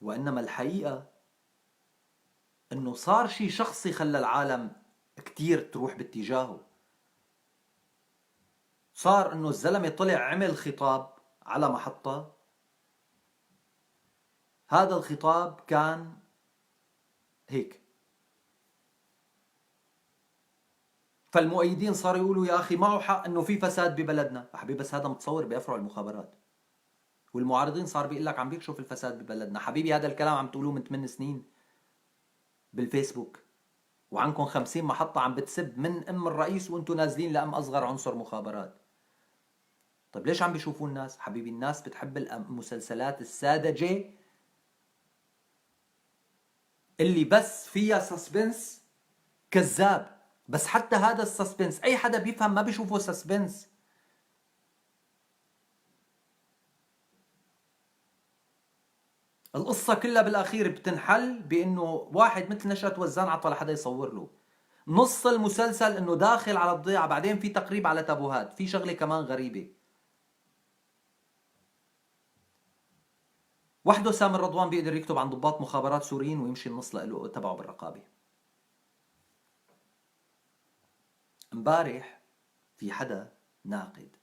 وإنما الحقيقة إنه صار شيء شخصي خلى العالم كتير تروح باتجاهه. صار إنه الزلمة طلع عمل خطاب على محطة، هذا الخطاب كان هيك، فالمؤيدين صاروا يقولوا يا أخي معه حق إنه في فساد ببلدنا. حبيبي بس هذا متصور بأفرع المخابرات. والمعارضين صار بيقول لك عم بيكشف الفساد ببلدنا. حبيبي هذا الكلام عم تقولوه من 8 سنين بالفيسبوك، وعنكم 50 محطة عم بتسب من أم الرئيس وأنتم نازلين لأم أصغر عنصر مخابرات. طيب ليش عم بيشوفوا الناس؟ حبيبي الناس بتحب المسلسلات الساذجة اللي بس فيها suspense كذاب. بس حتى هذا ال suspense اي حدا بيفهم ما بيشوفه suspense. القصة كلها بالاخير بتنحل بانه واحد مثل نشأت وزان عطى لحدا يصور له. نص المسلسل انه داخل على الضيعة، بعدين في تقريب على تابوهات، في شغلة كمان غريبة. وحده سامر رضوان بيقدر يكتب عن ضباط مخابرات سوريين ويمشي النص له تبعه بالرقابة. امبارح في حدا ناقد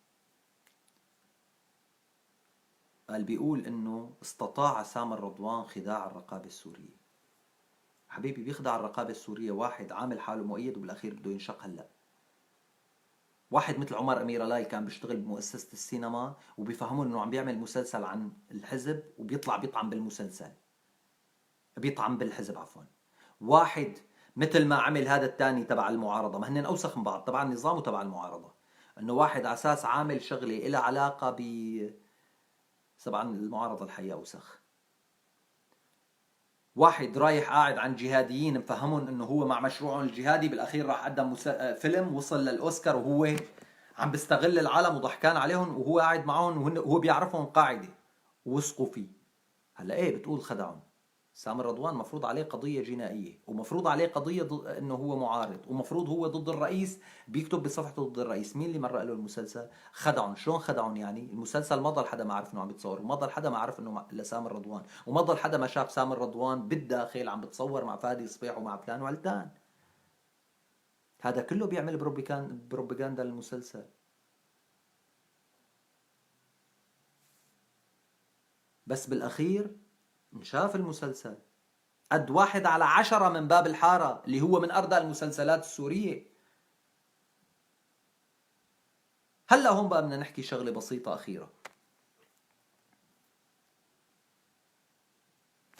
قال بيقول انه استطاع سامر رضوان خداع الرقابة السورية. حبيبي بيخدع الرقابة السورية واحد عامل حاله مؤيد وبالاخير بده ينشق. هلا واحد مثل عمر أميرلاي كان بيشتغل بمؤسسة السينما وبيفهمون انه عم بيعمل مسلسل عن الحزب وبيطلع بيطعن بالمسلسل، بيطعن بالحزب عفوا. واحد مثل ما عمل هذا الثاني تبع المعارضة، ما هن أوسخ من بعض، تبع النظام وتبع المعارضة، انه واحد على اساس عامل شغلة إلها علاقة ب طبعا المعارضة الحقيقة أوسخ. واحد رايح قاعد عند جهاديين مفهمهم انه هو مع مشروعهم الجهادي، بالاخير راح قدم فيلم وصل للاوسكار وهو عم بيستغل العالم وضحكان عليهم وهو قاعد معهم وهو بيعرفهم قاعدة ووثقوا فيه. هلا ايه بتقول خدعهم؟ سامر رضوان مفروض عليه قضية جنائية، ومفروض عليه قضية انه هو معارض، ومفروض هو ضد الرئيس، بيكتب بصفحته ضد الرئيس. مين اللي مرق له المسلسل؟ خدعهم. شلون خدعهم يعني؟ المسلسل ما ضل حدا ما عرف انه عم بيتصور، وما ضل حدا ما عرف انه لسامر رضوان، وما ضل حدا ما شاف سامر رضوان بالداخل عم بتصور مع فادي صبيح ومع فلان وعلتان. هذا كله بيعمل بروباغندا للمسلسل. بس بالاخير انشاف المسلسل قد 1 على 10 من باب الحارة اللي هو من أردى المسلسلات السورية. هلأ هون بقى بدنا نحكي شغلة بسيطة أخيرة.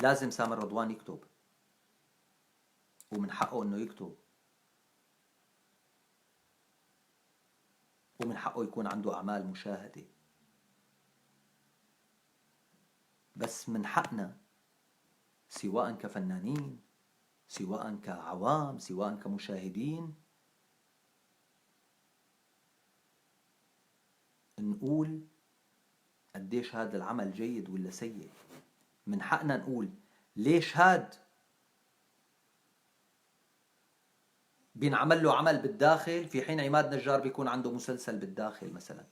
لازم سامر رضوان يكتب، ومن حقه إنه يكتب، ومن حقه يكون عنده أعمال مشاهدة، بس من حقنا سواء كفنانين، سواء كعوام، سواء كمشاهدين، نقول قديش هذا العمل جيد ولا سيء. من حقنا نقول ليش هاد بينعمل له عمل بالداخل في حين عماد نجار بيكون عنده مسلسل بالداخل مثلا.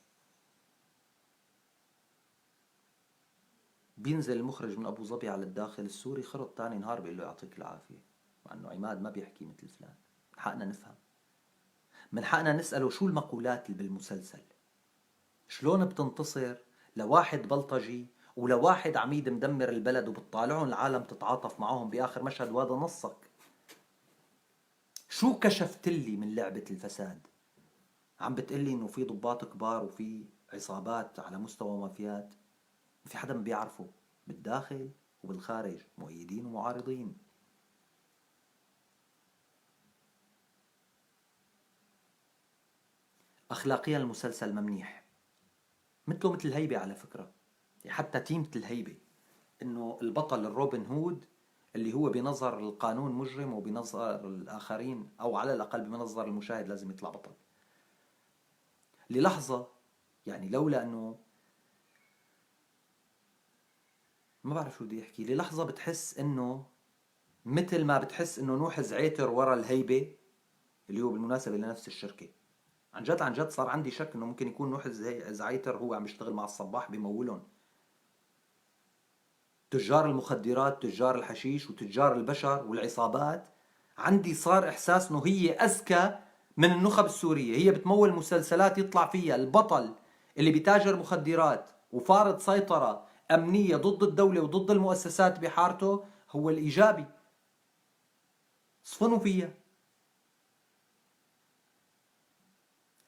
بينزل المخرج من أبو ظبي على الداخل السوري خرط تاني نهار بيقول له يعطيك العافية، مع إنه عماد ما بيحكي مثل فلان. من حقنا نفهم، من حقنا نسأله شو المقولات اللي بالمسلسل، شلون بتنتصر لواحد بلطجي ولواحد عميد مدمر البلد وبتطالعهم العالم تتعاطف معهم بآخر مشهد وهذا نصك. شو كشفت لي من لعبة الفساد؟ عم بتقلي إنه في ضباط كبار وفي عصابات على مستوى مافيات، ما في حدا ما بيعرفه بالداخل وبالخارج، مؤيدين ومعارضين. أخلاقيا المسلسل ممنيح، مثله مثل الهيبة على فكرة، حتى تيمة الهيبة إنه البطل الروبن هود اللي هو بنظر القانون مجرم وبنظر الآخرين أو على الأقل بنظر المشاهد لازم يطلع بطل. للحظة يعني لولا إنه ما بعرف شو بدي أحكي، للحظة بتحس إنه مثل ما بتحس إنه نوح زعيتر ورا الهيبة اللي هو بالمناسبة لنفس الشركة. عن جد عن جد صار عندي شك إنه ممكن يكون نوح زعيتر هو عم يشتغل مع الصباح بمولهم تجار المخدرات، تجار الحشيش، وتجار البشر والعصابات. عندي صار إحساس إنه هي أذكى من النخب السورية، هي بتمول مسلسلات يطلع فيها البطل اللي بتاجر مخدرات وفارض سيطرة أمنية ضد الدولة وضد المؤسسات بحارته هو الإيجابي. صفنوا فيها.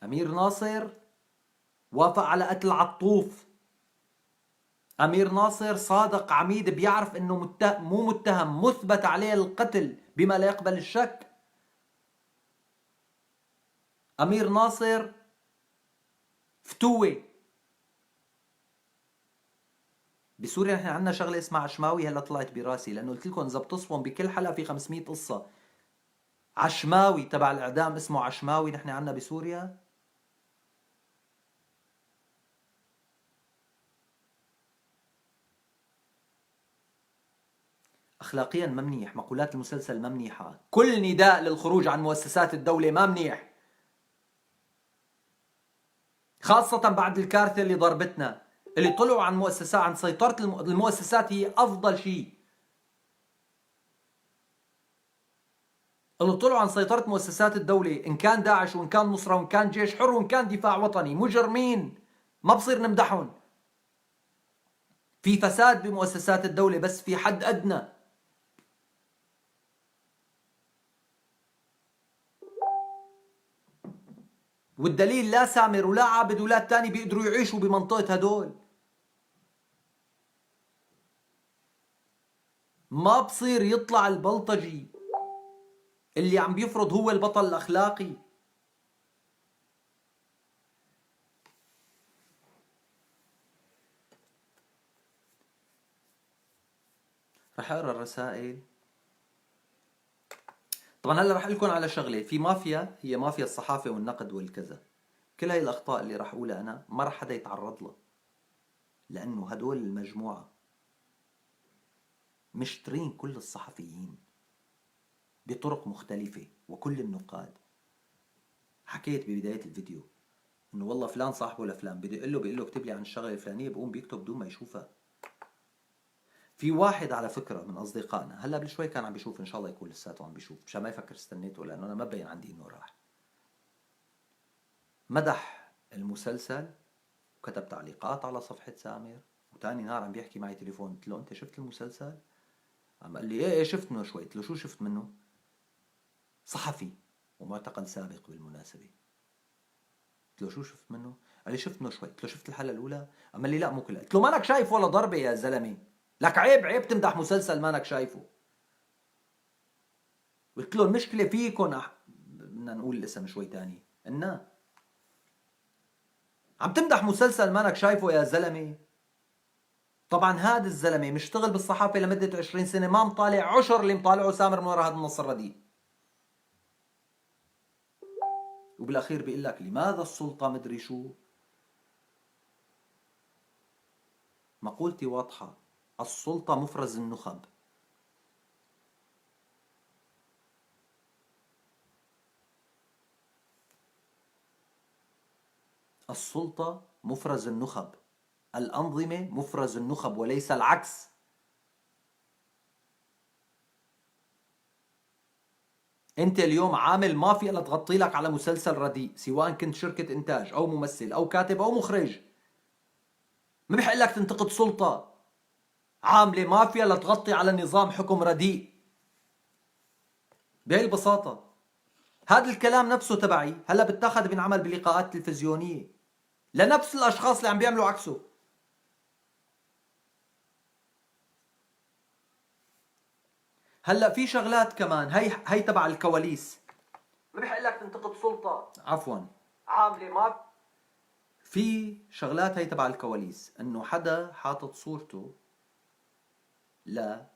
أمير ناصر وافق على قتل عطوف. أمير ناصر صادق عميد بيعرف إنه مو متهم، مثبت عليه القتل بما لا يقبل الشك. أمير ناصر فتوة. بسوريا نحن عندنا شغلة اسمها عشماوي، هلا طلعت براسي لأنه قلت لكم إذا بتصفن بكل حلقة في 500 قصة. عشماوي تبع الإعدام اسمه عشماوي نحن عندنا بسوريا. أخلاقيا ما منيح، مقولات المسلسل ما منيحة، كل نداء للخروج عن مؤسسات الدولة ما منيح، خاصة بعد الكارثة اللي ضربتنا، اللي طلعوا عن مؤسسات، عن سيطرة المؤسسات هي أفضل شيء. اللي طلعوا عن سيطرة مؤسسات الدولة إن كان داعش وإن كان نصرة وإن كان جيش حر وإن كان دفاع وطني، مجرمين ما بصير نمدحهم. في فساد بمؤسسات الدولة بس في حد أدنى. والدليل لا سامر ولا عابد ولا الثاني بيقدروا يعيشوا بمنطقة هدول. ما بصير يطلع البلطجي اللي عم بيفرض هو البطل الأخلاقي. رح اقرا الرسائل. طبعا هلا رح اقول لكم على شغله، في مافيا، هي مافيا الصحافة والنقد والكذا. كل هاي الاخطاء اللي رح اقولها انا ما رح حدا يتعرض لها، لانه هدول المجموعة مشترين كل الصحفيين بطرق مختلفة وكل النقاد. حكيت ببداية الفيديو انه والله فلان صاحبه لفلان، بدي اقول له، بيقول له اكتب لي عن الشغلة الفلانية، بقوم بيكتب بدون ما يشوفها. في واحد على فكرة من أصدقائنا هلا قبل شوي كان عم بيشوف، إن شاء الله يكون لساته عم بيشوف مشان ما يفكر استنيته، لأنه أنا ما بين عندي إنه راح. مدح المسلسل وكتب تعليقات على صفحة سامر، وتاني نهار عم بيحكي معي تليفون، قلت له أنت شفت المسلسل؟ عم قال لي إيه إيه شفت منه شوي. قلت له شو شفت منه؟ صحفي ومعتقل سابق بالمناسبة. قلت له شو شفت منه؟ قال لي شفت منه شوي. قلت له شفت الحلقة الأولى؟ قام قال لي لا مو كلها. قلت له مالك شايف ولا ضربة يا زلمة، لك عيب عيب تمدح مسلسل مالك شايفه. قلت له المشكلة فيكم، بدنا نقول الاسم شوي تاني، إنه عم تمدح مسلسل مالك شايفه يا زلمة. طبعا هذا الزلمة مشتغل بالصحافة لمدة 20 سنة، ما مطالع عشر اللي مطالعه سامر من وراء هذا النص الرديء. وبالأخير بيقول لك لماذا السلطة مدري شو. مقولتي واضحة، السلطة مفرز النخب. السلطة مفرز النخب، الأنظمة مفرز النخب وليس العكس. أنت اليوم عامل مافيا لتغطي لك على مسلسل رديء، سواء كنت شركة إنتاج أو ممثل أو كاتب أو مخرج. ما بحق لك تنتقد سلطة عاملة مافيا لتغطي على نظام حكم رديء. بهي البساطة. هذا الكلام نفسه تبعي هلا بتاخذ بينعمل بلقاءات تلفزيونية لنفس الأشخاص اللي عم بيعملوا عكسه. هلا في شغلات كمان هي تبع الكواليس. ما بحق لك تنتقد سلطة، عفوا، عاملة ما في شغلات هي تبع الكواليس، انه حدا حاطط صورته للعميد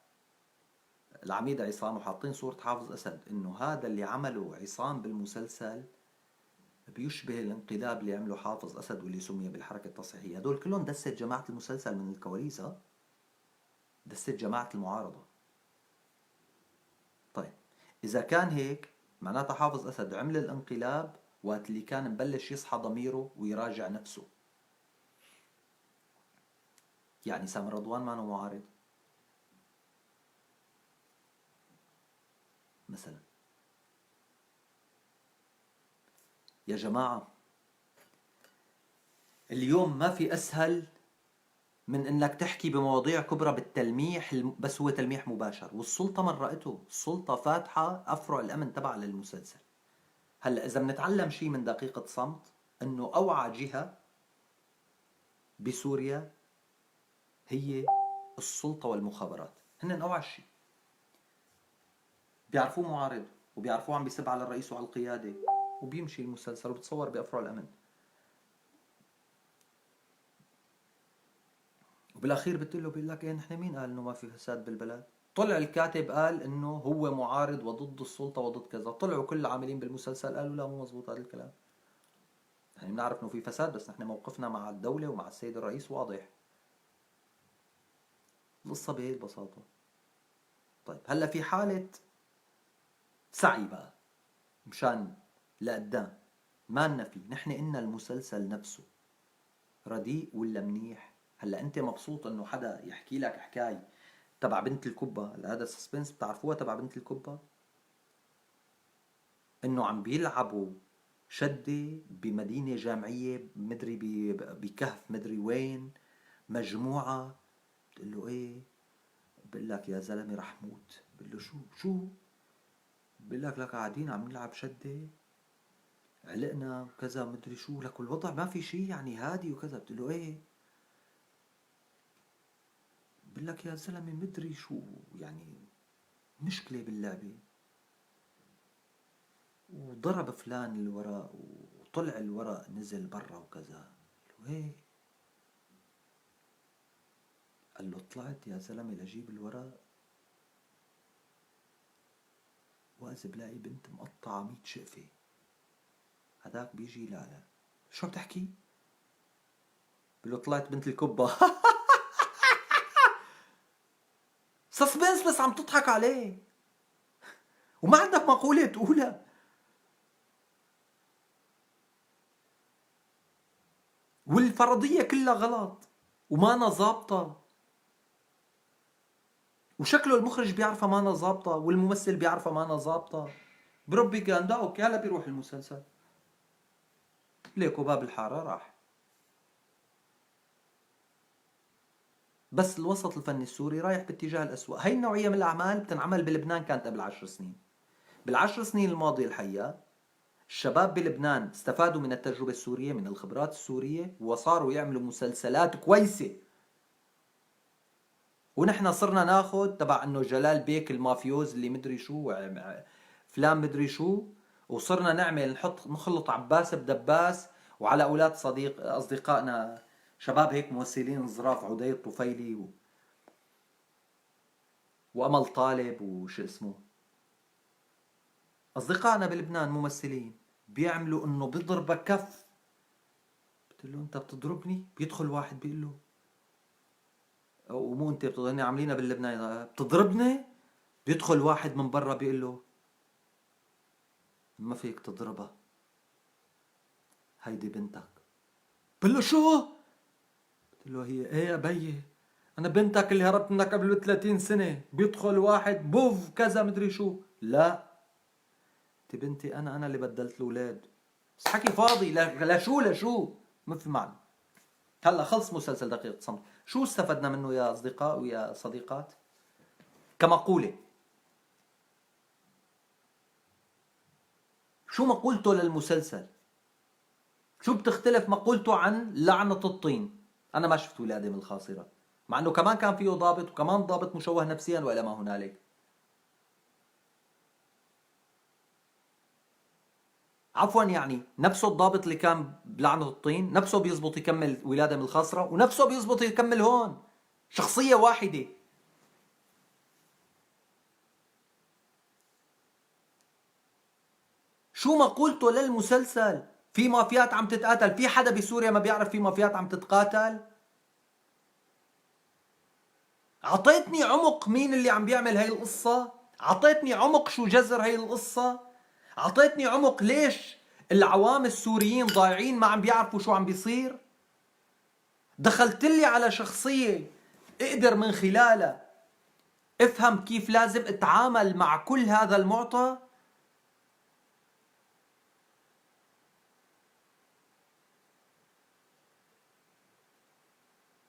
عصام وحاطين صورة حافظ أسد، انه هذا اللي عمله عصام بالمسلسل بيشبه الانقلاب اللي عمله حافظ أسد واللي سمي بالحركة التصحيحية. هدول كلهم دست جماعة المسلسل من الكواليس، ها؟ دست جماعة المعارضة. طيب إذا كان هيك معناتها حافظ أسد عمل الانقلاب وقت اللي كان مبلش يصحى ضميره ويراجع نفسه. يعني سامر رضوان ما معارض مثلا. يا جماعة اليوم ما في أسهل من إنك تحكي بمواضيع كبرى بالتلميح، بس هو تلميح مباشر، والسلطة من رأته، السلطة فاتحة أفرع الأمن تبع للمسلسل. هلأ إذا بنتعلم شيء من دقيقة صمت، إنه أوعى جهة بسوريا هي السلطة والمخابرات، هن أوعى شيء. بيعرفوه معارض وبيعرفوه عم بيسب على الرئيس وعلى القيادة، وبيمشي المسلسل وبتصور بأفرع الأمن. وبالاخير بتقول له، بيقول لك ايه نحن مين قال انه ما في فساد بالبلد؟ طلع الكاتب قال انه هو معارض وضد السلطة وضد كذا، طلعوا كل العاملين بالمسلسل قالوا لا مو مزبوط هذا الكلام. يعني بنعرف انه في فساد، بس نحن موقفنا مع الدولة ومع السيد الرئيس واضح. القصة بهي البساطة. طيب هلا في حاله سعي بقى مشان لقدام، ما لنا فيه، نحن قلنا المسلسل نفسه رديء ولا منيح؟ هلا انت مبسوط انه حدا يحكي لك حكاية تبع بنت الكبه؟ هذا ال suspense بتعرفوها تبع بنت الكبه؟ انه عم بيلعبوا شده بمدينة جامعية مدري بكهف مدري وين، مجموعة بتقول له ايه. بقول لك يا زلمة رح موت. بقول له شو شو؟ بقول لك لك قاعدين عم نلعب شدة، علقنا وكذا مدري شو، لك الوضع ما في شيء يعني هادي وكذا. بتقول له ايه. بقول لك يا زلمة مدري شو يعني مشكلة باللعبة، وضرب فلان الورق وطلع الورق نزل برا وكذا. قال له ايه. قال له طلعت يا زلمة لجيب الورق وإذا بلاقي بنت مقطعة 100 شقفة. هذاك بيجي لا لا شو بتحكي؟ بقول له طلعت بنت الكبة. suspense بس عم تضحك عليه وما عندك مقولة تقولها. والفرضية كلها غلط ومانا ظابطة، وشكله المخرج بيعرفها مانا ظابطة والممثل بيعرفها مانا ظابطة. بربي كان ده okay هلا بيروح المسلسل ليكو باب الحارة راح. بس الوسط الفني السوري رايح باتجاه الأسوأ. هاي النوعية من الأعمال بتنعمل بلبنان كانت قبل 10 سنين. بال10 سنين الماضية الحقيقة الشباب بلبنان استفادوا من التجربة السورية، من الخبرات السورية، وصاروا يعملوا مسلسلات كويسة. ونحن صرنا ناخذ تبع انه جلال بيك المافيوز اللي مدري شو فلان مدري شو، وصرنا نعمل نحط نخلط عباس بدباس، وعلى اولاد صديق اصدقائنا شباب هيك ممثلين ظراف، عدي الطفيلي وامل طالب وشو اسمه، اصدقائنا بلبنان ممثلين بيعملوا انه بيضربك كف، قلت له انت بتضربني؟ بيدخل واحد بيقول له ومو انت بتضربني، عاملينها باللبناني بتضربني؟ بيدخل واحد من برا بيقول له ما فيك تضربها، هيدي بنتك. بقول له شو؟ قلت له هي ايه يا بيي، انا بنتك اللي هربت منك قبل 30 سنة. بيدخل واحد بوف كذا مدري شو، لا انت بنتي، انا اللي بدلت الاولاد. بس حكي فاضي، لا شو لشو، ما في معنى. هلا خلص مسلسل دقيقة صمت، شو استفدنا منه يا اصدقاء ويا صديقات كمقولة؟ شو مقولته للمسلسل؟ شو بتختلف مقولته عن لعنة الطين؟ أنا ما شفت ولادة من الخاصرة، مع أنه كمان كان فيه ضابط، وكمان ضابط مشوه نفسيا وإلى ما هنالك. عفوا يعني نفسه الضابط اللي كان بلعنة الطين نفسه بيزبط يكمل ولادة من الخاصرة، ونفسه بيزبط يكمل هون، شخصية واحدة. شو مقولته للمسلسل؟ في مافيات عم تتقاتل، في حدا بسوريا ما بيعرف في مافيات عم تتقاتل؟ عطيتني عمق مين اللي عم بيعمل هاي القصة؟ عطيتني عمق شو جذر هاي القصة؟ عطيتني عمق ليش العوام السوريين ضايعين ما عم بيعرفوا شو عم بيصير؟ دخلت لي على شخصية اقدر من خلالها افهم كيف لازم اتعامل مع كل هذا المعطى.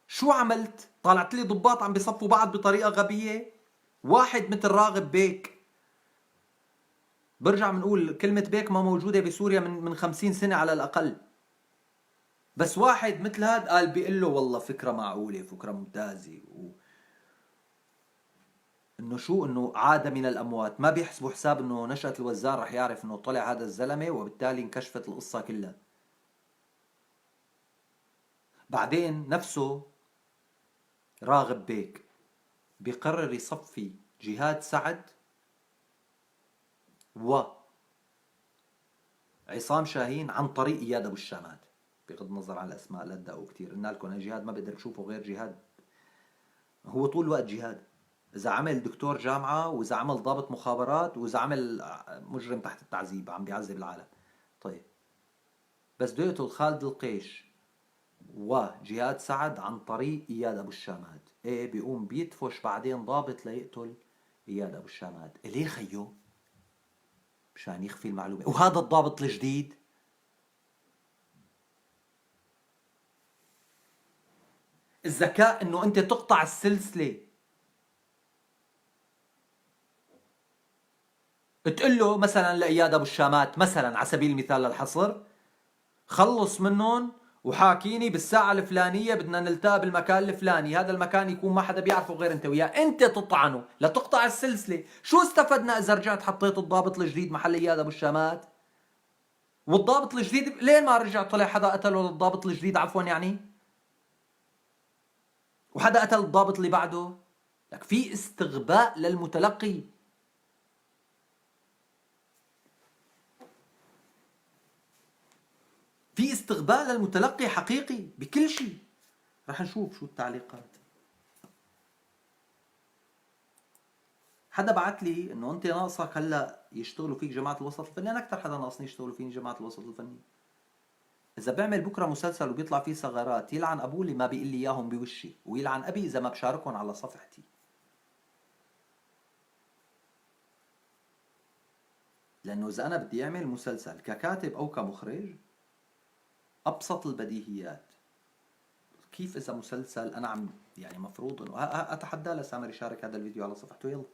شو عملت؟ طلعت لي ضباط عم بيصفوا بعض بطريقة غبية. واحد مثل راغب بيك، برجع بنقول كلمة بيك ما موجودة بسوريا من 50 سنة على الأقل، بس واحد مثل هاد قال بيقول له والله فكرة معقولة، فكرة ممتازة، إنه شو، إنه عاد من الأموات. ما بيحسبوا حساب إنه نشأة الوزار رح يعرف إنه طلع هذا الزلمة، وبالتالي انكشفت القصة كلها. بعدين نفسه راغب بيك بيقرر يصفي جهاد سعد و عصام شاهين عن طريق اياد ابو الشامات. بغض النظر عن الاسماء لا تدقوا كثير، قلنا لكم انا جهاد ما بقدر اشوفه غير جهاد، هو طول الوقت جهاد. اذا عمل دكتور جامعه، واذا عمل ضابط مخابرات، واذا عمل مجرم تحت التعذيب عم بيعذب العالم. طيب بس بده يقتل خالد القيش وجهاد سعد عن طريق اياد ابو الشامات. ايه بيقوم بيدفش بعدين ضابط ليقتل اياد ابو الشامات. ليه خيو؟ مشان يخفي المعلومة. وهذا الضابط الجديد الذكاء انه انت تقطع السلسلة، تقول له مثلا لإياد ابو الشامات مثلا على سبيل المثال للحصر، خلص منهم وحاكيني بالساعة الفلانية بدنا نلتقى بالمكان الفلاني، هذا المكان يكون ما حدا بيعرفه غير انت وياه، انت تطعنه لتقطع السلسلة. شو استفدنا اذا رجعت حطيت الضابط الجديد محل اياد ابو الشامات؟ والضابط الجديد ليه ما رجع طلع حدا قتله للضابط الجديد عفوا يعني؟ وحدا قتل الضابط اللي بعده؟ لك في استغباء للمتلقي. في استغباء للمتلقي حقيقي بكل شيء. رح نشوف شو التعليقات. حدا بعت لي انه انت ناقصك هلا يشتغلوا فيك جماعة الوسط الفني، انا اكثر حدا ناقصني يشتغلوا فيني جماعة الوسط الفني. اذا بعمل بكره مسلسل وبيطلع فيه ثغرات يلعن ابوه اللي ما بيقول لي اياهم بوشي، ويلعن ابي اذا ما بشاركهم على صفحتي. لانه اذا انا بدي اعمل مسلسل ككاتب او كمخرج ابسط البديهيات، كيف اذا مسلسل انا عم يعني مفروض انه اتحدى لسامر يشارك هذا الفيديو على صفحته، يلا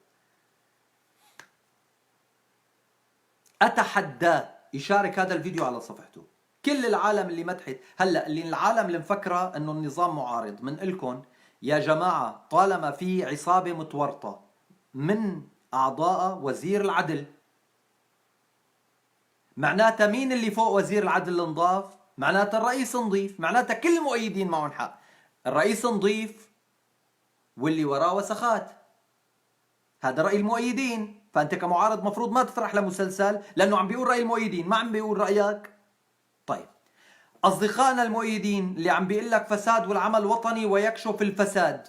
اتحداه يشارك هذا الفيديو على صفحته. كل العالم اللي مدحت هلا، اللي العالم اللي مفكره انه النظام معارض، من لكم يا جماعه طالما في عصابه متورطه من اعضاء وزير العدل، معناتها مين اللي فوق وزير العدل نضاف؟ معناتها الرئيس نظيف، معناتها كل المؤيدين معهم حق، الرئيس نظيف واللي وراه وسخات. هذا رأي المؤيدين، فأنت كمعارض مفروض ما تفرح لمسلسل لأنه عم بيقول رأي المؤيدين، ما عم بيقول رأيك. طيب أصدقائنا المؤيدين اللي عم بيقول لك فساد والعمل وطني ويكشف الفساد،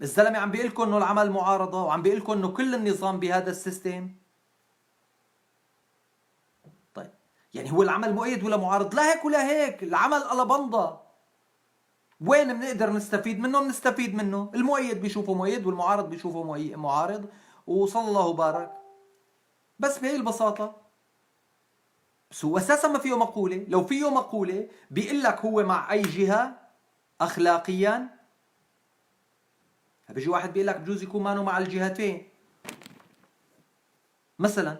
الزلمة عم بيقول لكم إنه العمل معارضة، وعم بيقول لكم إنه كل النظام بهذا ال system. طيب يعني هو العمل مؤيد ولا معارض؟ لا هيك ولا هيك، العمل ألبنضة. وين بنقدر نستفيد منه؟ بنستفيد منه. المؤيد بيشوفه مؤيد والمعارض بيشوفه معارض، وصلى الله وبارك. بس بهي البساطة. بس هو أساسا ما فيه مقولة، لو فيه مقولة بيقول لك هو مع أي جهة أخلاقيا. بيجي واحد بيقول لك بجوز يكون مانو مع الجهتين مثلا،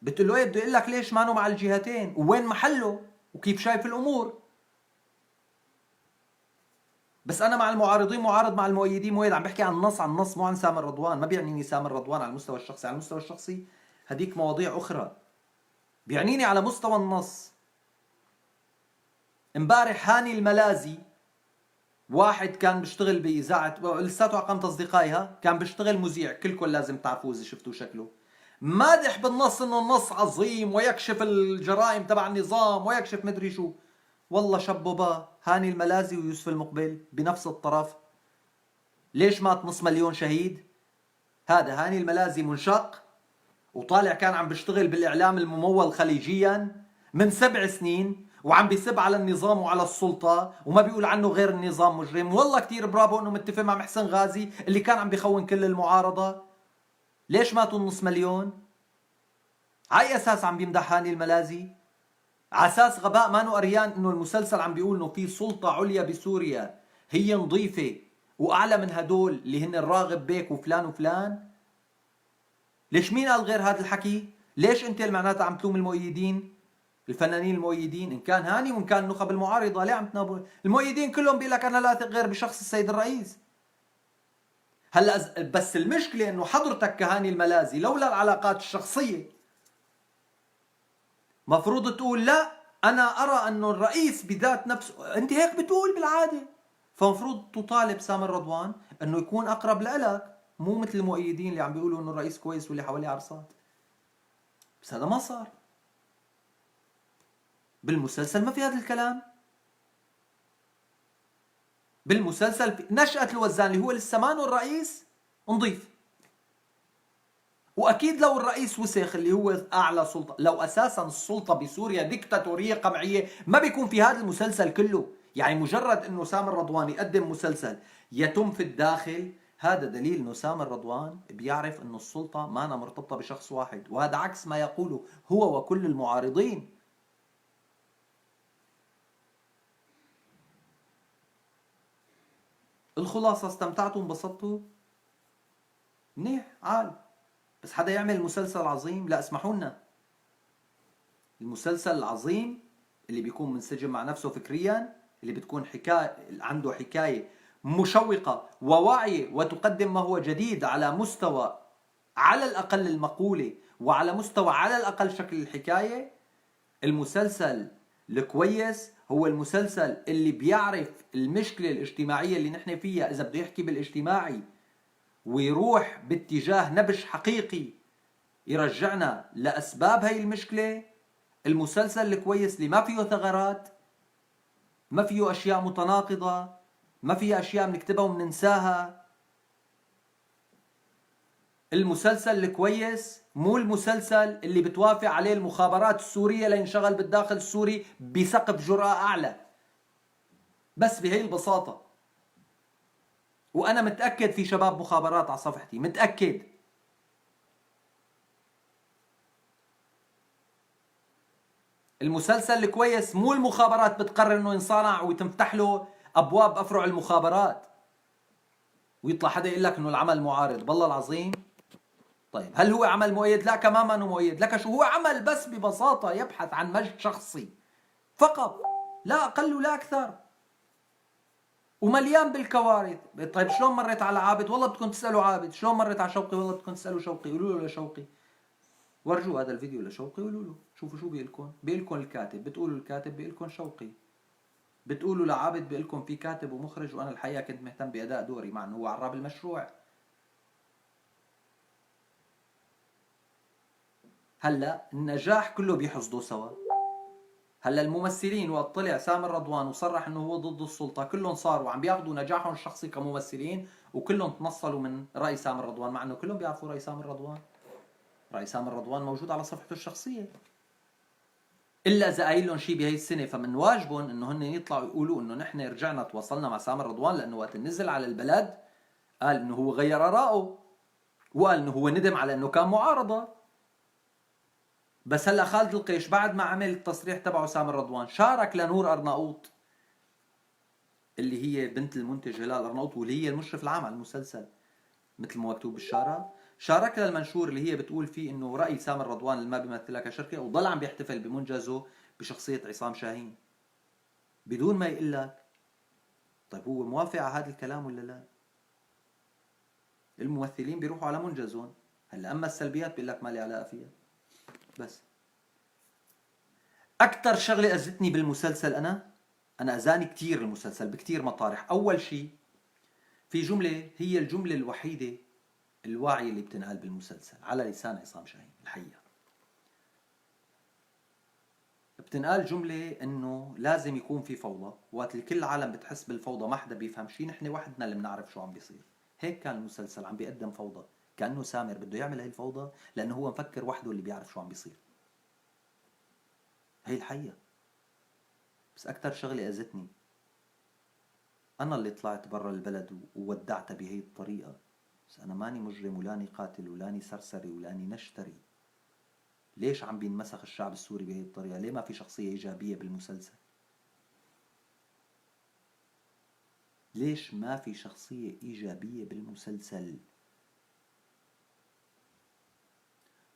بتقول له ايه، بده يقول لك ليش مانو مع الجهتين وين محله وكيف شايف الامور. بس انا مع المعارضين معارض، مع المؤيدين مؤيد. عم بحكي عن النص، عن النص مو عن سامر رضوان. ما بيعنيني سامر رضوان على المستوى الشخصي، على المستوى الشخصي هديك مواضيع اخرى. بيعنيني على مستوى النص. امبارح هاني الملازي، واحد كان بيشتغل بإذاعة، لساته على قائمة أصدقائها، كان بيشتغل مذيع، كلكم لازم تعرفوه إذا شفتوا شكله. مادح بالنص إنه النص عظيم ويكشف الجرائم تبع النظام ويكشف مدري شو. والله شبوا با هاني الملازي ويوسف المقبل بنفس الطرف. ليش مات نص مليون شهيد؟ هذا هاني الملازي منشق وطالع كان عم بيشتغل بالإعلام الممول خليجيا من 7 سنين، وعم بيسب على النظام وعلى السلطة وما بيقول عنه غير النظام مجرم. والله كتير برافو انه متفق مع محسن غازي اللي كان عم بيخون كل المعارضة. ليش ماتوا النص مليون؟ على اساس عم بيمدح هاني الملازي؟ على اساس غباء مانو قريان انه المسلسل عم بيقول انه في سلطة عليا بسوريا هي نظيفة واعلى من هدول اللي هن الراغب بيك وفلان وفلان. ليش مين قال غير هذا الحكي؟ ليش انت معناتها عم تلوم المؤيدين؟ الفنانين المؤيدين ان كان هاني وان كان النخب المعارضه، ليه عم تنابوا؟ المؤيدين كلهم بيقول لك انا لا اثق غير بشخص السيد الرئيس. هلا بس المشكله انه حضرتك كهاني الملازي لولا العلاقات الشخصيه مفروض تقول لا انا ارى انه الرئيس بذات نفسه، انت هيك بتقول بالعاده، فمفروض تطالب سامر رضوان انه يكون اقرب لك، مو مثل المؤيدين اللي عم بيقولوا انه الرئيس كويس واللي حواليه عرصات. بس هذا ما صار بالمسلسل، ما في هذا الكلام بالمسلسل. نشأة الوزان اللي هو لسه مانو الرئيس نظيف، واكيد لو الرئيس وسخ اللي هو اعلى سلطه، لو اساسا السلطه بسوريا ديكتاتوريه قمعيه ما بيكون في هذا المسلسل كله. يعني مجرد انه سامر رضوان يقدم مسلسل يتم في الداخل، هذا دليل انه سامر رضوان بيعرف انه السلطه ما مرتبطه بشخص واحد، وهذا عكس ما يقوله هو وكل المعارضين. بالخلاصة استمتعتوا وانبسطتوا؟ منيح عال. بس حدا يعمل مسلسل عظيم؟ لا، اسمحوا لنا. المسلسل العظيم اللي بيكون منسجم مع نفسه فكريا، اللي بتكون حكاية، عنده حكاية مشوقة وواعية وتقدم ما هو جديد على مستوى على الأقل المقولة وعلى مستوى على الأقل شكل الحكاية. المسلسل الكويس هو المسلسل اللي بيعرف المشكلة الاجتماعية اللي نحن فيها، إذا بده يحكي بالاجتماعي ويروح باتجاه نبش حقيقي يرجعنا لأسباب هاي المشكلة. المسلسل الكويس اللي ما فيه ثغرات، ما فيه أشياء متناقضة، ما فيه أشياء بنكتبها وبننساها. المسلسل الكويس مو المسلسل اللي بتوافق عليه المخابرات السورية لينشغل بالداخل السوري بسقف جرأة أعلى، بس بهي البساطة. وأنا متأكد في شباب مخابرات على صفحتي، متأكد. المسلسل الكويس مو المخابرات بتقرر انه ينصنع وتنفتح له ابواب افرع المخابرات ويطلع حدا يقول لك انه العمل معارض. بالله العظيم. طيب هل هو عمل مؤيد؟ لا، كمان ما مؤيد. لك شو هو عمل؟ بس ببساطة يبحث عن مجد شخصي فقط، لا أقل ولا أكثر، ومليان بالكوارث. طيب شلون مرت على عابد؟ والله بدكم تسألوا عابد. شلون مرت على شوقي؟ والله بدكم تسألوا شوقي. قولوا له لشوقي، ورجوا هذا الفيديو لشوقي، قولوا له شوفوا شو بيقلكم. بيقلكم الكاتب، بتقولوا الكاتب بيقلكم شوقي، بتقولوا لعابد بيقلكم في كاتب ومخرج، وأنا الحقيقة كنت مهتم بأداء دوري مع إنه هو عراب المشروع. هلا النجاح كله بيحصدوا سوا. هلا الممثلين وقت طلع سامر رضوان وصرح انه هو ضد السلطة، كلهم صاروا عم بياخذوا نجاحهم الشخصي كممثلين، وكلهم تنصلوا من رأي سامر رضوان، مع انه كلهم بيعرفوا رأي سامر رضوان. رأي سامر رضوان موجود على صفحته الشخصية. إلا إذا قايل لهم شيء بهي السنة، فمن واجبهم إنه هن يطلعوا يقولوا إنه نحن رجعنا تواصلنا مع سامر رضوان، لأنه وقت نزل على البلد قال إنه هو غير آراءه، وقال إنه هو ندم على إنه كان معارضة. بس هلا خالد القيش بعد ما عمل التصريح تبعه سامر رضوان شارك لنور أرناؤوط اللي هي بنت المنتج هلال أرناؤوط واللي هي المشرف العام على المسلسل مثل ما مكتوب بالشارة، شارك لها المنشور اللي هي بتقول فيه انه رأي سامر رضوان اللي ما بيمثلها كشركة، وضل عم بيحتفل بمنجزه بشخصية عصام شاهين بدون ما يقول لك طيب هو موافق على هذا الكلام ولا لا. الممثلين بيروحوا على منجزهم. هلا اما السلبيات بيقول لك ما لي علاقة فيها. بس أكثر شغلة أذتني بالمسلسل، أنا أذاني كثير المسلسل بكثير مطارح. أول شيء في جملة هي الجملة الوحيدة الواعية اللي بتنقال بالمسلسل على لسان عصام شاهين، الحقيقة بتنقال جملة إنه لازم يكون في فوضى، وقت الكل العالم بتحس بالفوضى ما حدا بيفهم شيء، نحن وحدنا اللي بنعرف شو عم بيصير. هيك كان المسلسل عم بيقدم فوضى، كأنه سامر بده يعمل هاي الفوضى لأنه هو مفكر وحده اللي بيعرف شو عم بيصير. هي الحقيقة. بس أكثر شغلة أذتني أنا اللي طلعت برا البلد وودعتها بهي الطريقة، بس أنا ماني مجرم ولاني قاتل ولاني سرسري ولاني نشتري. ليش عم بينمسخ الشعب السوري بهي الطريقة؟ ليه ما في شخصية إيجابية بالمسلسل؟ ليش ما في شخصية إيجابية بالمسلسل؟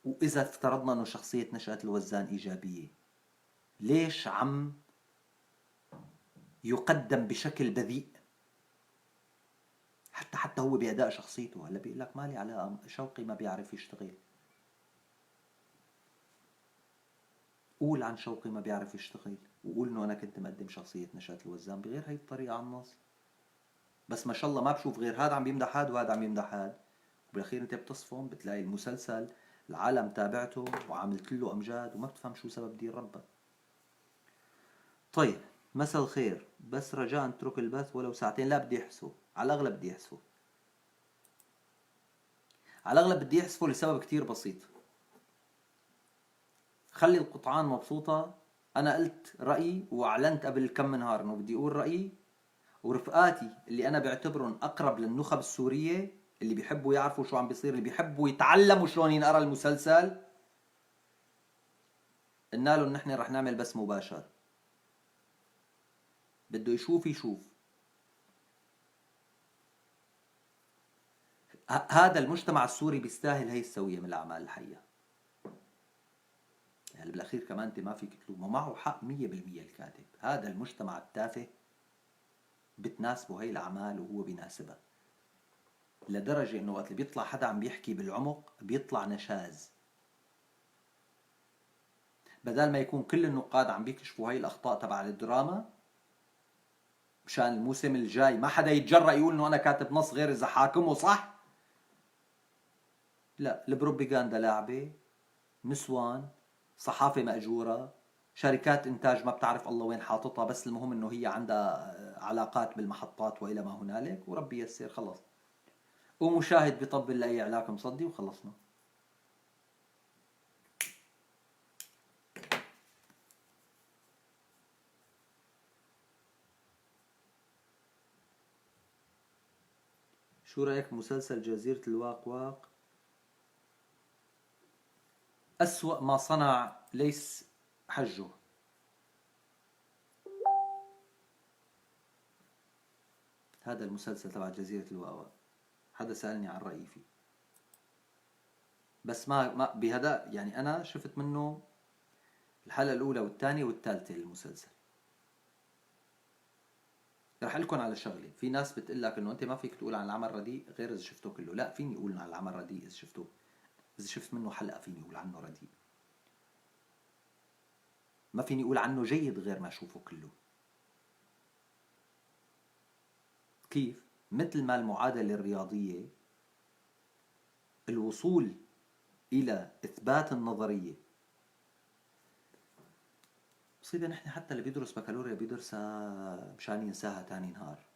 وإذا افترضنا أنه شخصية نشأة الوزان إيجابية، ليش عم يقدم بشكل بذيء؟ حتى هو بأداء شخصيته. هلا بيقول لك مالي علاقة، شوقي ما بيعرف يشتغل. قول عن شوقي ما بيعرف يشتغل، وقول انه انا كنت مقدم شخصية نشأة الوزان بغير هي الطريقة على النص. بس ما شاء الله ما بشوف غير هذا عم بيمدح هذا وهذا عم يمدح هذا، وبالاخير انت بتصفن بتلاقي المسلسل العالم تابعته وعملت له امجاد وما بتفهم شو سبب دين ربك. طيب مساء الخير، بس رجاء اترك البث ولو ساعتين. لا بدي احسه، على الاغلب بدي احسه، على الاغلب بدي احسفه لسبب كتير بسيط. خلي القطعان مبسوطة. أنا قلت رأيي وأعلنت قبل كم نهار إنه بدي أقول رأيي، ورفقاتي اللي أنا بعتبرهم أقرب للنخب السورية، اللي بيحبوا يعرفوا شو عم بيصير، اللي بيحبوا يتعلموا شلون ينقرأ المسلسل، قلنا لهم نحن رح نعمل بث مباشر. بده يشوف يشوف، هذا المجتمع السوري بيستاهل هي السوية من الأعمال الحقيقة. يعني بالأخير كمان أنت ما فيك تلومه، معه حق 100% الكاتب. هذا المجتمع التافه بتناسبه هي الأعمال وهو بيناسبها، لدرجة إنه وقت اللي بيطلع حدا عم بيحكي بالعمق بيطلع نشاز. بدل ما يكون كل النقاد عم بيكشفوا هاي الأخطاء تبع الدراما مشان الموسم الجاي ما حدا يتجرأ يقول إنه أنا كاتب نص غير إذا حاكمه صح. لا، البروباغندا لاعبة، نسوان، صحافة مأجورة، شركات إنتاج ما بتعرف الله وين حاططها، بس المهم إنه هي عندها علاقات بالمحطات وإلى ما هنالك، وربي يسر خلص. ومشاهد بيطبل لأي علاقة مصدي وخلصنا. شو رأيك بمسلسل جزيرة الواق واق؟ أسوأ ما صنع ليس حجه. هذا المسلسل تبع جزيرة الواق واق حدا سألني عن رأيي فيه، بس ما بهذا يعني أنا شفت منه الحلقة الأولى والثانية والثالثة للمسلسل. رح لكم على شغلة، في ناس بتقول لك إنه أنت ما فيك تقول عن العمل رديء غير إذا شفته كله. لا، فيني أقول عن العمل رديء إذا شفته، إذا شفت منه حلقة فيني أقول عنه رديء. ما فيني أقول عنه جيد غير ما أشوفه كله. كيف؟ مثل ما المعادلة الرياضية الوصول إلى إثبات النظرية. مصيبة نحن حتى اللي بيدرس بكالوريا بيدرسها مشان ينساها تاني نهار.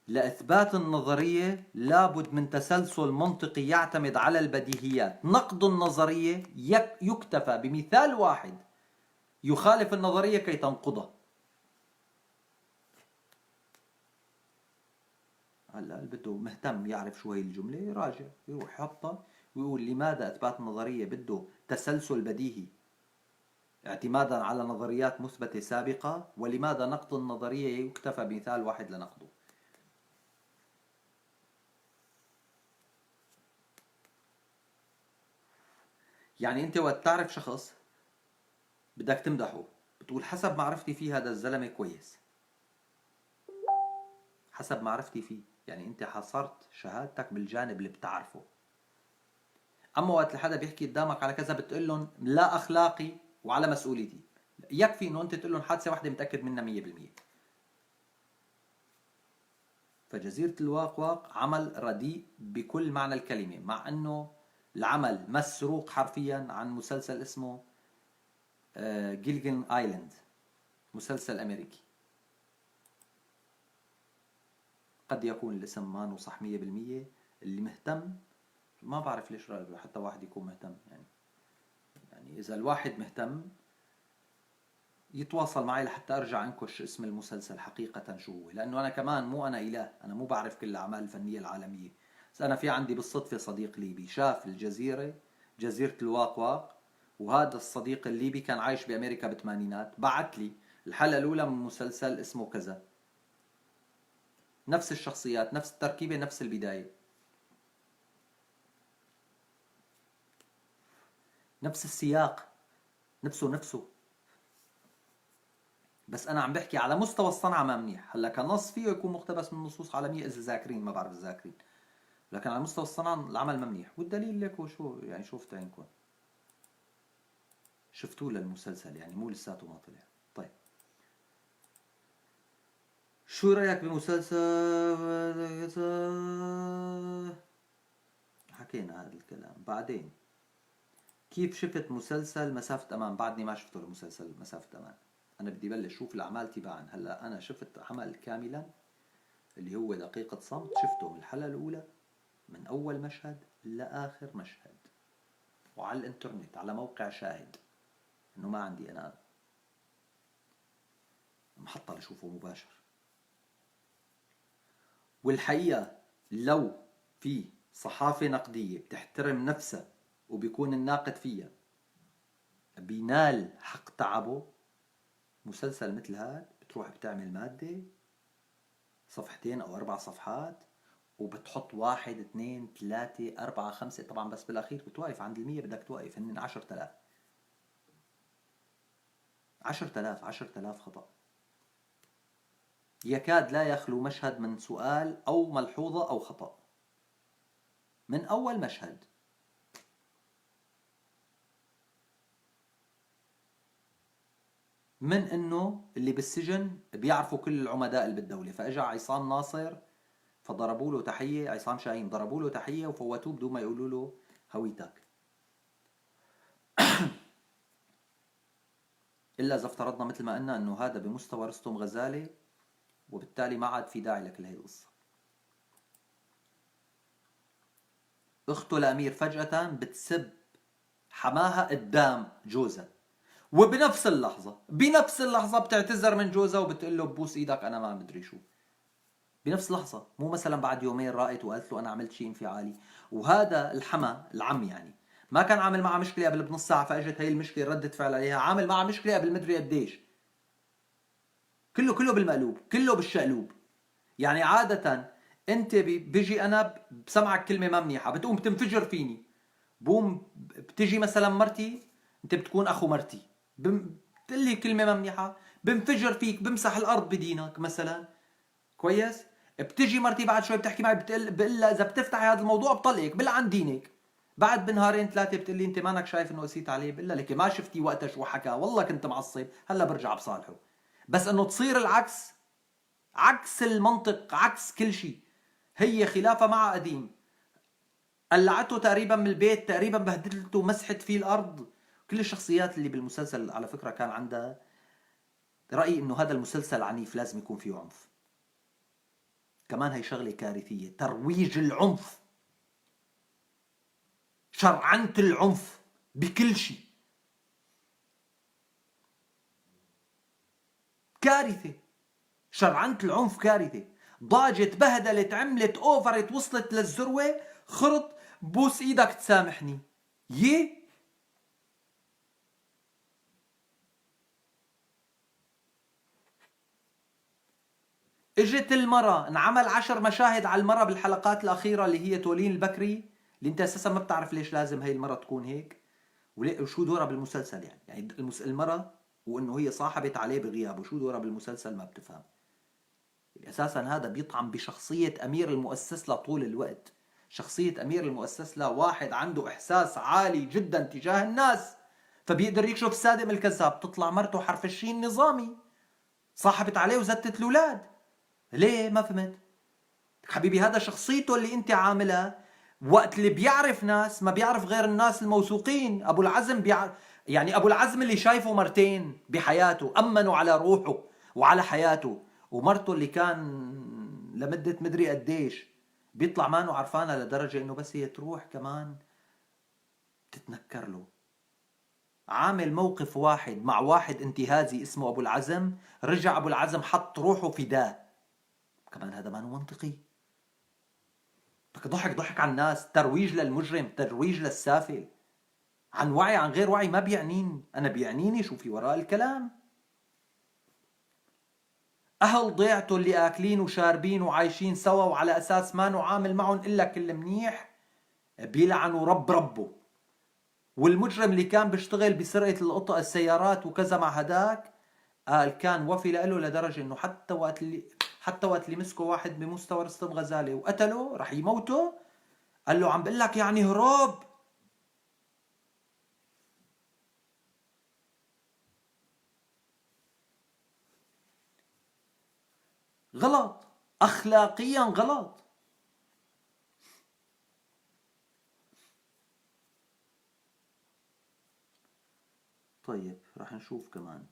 لإثبات النظرية لابد من تسلسل منطقي يعتمد على البديهيات. نقد النظرية يكتفى بمثال واحد يخالف النظرية كي تنقضها. هلا اللي بده مهتم يعرف شو هي الجملة يراجع، يروح يحطها ويقول لماذا إثبات النظرية بده تسلسل بديهي اعتمادا على نظريات مثبتة سابقة، ولماذا نقد النظرية يكتفى بمثال واحد لنقده. يعني أنت وقت تعرف شخص بدك تمدحه بتقول حسب معرفتي فيه هذا الزلمة كويس، حسب معرفتي فيه، يعني أنت حصرت شهادتك بالجانب اللي بتعرفه. أما وقت اللي حدا بيحكي قدامك على كذا بتقول لهم لا أخلاقي وعلى مسؤوليتي، يكفي إنه أنت تقول لهم حادثة واحدة متأكد منها 100%. فجزيرة الواق واق عمل رديء بكل معنى الكلمة، مع إنه العمل مسروق حرفيا عن مسلسل اسمه Gilligan's Island، مسلسل أمريكي. قد يكون الاسم ما صح 100%. اللي مهتم ما بعرف ليش حتى واحد يكون مهتم، يعني إذا الواحد مهتم يتواصل معي لحتى أرجع أنكش اسم المسلسل حقيقة شو هو، لأنه أنا كمان مو أنا إله، أنا مو بعرف كل الأعمال الفنية العالمية. بس أنا في عندي بالصدفة صديق ليبي شاف الجزيرة، جزيرة الواق واق، وهذا الصديق الليبي كان عايش بأمريكا بالثمانينات، بعت لي الحلقة الأولى من مسلسل اسمه كذا، نفس الشخصيات نفس التركيبة نفس البداية نفس السياق نفسه. بس أنا عم بحكي على مستوى الصنعة ما منيح. هلا كنص فيه يكون مقتبس من نصوص عالمية إذا ذاكرين، ما بعرف ذاكرين، لكن على مستوى الصنعة العمل ما منيح. والدليل لك شو يعني شفت عينكم، شفتوه للمسلسل يعني مو لساته ما طلع. طيب شو رأيك بمسلسل؟ حكينا هذا الكلام. بعدين كيف شفت مسلسل مسافة أمان؟ بعدني ما شفته المسلسل مسافة أمان، أنا بدي بلش شوف الأعمال تباعا. هلا أنا شفت عمل كاملا اللي هو دقيقة صمت، شفته من الحلقة الأولى من أول مشهد لآخر مشهد، وعلى الإنترنت على موقع شاهد، إنه ما عندي أنا محطة لشوفه مباشر. والحقيقة لو في صحافة نقدية بتحترم نفسها وبيكون الناقد فيها بينال حق تعبه، مسلسل مثل هاد بتروح بتعمل مادة صفحتين أو 4 صفحات وبتحط 1 2 3 4 5، طبعا بس بالأخير بتوقف عند 100، بدك توقف، هن 10000. 10000 خطأ. يكاد لا يخلو مشهد من سؤال أو ملحوظة أو خطأ من أول مشهد. من إنه اللي بالسجن بيعرفوا كل العمداء اللي بالدولة، فإجا عصام ناصر فضربوا له تحية، عصام شاهين ضربوا له تحية وفوتوه بدون ما يقولوا له هويتك. إلا إذا افترضنا مثل ما قلنا إنه هذا بمستوى رستم غزالة، وبالتالي ما عاد في داعي لكل هي القصة. أخته لأمير فجأة بتسب حماها قدام جوزها، وبنفس اللحظة بنفس اللحظة بتعتذر من جوزها وبتقول له ببوس إيدك أنا ما مدري شو. بنفس اللحظة، مو مثلا بعد يومين رأت وقالت له أنا عملت شيء انفعالي. وهذا الحما العم يعني ما كان عامل معها مشكلة قبل بنص ساعة، فأجت هي المشكلة ردت فعل عليها، عامل معها مشكلة قبل مدري قديش. كله بالمقلوب، كله بالشقلوب. يعني عادة أنت بيجي أنا بسمعك كلمة ما منيحة بتقوم بتنفجر فيني، بوم بتجي مثلا مرتي، أنت بتكون أخو مرتي، بتقول لي كلمة ما منيحة بنفجر فيك، بمسح الأرض بدينك مثلا، كويس؟ بتجي مرتي بعد شوي بتحكي معي بقول لها إذا بتفتحي هذا الموضوع بطلقك بلعن دينك. بعد بنهارين ثلاثة بتقول لي أنت مانك شايف إنه قسيت عليه؟ بقول لها لك ما شفتي وقتها شو حكى، والله كنت معصب، هلا برجع بصالحه. بس إنه تصير العكس، عكس المنطق، عكس كل شيء. هي خلافة مع قديم، قلعته تقريبا من البيت، تقريبا بهدلته، مسحت فيه الأرض. كل الشخصيات اللي بالمسلسل على فكرة كان عندها رأي إنه هذا المسلسل عنيف، لازم يكون فيه عنف. كمان هي شغلة كارثية، ترويج العنف، شرعنة العنف بكل شيء، كارثة. شرعنة العنف كارثة. ضاجت، بهدلت، عملت، اوفرت، وصلت للذروة، خرط، بوس ايدك تسامحني. يي اجت المرة، انعمل 10 مشاهد على المرة بالحلقات الأخيرة اللي هي تولين البكري، اللي انت اساسا ما بتعرف ليش لازم هي المرة تكون هيك وشو دورها بالمسلسل. يعني المرة وانه هي صاحبت عليه بغيابه، شو دورها بالمسلسل ما بتفهم. اساسا هذا بيطعم بشخصية أمير المؤسس لطول الوقت. شخصية أمير المؤسس له واحد عنده إحساس عالي جدا تجاه الناس، فبيقدر يكشف الصادق من الكذاب. تطلع مرته حرف الشين نظامي، صاحبت عليه وزتت الأولاد. ليه؟ ما فهمت حبيبي. هذا شخصيته اللي انت عاملها. وقت اللي بيعرف ناس ما بيعرف غير الناس الموثوقين. ابو العزم يعني ابو العزم اللي شايفه مرتين بحياته، امنوا على روحه وعلى حياته، ومرته اللي كان لمدة مدري قديش بيطلع مانو عرفانها لدرجة انه بس هي تروح كمان تتنكر له. عامل موقف واحد مع واحد انتهازي اسمه ابو العزم، رجع ابو العزم حط روحه فداه. كمان هذا ما منطقي. ضحك ضحك على الناس، ترويج للمجرم، ترويج للسافل، عن وعي عن غير وعي ما بيعنيني، أنا بيعنيني شو في وراء الكلام. أهل ضيعته اللي آكلين وشاربين وعايشين سوا وعلى أساس ما نعامل معهم إلا كل منيح بيلعنوا رب ربه. والمجرم اللي كان بيشتغل بسرقة القطع السيارات وكذا مع هداك، قال كان وفي له لدرجة إنه حتى وقت اللي مسكوا واحد بمستوى رستم غزالة وقتله رح يموته، قال له عم بقول لك يعني هروب. غلط، أخلاقيا غلط. طيب رح نشوف كمان.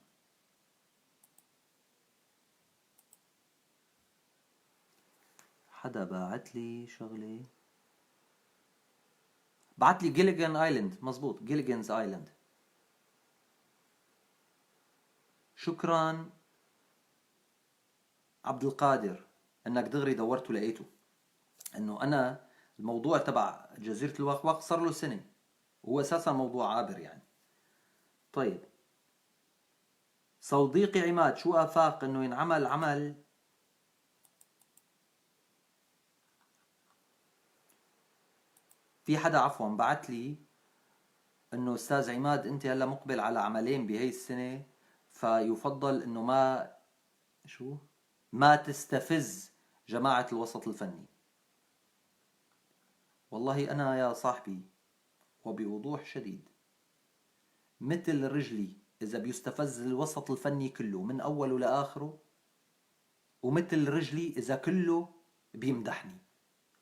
حدا باعت لي شغلة، بعت لي Gilligan Island، مزبوط Gilligan's Island. شكرا عبد القادر انك دغري دورت ولقيته. انه انا الموضوع تبع جزيرة الواق صار له سنة، وهو اساسا موضوع عابر يعني. طيب صديقي عماد، شو افاق انه ينعمل عمل في حدا عفوا بعت لي انه استاذ عماد انت هلا مقبل على عملين بهي السنة، فيفضل انه ما شو ما تستفز جماعة الوسط الفني. والله انا يا صاحبي وبوضوح شديد مثل رجلي اذا بيستفز الوسط الفني كله من اوله لاخره، ومثل رجلي اذا كله بيمدحني.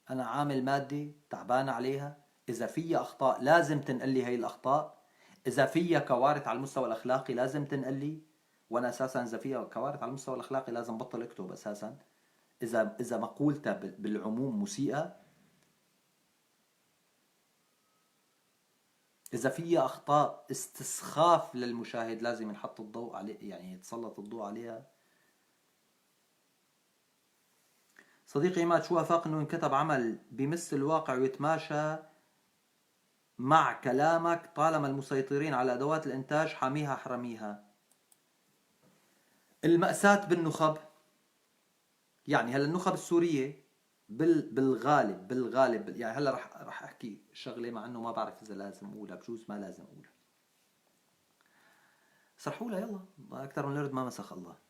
انا عامل مادة تعبان عليها، اذا فيها اخطاء لازم تنقلي هي الاخطاء، اذا فيها كوارث على المستوى الاخلاقي لازم تنقلي، وانا اساسا اذا فيها كوارث على المستوى الاخلاقي لازم بطل اكتب اساسا. اذا مقولتها بالعموم مسيئة، اذا فيها اخطاء استسخاف للمشاهد لازم ينحط الضوء عليه، يعني يتسلط الضوء عليها. صديقي عماد، شو افاق انه ينكتب عمل بمس الواقع ويتماشى مع كلامك طالما المسيطرين على ادوات الانتاج حاميها حرميها؟ المأساة بالنخب، يعني هلا النخب السورية بالغالب يعني هلا رح احكي شغلة مع انه ما بعرف اذا لازم اقولها، بجوز ما لازم اقولها، بس رح اقولها يلا، اكثر من الارض ما مسخ الله.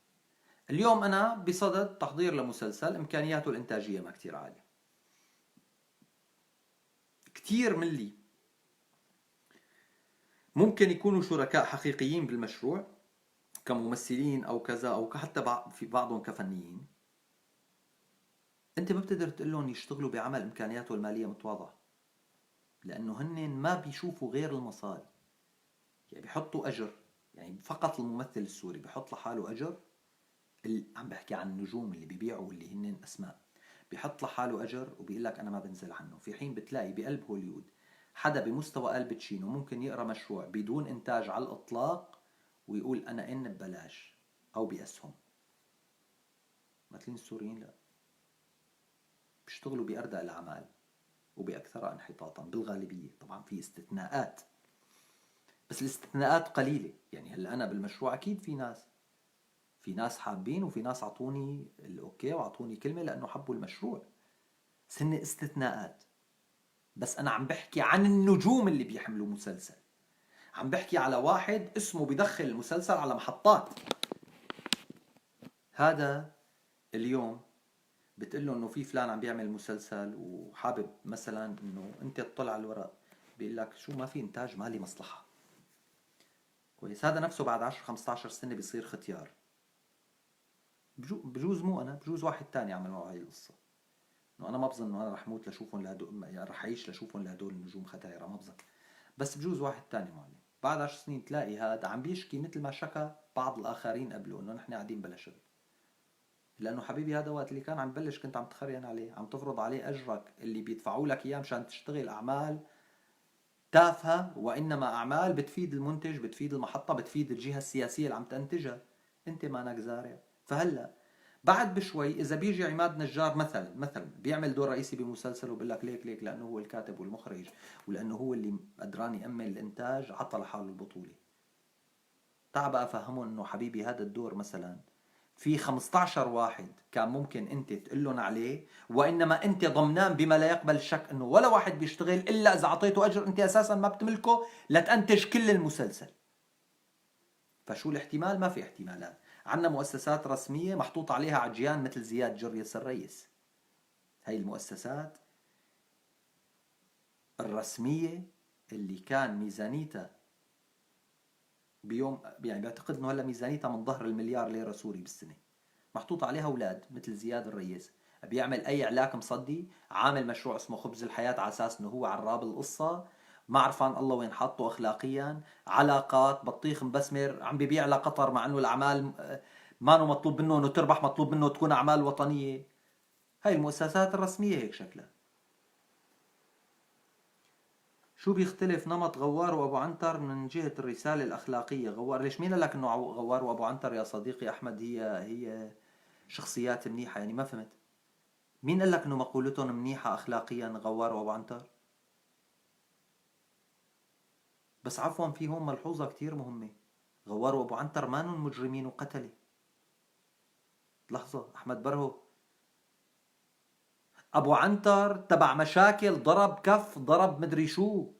اليوم انا بصدد تحضير لمسلسل امكانياته الانتاجية ما كتير عالية، كتير من اللي ممكن يكونوا شركاء حقيقيين بالمشروع كممثلين او كذا او حتى في بعضهم كفنيين، انت ما بتقدر تقول لهم يشتغلوا بعمل امكانياته الماليه متواضعه، لانه هن ما بيشوفوا غير المصاري. يعني بيحطوا اجر، يعني فقط الممثل السوري بيحط لحاله اجر، عم بحكي عن النجوم اللي بيبيعوا واللي هن اسماء، بيحط لحاله اجر وبيقول لك انا ما بنزل عنه. في حين بتلاقي بقلب هوليود حدا بمستوى آل باتشينو ممكن يقرا مشروع بدون انتاج على الاطلاق ويقول انا ان ببلاش او باسهم. مثلين السوريين لا، بيشتغلوا بأردأ الأعمال وبأكثرها انحطاطا بالغالبية. طبعا في استثناءات، بس الاستثناءات قليلة. يعني هلا أنا بالمشروع أكيد في ناس حابين وفي ناس عطوني الأوكي وعطوني كلمة لأنه حبوا المشروع، بس هن استثناءات. بس أنا عم بحكي عن النجوم اللي بيحملوا مسلسل، عم بحكي على واحد اسمه بدخل المسلسل على محطات. هذا اليوم بتقول له انه في فلان عم بيعمل مسلسل وحابب مثلا انه انت تطلع على الورق، بيقول لك شو ما في انتاج، مالي مصلحه. كويس، هذا نفسه بعد 10 15 سنه بيصير ختيار. بجوز مو انا، بجوز واحد تاني عمل معه هاي القصه. انه انا ما بظن انه انا رح موت لشوفهم لهدول، يعني رح اعيش لشوفهم لهدول النجوم ختايره، ما بظن، بس بجوز واحد تاني معلم. بعد 10 سنين تلاقي هذا عم بيشكي مثل ما شكى بعض الاخرين قبله انه نحن قاعدين بلا شغل. لانه حبيبي هذا وقت اللي كان عم بلش كنت عم تخرين عليه، عم تفرض عليه اجرك اللي بيدفعوا لك اياه مشان تشتغل اعمال تافهه، وانما اعمال بتفيد المنتج، بتفيد المحطه، بتفيد الجهه السياسيه اللي عم تنتجها، انت مانك زارع. فهلا بعد بشوي اذا بيجي عماد نجار مثلا بيعمل دور رئيسي بمسلسل وبقول لك ليك ليك لانه هو الكاتب والمخرج ولانه هو اللي قدران يامن الانتاج، عطى لحاله البطوله. تعال بقى فهمهم انه حبيبي هذا الدور مثلا في 15 واحد كان ممكن انت تقول لهم عليه، وانما انت ضمنان بما لا يقبل الشك انه ولا واحد بيشتغل الا اذا اعطيته اجر انت اساسا ما بتملكه لتنتج كل المسلسل. فشو الاحتمال؟ ما في احتمالات. عندنا مؤسسات رسمية محطوط عليها عجيان مثل زياد جريس الرئيس. هاي المؤسسات الرسمية اللي كان ميزانيتها بيوم، يعني بعتقد انه هلا ميزانيتها من ظهر المليار ليرة سوري بالسنة، محطوط عليها اولاد مثل زياد الريس بيعمل اي علاك مصدي، عامل مشروع اسمه خبز الحياة على اساس انه هو عراب القصة، ما عرفان الله وين حاطه اخلاقيا، علاقات بطيخ مبسمر، عم ببيع لقطر مع انه الاعمال ما مطلوب منه انه تربح، مطلوب منه تكون اعمال وطنية. هاي المؤسسات الرسمية هيك شكلها. شو بيختلف نمط غوار وابو عنتر من جهة الرسالة الأخلاقية؟ غوار ليش مين قال لك انه غوار وابو عنتر يا صديقي احمد هي شخصيات منيحة؟ يعني ما فهمت مين قال لك انه مقولتهم منيحة اخلاقيا غوار وابو عنتر؟ بس عفوا في هون ملحوظة كتير مهمة، غوار وابو عنتر مانن مجرمين وقتلة. لحظة أحمد برهو، أبو عنتر تبع مشاكل، ضرب كف، ضرب مدري شو.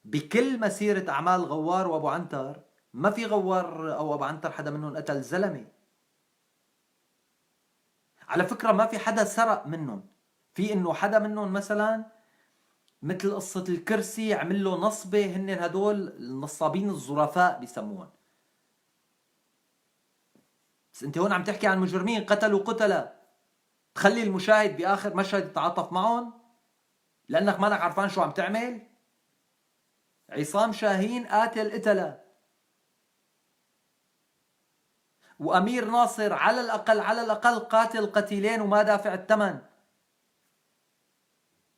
بكل مسيرة أعمال غوار وأبو عنتر ما في غوار أو أبو عنتر حدا منهم قتل زلمة. على فكرة ما في حدا سرق منهم، في إنه حدا منهم مثلا مثل قصة الكرسي عمل له نصبة، هن هدول النصابين الظرفاء بيسموهم. بس انت هون عم تحكي عن مجرمين قتلوا قتلة، تخلي المشاهد بآخر مشهد يتعاطف معهم لأنك مانك عرفان شو عم تعمل. عصام شاهين قاتل قتلة، وأمير ناصر على الأقل على الأقل قاتل قتيلين وما دافع الثمن،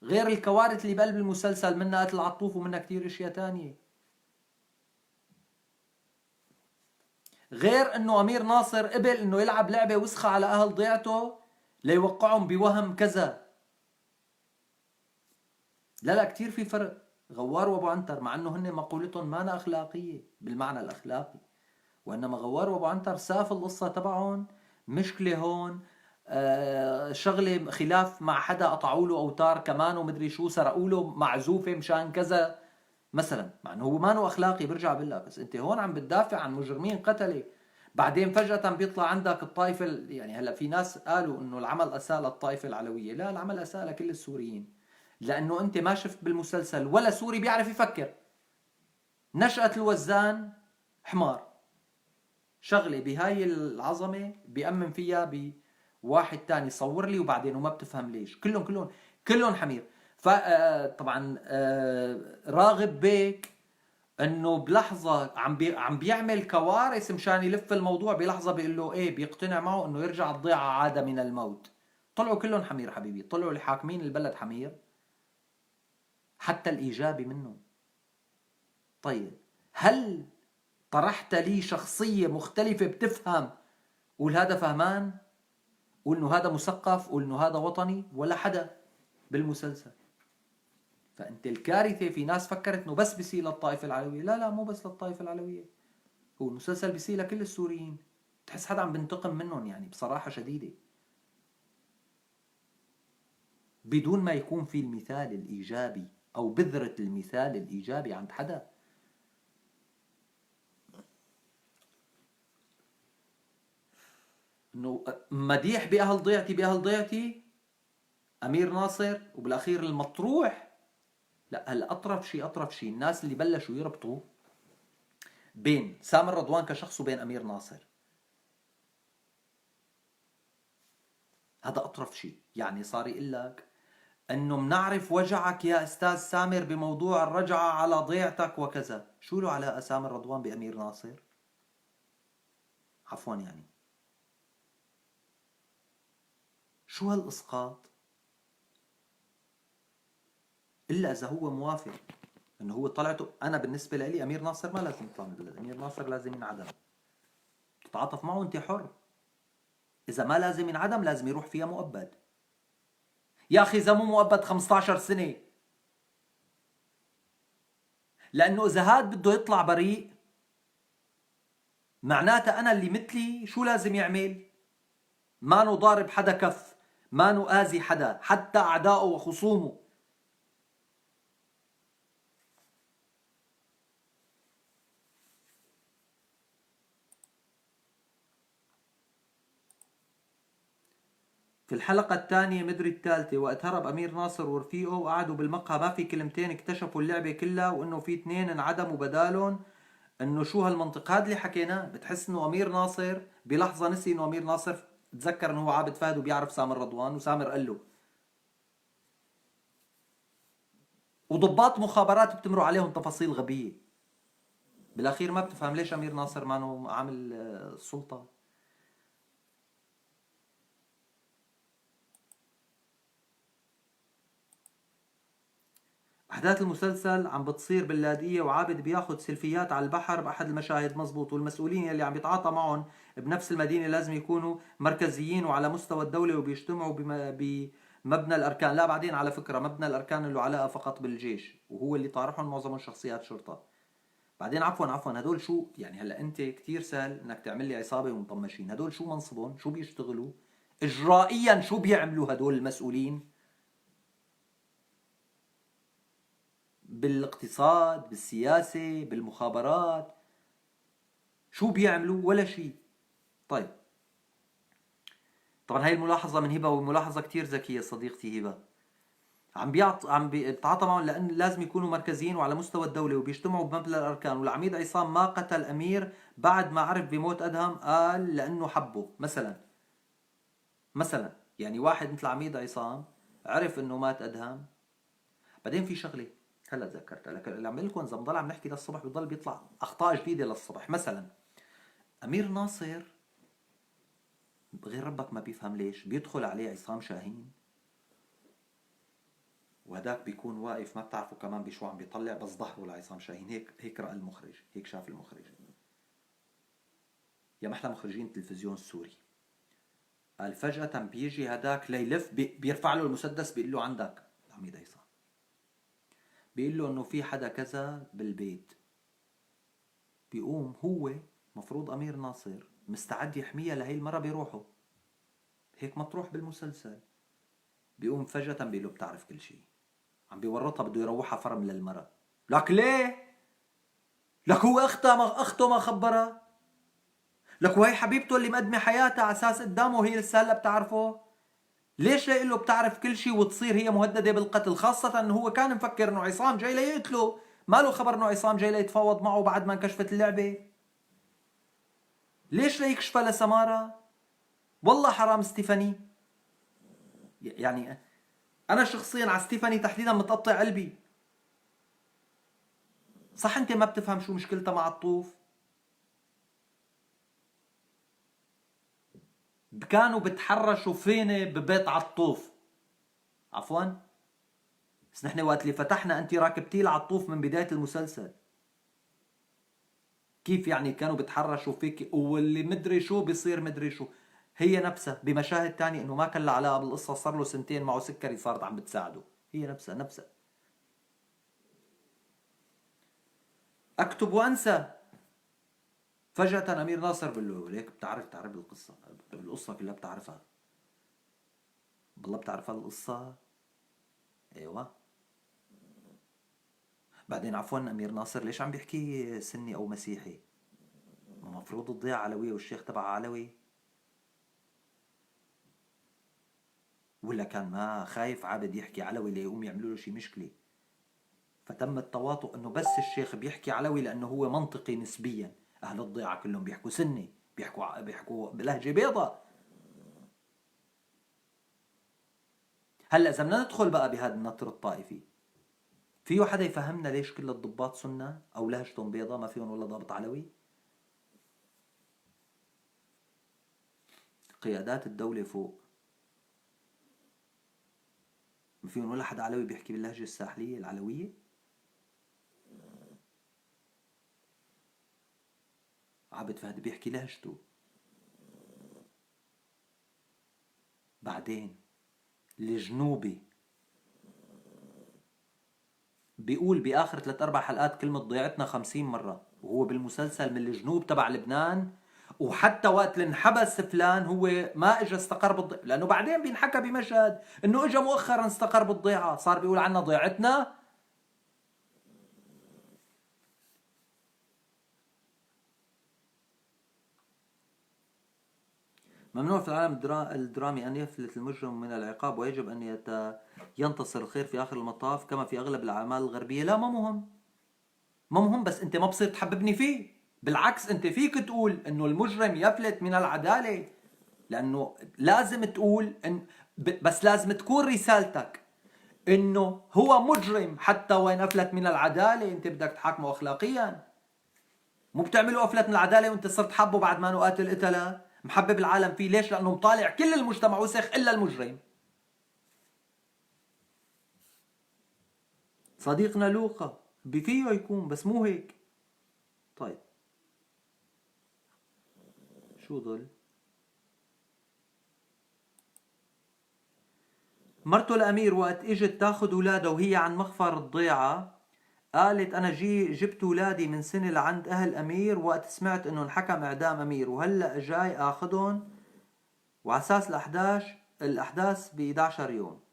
غير الكوارث اللي بقلب المسلسل منها قتل عطوف ومنها كتير اشياء تانية. غير انه امير ناصر قبل انه يلعب لعبة وسخة على اهل ضيعته ليوقعهم بوهم كذا. لا لا كتير في فرق. غوار وابو عنتر مع انه هن مقولتهم ما اخلاقية بالمعنى الاخلاقي، وانما غوار وابو عنتر ساف القصة تبعهم، مشكلة هون، شغلة خلاف مع حدا قطعوا له اوتار كمان ومدري شو، سرقوا له معزوفة مشان كذا مثلا، مع انه هو ما اخلاقي برجع بقول لك، بس انت هون عم بتدافع عن مجرمين قتلة. بعدين فجأة بيطلع عندك الطائفة، يعني هلا في ناس قالوا انه العمل اساء للطائفة العلوية، لا العمل اساء لكل السوريين، لانه انت ما شفت بالمسلسل ولا سوري بيعرف يفكر. نشأة الوزان حمار، شغلة بهاي العظمة بيأمن فيها بواحد تاني صور لي وبعدين وما بتفهم ليش، كلهم كلهم كلهم حمير. فطبعا راغب بيك انه بلحظة عم بيعمل كوارث مشان يلف الموضوع، بلحظة بيقول له ايه، بيقتنع معه انه يرجع الضيعة عادة من الموت. طلعوا كلهم حمير حبيبي، طلعوا اللي حاكمين البلد حمير، حتى الايجابي منه. طيب هل طرحت لي شخصية مختلفة بتفهم، قول هذا فهمان، قول انه هذا مثقف، قول انه هذا وطني، ولا حدا بالمسلسل؟ فانت الكارثة في ناس فكرت انه بس بيصير للطائفة العلوية، لا لا مو بس للطائفة العلوية، هو المسلسل بيصير لكل السوريين. تحس حدا عم بنتقم منهم يعني بصراحة شديدة، بدون ما يكون في المثال الإيجابي أو بذرة المثال الإيجابي عند حدا. إنه مديح بأهل ضيعتي بأهل ضيعتي أمير ناصر، وبالأخير المطروح. لا هلا أطرف شيء، أطرف شيء الناس اللي بلشوا يربطوا بين سامر رضوان كشخص وبين أمير ناصر، هذا أطرف شيء. يعني صار يقول لك إنه منعرف وجعك يا أستاذ سامر بموضوع الرجعة على ضيعتك وكذا، شو له علاقة سامر رضوان بأمير ناصر؟ عفوا يعني شو هالإسقاط؟ إلا إذا هو موافق إنه هو طلعته. أنا بالنسبة لي أمير ناصر ما لازم يطلع من البلد، أمير ناصر لازم ينعدم. تتعاطف معه أنت حر، إذا ما لازم ينعدم لازم يروح فيها مؤبد. يا أخي إذا مو مؤبد 15 سنة، لأنه إذا هاد بده يطلع بريء معناتها أنا اللي مثلي شو لازم يعمل؟ ما ضارب حدا كف، ما آذي حدا، حتى أعدائه وخصومه. في الحلقة الثانية مدري الثالثة وقت هرب أمير ناصر ورفيقه وقعدوا بالمقهى ما في كلمتين، اكتشفوا اللعبة كلها وإنه في اثنين انعدموا بدالهم. إنه شو هالمنطق هذا اللي حكيناه؟ بتحس إنه أمير ناصر بلحظة نسي إنه أمير ناصر تذكر إنه هو عابد فهد وبيعرف سامر رضوان، وسامر قال له. وضباط مخابرات بتمروا عليهم تفاصيل غبية، بالأخير ما بتفهم ليش أمير ناصر ما عامل السلطة. أحداث المسلسل عم بتصير باللاذقية وعابد بياخد سيلفيات على البحر بأحد المشاهد، مزبوط. والمسؤولين يلي عم يتعاطى معهم بنفس المدينة لازم يكونوا مركزيين وعلى مستوى الدولة وبيجتمعوا بمبنى الأركان. لا بعدين على فكرة مبنى الأركان له علاقة فقط بالجيش، وهو اللي طارحهم معظمهم شخصيات شرطة. بعدين عفوا هدول شو يعني؟ هلا أنت كتير سهل إنك تعمل لي عصابة ومطمشين، هدول شو منصبهم؟ شو بيشتغلوا؟ إجرائيا شو بيعملوا هدول المسؤولين؟ بالاقتصاد، بالسياسة، بالمخابرات، شو بيعملوا؟ ولا شيء. طيب طبعا هاي الملاحظة من هبة، وملاحظة كتير ذكية صديقتي هبة. عم بيتعاطى معهم لأن لازم يكونوا مركزيين وعلى مستوى الدولة وبيجتمعوا بمبنى الأركان. والعميد عصام ما قتل أمير بعد ما عرف بموت أدهم، قال لأنه حبه. مثلا يعني واحد مثل عميد عصام عرف إنه مات أدهم. بعدين في شغلة هلا تذكرتها، لكن اللي عم بقول لكم إذا بنضل عم نحكي للصبح بضل بيطلع أخطاء جديدة للصبح. مثلا أمير ناصر غير ربك ما بيفهم ليش بيدخل عليه عصام شاهين، وهداك بيكون واقف ما بتعرفوا كمان بشو عم بيطلع، بس ظهره لعصام شاهين. هيك رأى المخرج، هيك شاف المخرج. يا محلى مخرجين التلفزيون السوري. قال فجأة بيجي هداك ليلف، بيرفع له المسدس، بيقول له عندك العميد عصام، بيقول له انه في حدا كذا بالبيت. بيقوم هو مفروض امير ناصر مستعد يحميها لهي المرة بروحه، هيك مطروح بالمسلسل. بيقوم فجأة بيقول له بتعرف كل شيء، عم بيورطها، بده يروحها فرم للمرة. لك ليه؟ لك هو اخته ما خبرها، لك وهي حبيبته اللي مقدمة حياتها على اساس قدامه وهي لسه هلا بتعرفه. ليش ليقول له بتعرف كل شيء وتصير هي مهددة بالقتل، خاصة انه هو كان مفكر انه عصام جاي ليقتله، ما له خبر انه عصام جاي ليتفاوض معه بعد ما انكشفت اللعبة. ليش ليكشفها لسمارة؟ والله حرام ستيفاني. يعني أنا شخصيا على ستيفاني تحديدا متقطع قلبي. صح أنت ما بتفهم شو مشكلتها مع الطوف؟ كانوا بتحرشوا فيني ببيت عطوف، عفوا، بس نحن وقت اللي فتحنا أنت راكبتي لعطوف من بداية المسلسل. كيف يعني كانوا بتحرشوا فيك واللي مدري شو بيصير مدري شو؟ هي نفسها بمشاهد تانية انه ما كان لها علاقة بالقصة، صار له سنتين معه سكري صارت عم بتساعده، هي نفسها. اكتب وانسى. فجأة امير ناصر بقول له ليك بتعرف القصة، القصة كلها بتعرفها، بالله بتعرفها القصة؟ ايوه. بعدين عفوا امير ناصر ليش عم بيحكي سني او مسيحي؟ المفروض تضيع علوية والشيخ تبع علوي، ولا كان ما خايف عابد يحكي علوي ليقوم يعملوا له شي مشكلة؟ فتم التواطؤ انه بس الشيخ بيحكي علوي لانه هو منطقي نسبيا، اهل الضيعة كلهم بيحكوا سني، بيحكوا بلهجة بيضاء. هلا اذا بدنا ندخل بقى بهذا النطر الطائفي، فيه حدا يفهمنا ليش كل الضباط سنة او لهجتهم بيضاء ما فيهم ولا ضابط علوي؟ قيادات الدولة فوق ما فيهم ولا حدا علوي بيحكي باللهجة الساحلية العلوية؟ عابد فهد بيحكي لهجته. بعدين الجنوبي بيقول بآخر 3-4 حلقات كلمة ضيعتنا 50 مرة، وهو بالمسلسل من الجنوب تبع لبنان، وحتى وقت اللي انحبس فلان هو ما اجى استقر بالضيعة، لأنه بعدين بينحكى بمشهد انه اجى مؤخرا استقر بالضيعة، صار بيقول عنا ضيعتنا. ممنوع في العالم الدرامي أن يفلت المجرم من العقاب، ويجب أن ينتصر الخير في آخر المطاف كما في أغلب الأعمال الغربية. لا، ما مهم، ما مهم، بس أنت ما بصير تحببني فيه. بالعكس أنت فيك تقول إنه المجرم يفلت من العدالة، لأنه لازم تقول إن بس لازم تكون رسالتك إنه هو مجرم حتى وإن أفلت من العدالة، أنت بدك تحاكمه أخلاقيا، مو بتعمله أفلت من العدالة وأنت صرت حبه بعد ما قاتل قتله، محبب العالم فيه. ليش؟ لأنه مطالع كل المجتمع وسخ إلا المجرم. صديقنا لوقا بفيه يكون، بس مو هيك. طيب شو ضل؟ مرته الأمير وقت اجت تاخذ اولاده وهي عن مخفر الضيعة، قالت أنا جبت أولادي من سنة لعند أهل أمير وقت سمعت إنه انحكم إعدام أمير، وهلأ جاي آخذهم وعلى اساس الاحداث ب 11 يوم.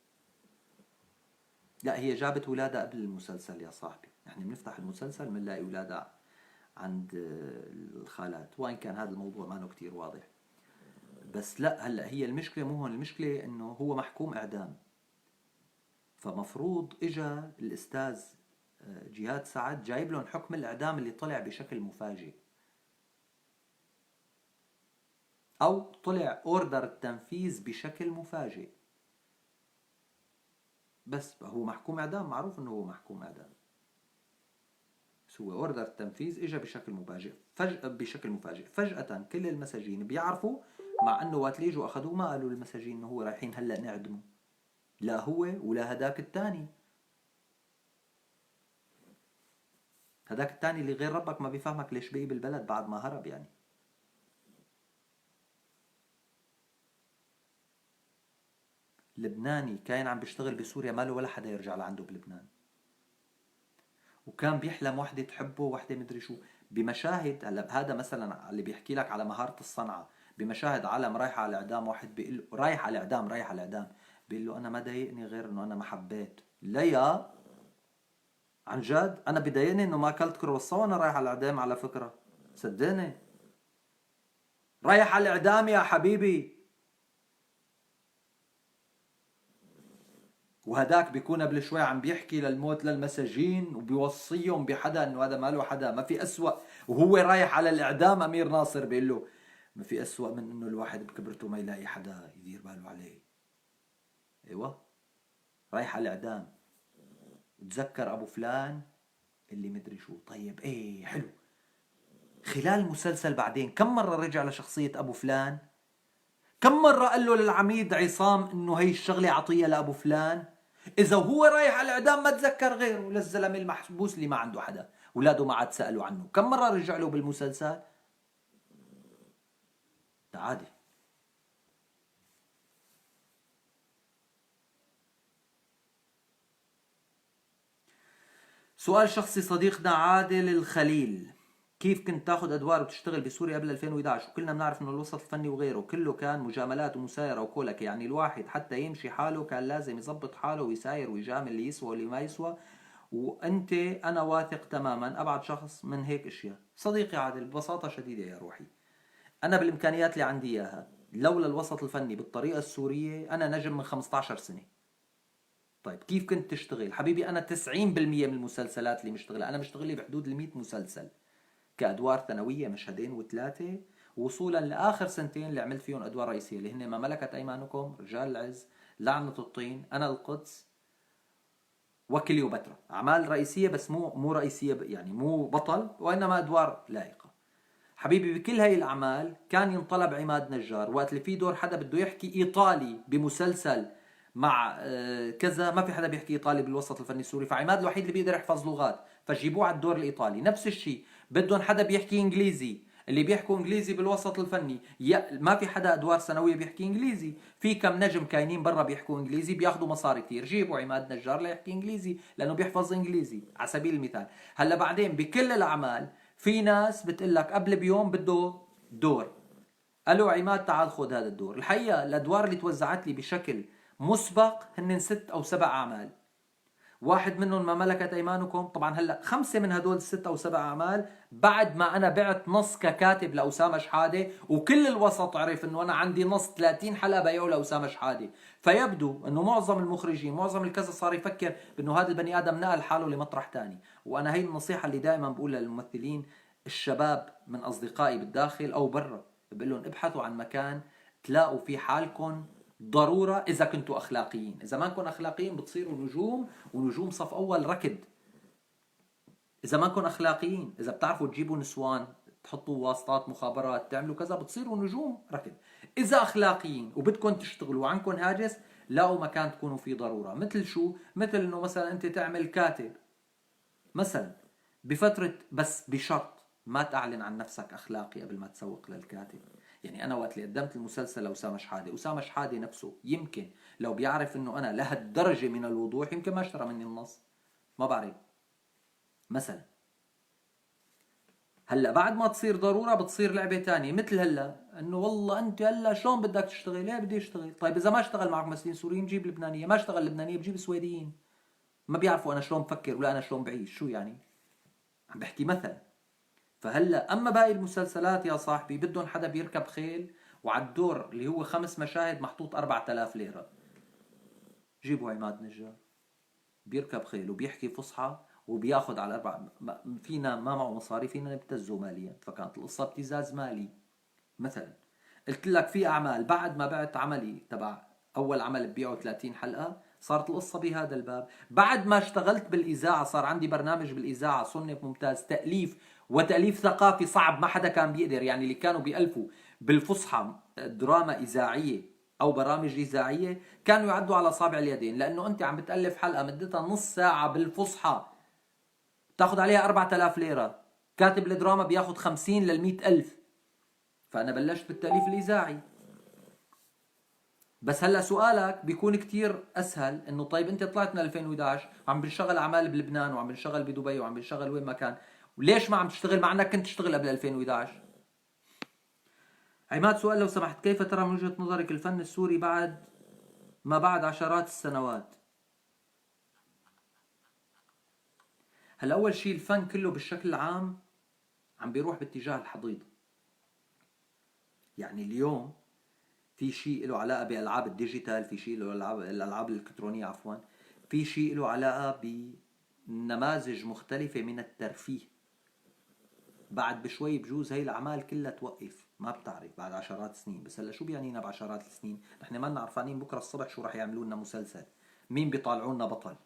لا هي جابت ولادها قبل المسلسل يا صاحبي، نحن بنفتح المسلسل بنلاقي ولادها عند الخالات، وان كان هذا الموضوع ما كتير واضح. بس لا هلا هي المشكلة مو هون، المشكلة انه هو محكوم اعدام، فمفروض اجا الاستاذ جهاد سعد جايب لهم حكم الاعدام اللي طلع بشكل مفاجئ، او طلع order التنفيذ بشكل مفاجئ. بس هو محكوم اعدام، معروف انه هو محكوم اعدام، بس هو order التنفيذ اجى بشكل مفاجئ، فجأة بشكل مفاجئ، فجأة كل المساجين بيعرفوا، مع انه وقت اللي اجوا اخذوه ما قالوا للمساجين انه هو رايحين هلا نعدمه، لا هو ولا هداك الثاني، هداك الثاني اللي غير ربك ما بيفهمك ليش بقي بالبلد بعد ما هرب يعني. لبناني كاين عم بيشتغل بسوريا ما له ولا حدا يرجع لعنده بلبنان، وكان بيحلم وحده تحبه وحده مدري شو بمشاهد. هلا هذا مثلا اللي بيحكي لك على مهارة الصنعة، بمشاهد عالم رايحة على الاعدام، واحد بيقول له رايح على الاعدام، رايح على الاعدام، بيقول له انا ما ضايقني غير انه انا ما حبيت. ليا عن جد انا بضايقني انه ما اكلت كرواسون وانا رايح على الاعدام، على فكرة صدقني رايح على الاعدام يا حبيبي. وهداك بيكون قبل شوي عم بيحكي للموت للمساجين وبيوصيهم بحدا انه هذا ما له حدا، ما في أسوأ، وهو رايح على الاعدام امير ناصر بيقول له ما في أسوأ من انه الواحد بكبرته ما يلاقي حدا يدير باله عليه. ايوه رايح على الاعدام، تذكر ابو فلان اللي مدري شو. طيب ايه حلو، خلال المسلسل بعدين كم مرة رجع لشخصية ابو فلان؟ كم مرة قال له للعميد عصام انه هي الشغلة عطية لابو فلان؟ إذا هو رايح على الإعدام ما تذكر غيره للزلمة المحبوس اللي ما عنده حدا، أولاده ما عاد سألوا عنه، كم مرة رجع له بالمسلسل؟ عادي. سؤال شخصي صديقنا عادل الخليل، كيف كنت تاخذ ادوار وتشتغل بسوريا قبل 2011 وكلنا بنعرف انه الوسط الفني وغيره كله كان مجاملات ومسايره وكولك، يعني الواحد حتى يمشي حاله كان لازم يظبط حاله ويساير ويجامل اللي يسوى واللي ما يسوى، وانت انا واثق تماما ابعد شخص من هيك اشياء. صديقي عادل ببساطة شديدة يا روحي، انا بالامكانيات اللي عندي اياها لولا الوسط الفني بالطريقة السورية انا نجم من 15 سنة. طيب كيف كنت تشتغل؟ حبيبي انا 90% من المسلسلات اللي مشتغلها، انا مشتغل لي بحدود ال 100 مسلسل كأدوار ثانوية، مشهدين وثلاثة، وصولا لآخر سنتين اللي عملت فيهم أدوار رئيسية اللي هن ما ملكت أيمانكم، رجال العز، لعنة الطين، أنا القدس، وكليوباترا. أعمال رئيسية بس مو رئيسية، يعني مو بطل، وإنما أدوار لائقة. حبيبي بكل هاي الأعمال كان ينطلب عماد نجار، وقت اللي في دور حدا بده يحكي إيطالي بمسلسل مع كذا، ما في حدا بيحكي إيطالي بالوسط الفني السوري، فعماد الوحيد اللي بيقدر يحفظ لغات، فجيبوه على الدور الإيطالي. نفس الشيء بدهم حدا بيحكي إنجليزي، اللي بيحكوا إنجليزي بالوسط الفني ما في حدا أدوار ثانوية بيحكي إنجليزي، في كم نجم كاينين برا بيحكوا إنجليزي بياخذوا مصاري كثير، جيبوا عماد نجار ليحكي إنجليزي لأنه بيحفظ إنجليزي على سبيل المثال. هلا بعدين بكل الأعمال في ناس بتقول لك قبل بيوم بده دور، قالوا عماد تعال خذ هذا الدور. الحقيقة الأدوار اللي توزعت لي بشكل مسبق هن 6 أو 7 أعمال، واحد منهم ما ملكت أيمانكم. طبعا هلا 5 من هدول 6 أو 7 أعمال بعد ما أنا بعت نص ككاتب لأسامة شحادة، وكل الوسط عرف إنه أنا عندي نص 30 حلقة بيعه لأسامة شحادة، فيبدو إنه معظم المخرجين معظم الكذا صار يفكر بإنه هذا البني آدم نقل حاله لمطرح تاني. وأنا هي النصيحة اللي دائما بقولها للممثلين الشباب من أصدقائي بالداخل أو برا، بقول لهم ابحثوا عن مكان تلاقوا فيه حالكم ضرورة إذا كنتوا أخلاقيين، إذا ما كنتوا أخلاقيين بتصيروا نجوم، ونجوم صف أول ركض. إذا ما كنتوا أخلاقيين، إذا بتعرفوا تجيبوا نسوان، تحطوا واسطات مخابرات، تعملوا كذا، بتصيروا نجوم ركض. إذا أخلاقيين وبدكم تشتغلوا وعندكم هاجس، لاقوا مكان تكونوا فيه ضرورة. مثل شو؟ مثل إنه مثلا أنت تعمل كاتب مثلا بفترة، بس بشرط ما تعلن عن نفسك أخلاقي قبل ما تسوق للكاتب. يعني أنا وقت اللي قدمت المسلسل لأسامة شحادة، أسامة شحادة نفسه يمكن لو بيعرف إنه أنا لهالدرجة من الوضوح يمكن ما اشترى مني النص، ما بعرف مثلا. هلا بعد ما تصير ضرورة بتصير لعبة تانية، مثل هلا انه والله انت هلا شلون بدك تشتغل؟ ليه بدي اشتغل؟ طيب اذا ما اشتغل معك ممثلين سوريين بجيب لبنانية، ما اشتغل لبنانية بجيب سويديين. ما بيعرفوا انا شلون بفكر ولا انا شلون بعيش، شو يعني؟ عم بحكي مثل. فهلا اما باقي المسلسلات يا صاحبي بدهم حدا بيركب خيل وعلى الدور اللي هو 5 مشاهد محطوط 4000 ليرة. جيبوا عماد نجار بيركب خيل وبيحكي فصحى وبياخذ على 4، فينا ما معه مصاري فينا نبتزه ماليا، فكانت القصة ابتزاز مالي. مثلا قلت لك في أعمال بعد ما بعت عملي تبع أول عمل ببيعه 30 حلقة صارت القصة بهذا الباب. بعد ما اشتغلت بالإذاعة صار عندي برنامج بالإذاعة صنف ممتاز، تأليف وتأليف ثقافي صعب ما حدا كان بيقدر، يعني اللي كانوا بيألفوا بالفصحى دراما إذاعية أو برامج إذاعية كانوا يعدوا على أصابع اليدين، لأنه أنت عم بتألف حلقة مدتها نص ساعة بالفصحى تاخذ عليها 4000 ليرة، كاتب الدراما بياخذ 50 لل 100,000. فأنا بلشت بالتأليف الإذاعي. بس هلا سؤالك بيكون كتير أسهل، إنه طيب أنت طلعت من 2011 وعم بنشغل أعمال بلبنان وعم بنشغل بدبي وعم بنشغل وين ما كان، وليش ما عم تشتغل مع إنك كنت تشتغل قبل 2011؟ عماد سؤال لو سمحت، كيف ترى من وجهة نظرك الفن السوري بعد ما بعد عشرات السنوات؟ هلا أول شيء الفن كله بالشكل العام عم بيروح باتجاه الحضيض. يعني اليوم في شيء له علاقة بألعاب ال digital، في شيء له الألعاب الإلكترونية عفوا، في شيء له علاقة بنماذج مختلفة من الترفيه. بعد بشوي بجوز هي الأعمال كلها توقف، ما بتعرف بعد عشرات السنين. بس هلا شو بيعنينا بعشرات السنين؟ نحن ما لنا عرفانين بكرة الصبح شو رح يعملوا لنا مسلسل، مين بيطالعوا لنا بطل.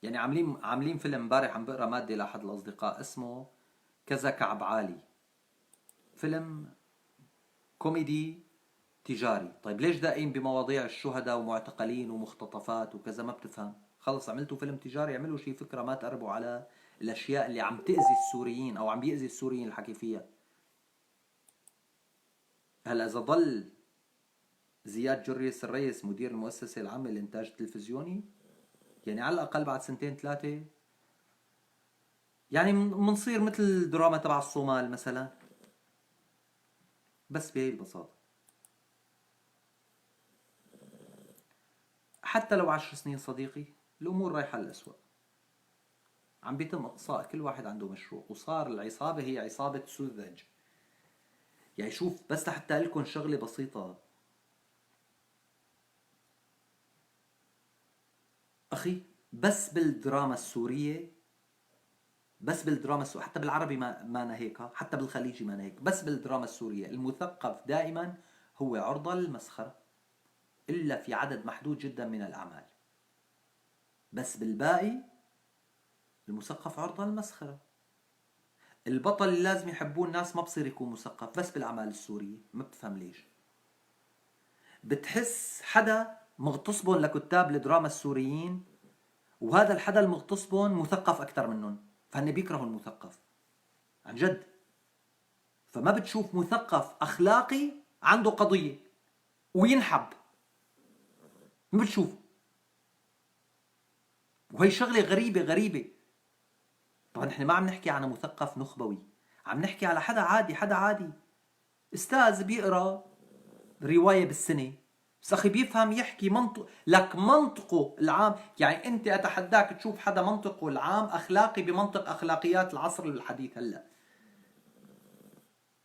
يعني عاملين فيلم امبارح عم بقرا مادة لأحد الأصدقاء اسمه كذا كعب عالي، فيلم كوميدي تجاري. طيب ليش دائم بمواضيع الشهداء ومعتقلين ومختطفات وكذا؟ ما بتفهم. خلص عملتوا فيلم تجاري، اعملوا شي فكرة ما تقربوا على الأشياء اللي عم تأذي السوريين أو عم بيأذي السوريين الحكي فيها. هلا إذا ضل زياد جريس الريس مدير المؤسسة العامة للإنتاج التلفزيوني، يعني على الأقل بعد سنتين ثلاثة يعني منصير مثل الدراما تبع الصومال مثلا، بس بهي البساطة. حتى لو 10 سنين صديقي الأمور رايحة للأسوأ. عم بيتم إقصاء كل واحد عنده مشروع، وصار العصابة هي عصابة سذج. يعني شوف بس لحتى لكم شغلة بسيطة أخي، بس بالدراما السورية، بس بالدراما السورية، حتى بالعربي ما نهيك، حتى بالخليجي ما نهيك، بس بالدراما السورية المثقف دائما هو عرضة للمسخرة، إلا في عدد محدود جدا من الأعمال. بس بالباقي المثقف عرضة للمسخرة. البطل اللي لازم يحبوه الناس ما بصير يكون مثقف، بس بالأعمال السورية. ما بتفهم ليش. بتحس حدا مغتصبهم لكتاب الدراما السوريين، وهذا الحدا المغتصبهم مثقف أكثر منهم، فهن بيكرهوا المثقف عن جد. فما بتشوف مثقف أخلاقي عنده قضية وينحب، ما بتشوف. وهي شغلة غريبة غريبة. طبعا نحن ما عم نحكي عن مثقف نخبوي، عم نحكي على حدا عادي، حدا عادي استاذ بيقرا رواية بالسنة، بس أخي بيفهم يحكي منطق لك، منطقه العام. يعني أنت أتحداك تشوف حدا منطقه العام أخلاقي بمنطق أخلاقيات العصر الحديث. هلأ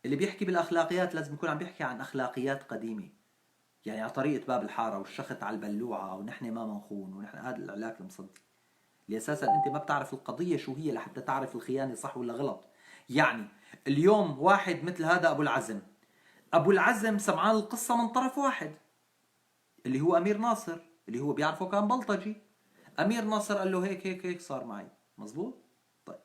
اللي بيحكي بالأخلاقيات لازم يكون عم بيحكي عن أخلاقيات قديمة، يعني على طريقة باب الحارة والشخط على البلوعة ونحن ما منخون ونحن هذا العلاك المصدي، اللي أساسا أنت ما بتعرف القضية شو هي لحتى تعرف الخيانة صح ولا غلط. يعني اليوم واحد مثل هذا أبو العزم، أبو العزم سمعان القصة من طرف واحد اللي هو أمير ناصر، اللي هو بيعرفه كان بلطجي. أمير ناصر قال له هيك هيك هيك صار معي، مزبوط؟ طيب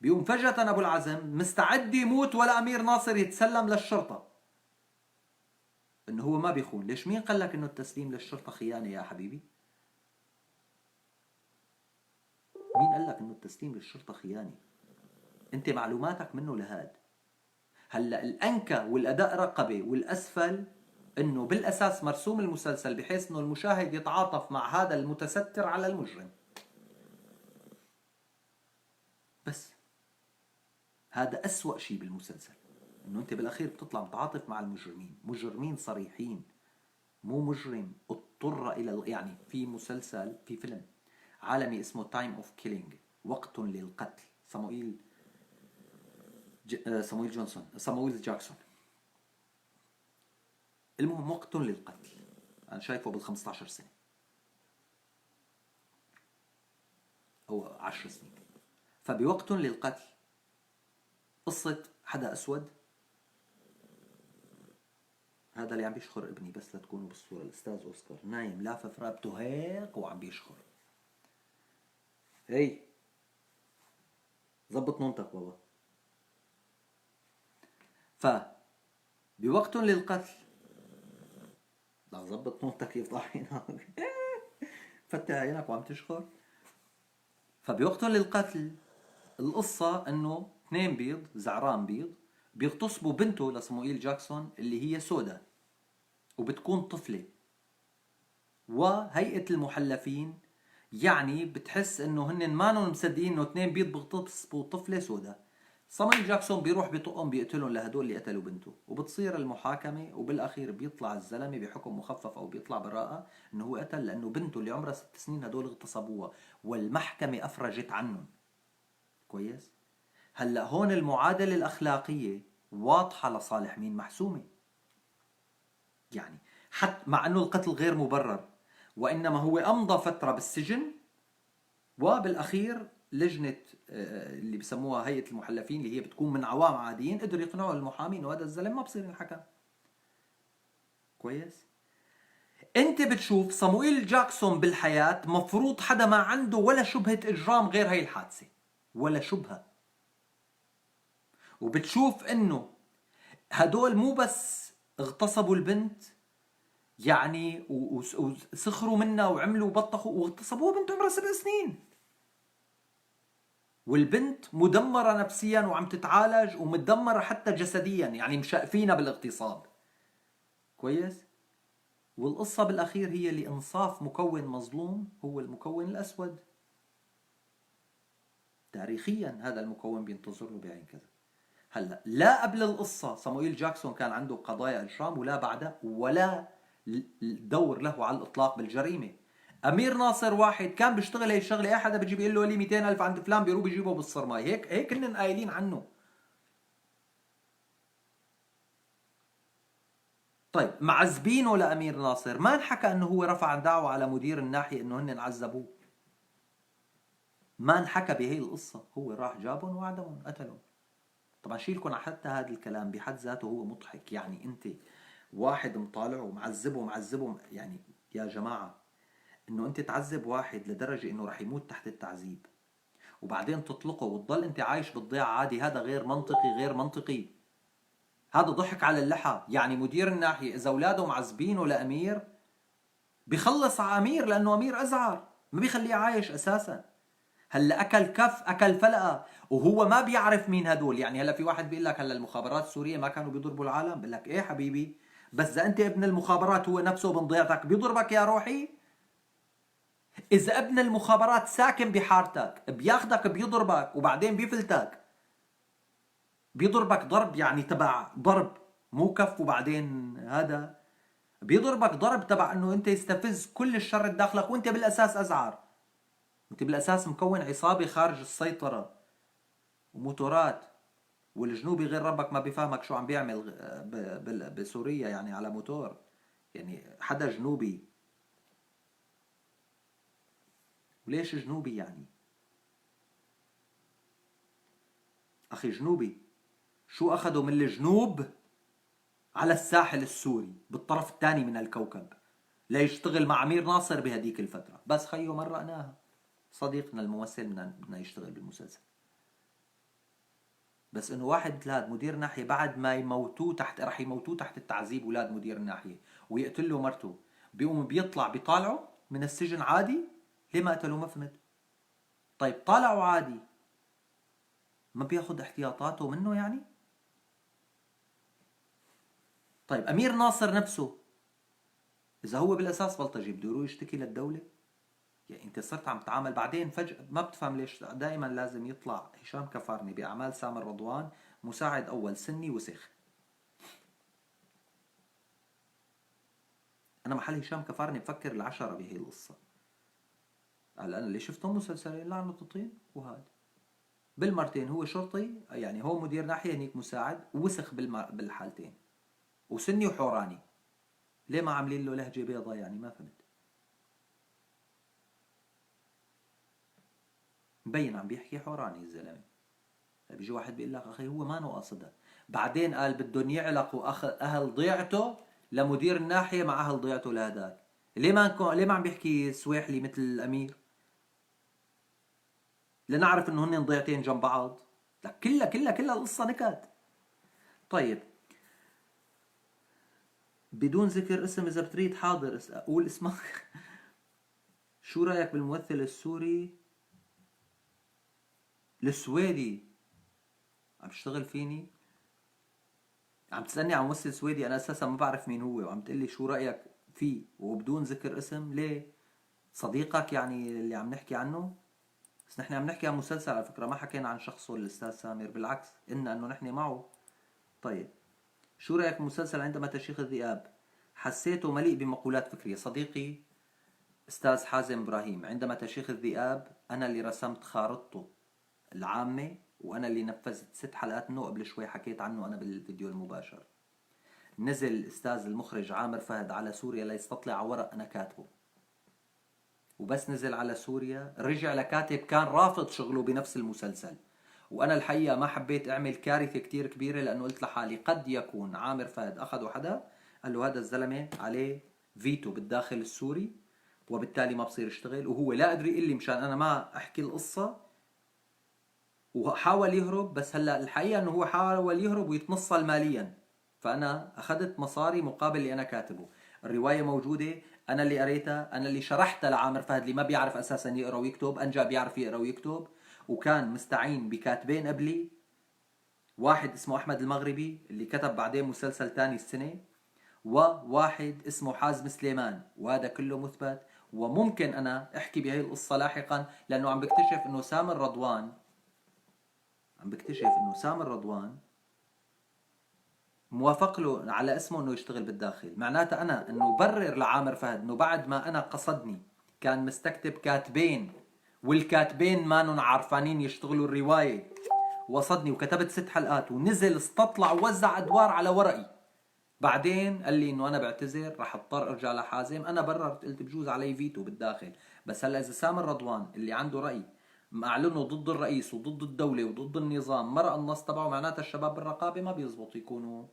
بيقوم فجأة أبو العزم مستعد يموت ولا أمير ناصر يتسلم للشرطة إنه هو ما بيخون. ليش؟ مين قال لك إنه التسليم للشرطة خيانة يا حبيبي؟ مين قال لك إنه التسليم للشرطة خيانة؟ أنت معلوماتك منه لهاد. هلأ الأنكى والأداء رقبة والأسفل إنه بالأساس مرسوم المسلسل بحيث إنه المشاهد يتعاطف مع هذا المتستر على المجرم. بس هذا أسوأ شيء بالمسلسل، إنه أنت بالأخير بتطلع متعاطف مع المجرمين، مجرمين صريحين، مو مجرم اضطر إلى يعني في مسلسل، في فيلم عالمي اسمه Time of Killing، وقت للقتل، صموئيل جونسون، صموئيل جاكسون. المهم وقت للقتل، أنا شايفه بال15 سنة أو 10 سنين. فبوقت للقتل قصة حدا أسود، هذا اللي عم بيشخر ابني بس لتكونوا بالصورة، الأستاذ أوسكار نايم لافف رقبته هيك وعم بيشخر. هي زبط نومتك بابا. ف بوقت للقتل، لا زبط نومتك يفضح عينك، فتح عينك وعم تشخر. فبوقت للقتل القصة انه اثنين بيض، زعران بيض، بيغتصبوا بنته لصموئيل جاكسون اللي هي سودا وبتكون طفلة، وهيئة المحلفين يعني بتحس انه هن مانن مصدقين انه اثنين بيض بيغتصبوا طفلة سودا. صموئيل جاكسون بيروح بيطقهم بيقتلهم لهدول اللي قتلوا بنته، وبتصير المحاكمة، وبالأخير بيطلع الزلمة بحكم مخفف أو بيطلع براءة إنه هو قتل لأنه بنته اللي عمرها 6 سنين هدول اغتصبوها، والمحكمة أفرجت عنهم. كويس؟ هلأ هون المعادلة الأخلاقية واضحة لصالح مين؟ محسومة. يعني حتى مع إنه القتل غير مبرر، وإنما هو أمضى فترة بالسجن، وبالأخير لجنة اللي بسموها هيئة المحلفين اللي هي بتكون من عوام عاديين قدروا يقنعوا المحامين انه هذا الزلمة ما بصير ينحكم. كويس؟ انت بتشوف صموئيل جاكسون بالحياة مفروض حدا ما عنده ولا شبهة اجرام غير هي الحادثة، ولا شبهة. وبتشوف انه هدول مو بس اغتصبوا البنت يعني وسخروا منها وعملوا وبطخوا واغتصبوها بنت عمرها 7 سنين، والبنت مدمرة نفسيا وعم تتعالج ومدمرة حتى جسديا، يعني مشقفينها بالاغتصاب. كويس؟ والقصة بالأخير هي لإنصاف مكون مظلوم هو المكون الأسود. تاريخيا هذا المكون بينتظر له بعين كذا. هلا لا قبل القصة صموئيل جاكسون كان عنده قضايا إجرام، ولا بعدها، ولا دور له على الإطلاق بالجريمة. أمير ناصر واحد كان بيشتغل هي الشغلة، أي حدا بيجي بيقول له لي 200,000 عند فلان بيروح بيجيبه بالصرماي، هيك هيك هن قايلين عنه. طيب معذبينه لأمير ناصر، ما انحكى انه هو رفع دعوة على مدير الناحية انه هن عذبوه، ما انحكى بهي القصة، هو راح جابهم وعدمهم قتلهم. طبعا شيلكم حتى هذا الكلام بحد ذاته هو مضحك، يعني انت واحد مطالعه ومعذبه ومعذبه، يعني يا جماعة انه انت تعذب واحد لدرجة انه رح يموت تحت التعذيب وبعدين تطلقه وتضل انت عايش بالضيعة عادي، هذا غير منطقي، غير منطقي. هذا ضحك على اللحى. يعني مدير الناحية إذا أولاده معذبينه لأمير بيخلص على أمير لأنه أمير أزعر، ما بيخليه عايش أساسا. هلا أكل كف أكل فلقة وهو ما بيعرف مين هدول. يعني هلا في واحد بيقول لك هلا المخابرات السورية ما كانوا بيضربوا العالم، بقول لك إيه حبيبي، بس إذا أنت ابن المخابرات هو نفسه ابن ضيعتك بيضربك يا روحي. إذا ابن المخابرات ساكن بحارتك بياخدك بيضربك وبعدين بيفلتك، بيضربك ضرب يعني تبع ضرب مو كف، وبعدين هذا بيضربك ضرب تبع انه انت يستفز كل الشر داخلك، وانت بالاساس ازعر، انت بالاساس مكون عصابة خارج السيطرة وموتورات، والجنوبي غير ربك ما بيفهمك شو عم بيعمل بسوريا يعني على موتور، يعني حدا جنوبي. وليش جنوبي يعني؟ أخي جنوبي شو أخذوا من الجنوب على الساحل السوري بالطرف الثاني من الكوكب ليشتغل مع أمير ناصر بهديك الفترة؟ بس خيو مرقناها، صديقنا الممثل بدنا يشتغل بالمسلسل. بس انه واحد مثل هذا مدير ناحية بعد ما يموتوه تحت، رح يموتوه تحت التعذيب اولاد مدير الناحية ويقتل له مرته، بيقوم بيطلع بيطالعه من السجن عادي. ليه ما قتلوه؟ ما فهمت. طيب طالعوا عادي، ما بياخذ احتياطاته منه يعني؟ طيب أمير ناصر نفسه إذا هو بالأساس بلطجي بده يروح يشتكي للدولة؟ يعني انت صرت عم تتعامل بعدين فجأة ما بتفهم ليش دائما لازم يطلع هشام كفارني بأعمال سامر رضوان مساعد أول سني وسخ. أنا محل هشام كفارني بفكر العشرة بهي القصة. هلا أنا اللي شفتهم مسلسلين لعنة الطين وهذا بالمرتين هو شرطي، يعني هو مدير ناحية هنيك مساعد وسخ بالحالتين، وسني وحوراني. ليه ما عاملين له لهجة بيضة يعني؟ ما فهمت. مبين عم بيحكي حوراني الزلمة. بيجي واحد بيقول لك أخي هو ما قاصدها. بعدين قال بدهم يعلقوا أهل ضيعته لمدير الناحية مع أهل ضيعته لهداك. ليه ما عم بيحكي سويحلي مثل الأمير؟ لنعرف إنه هن ضيعتين جنب بعض. لك كلها كلها كلها القصة نكت. طيب بدون ذكر اسم إذا بتريد حاضر أقول اسمك. شو رأيك بالممثل السوري السويدي؟ عم تشتغل فيني؟ عم تسألني عن ممثل سويدي أنا أساسا ما بعرف مين هو، وعم تقلي شو رأيك فيه وبدون ذكر اسم؟ ليه؟ صديقك يعني اللي عم نحكي عنه؟ بس نحن عم نحكي عن مسلسل على فكرة، ما حكينا عن شخصه الأستاذ سامر، بالعكس قلنا إنه نحن معه. طيب شو رأيك بمسلسل عندما تشيخ الذئاب؟ حسيته مليء بمقولات فكرية. صديقي أستاذ حازم إبراهيم، عندما تشيخ الذئاب أنا اللي رسمت خارطته العامة، وأنا اللي نفذت 6 حلقات منه، قبل شوي حكيت عنه أنا بالفيديو المباشر. نزل الأستاذ المخرج عامر فهد على سوريا ليستطلع على ورق أنا كاتبه، وبس نزل على سوريا رجع لكاتب كان رافض شغله بنفس المسلسل. وأنا الحقيقة ما حبيت أعمل كارثة كتير كبيرة، لأنه قلت لحالي قد يكون عامر فهد أخذه حدا قال له هذا الزلمة عليه فيتو بالداخل السوري وبالتالي ما بصير يشتغل، وهو لا أدري إلي مشان أنا ما أحكي القصة، وحاول يهرب. بس هلا الحقيقة إنه هو حاول يهرب ويتنصل ماليا، فأنا أخذت مصاري مقابل اللي أنا كاتبه. الرواية موجودة، أنا اللي قريتها، أنا اللي شرحتها لعامر فهد اللي ما بيعرف أساسا يقرأ ويكتب، أنجا بيعرف يقرأ ويكتب، وكان مستعين بكاتبين قبلي، واحد اسمه أحمد المغربي اللي كتب بعدين مسلسل تاني السنة، وواحد اسمه حازم سليمان، وهذا كله مثبت. وممكن أنا أحكي بهي القصة لاحقا، لأنه عم بكتشف إنه سامر رضوان، عم بكتشف إنه سامر رضوان موافق له على اسمه إنه يشتغل بالداخل. معناتها أنا إنه برر لعامر فهد إنه بعد ما أنا قصدني كان مستكتب كاتبين، والكاتبين مانن عارفانين يشتغلوا الرواية، وصدني وكتبت 6 حلقات ونزل استطلع ووزع أدوار على ورقي. بعدين قال لي إنه أنا بعتذر رح اضطر أرجع لحازم. أنا بررت قلت بجوز علي فيتو بالداخل. بس هلا إذا سامر رضوان اللي عنده رأي معلنه ضد الرئيس وضد الدولة وضد النظام مرق النص تبعه، معناتها الشباب بالرقابة ما بيزبط يكونوا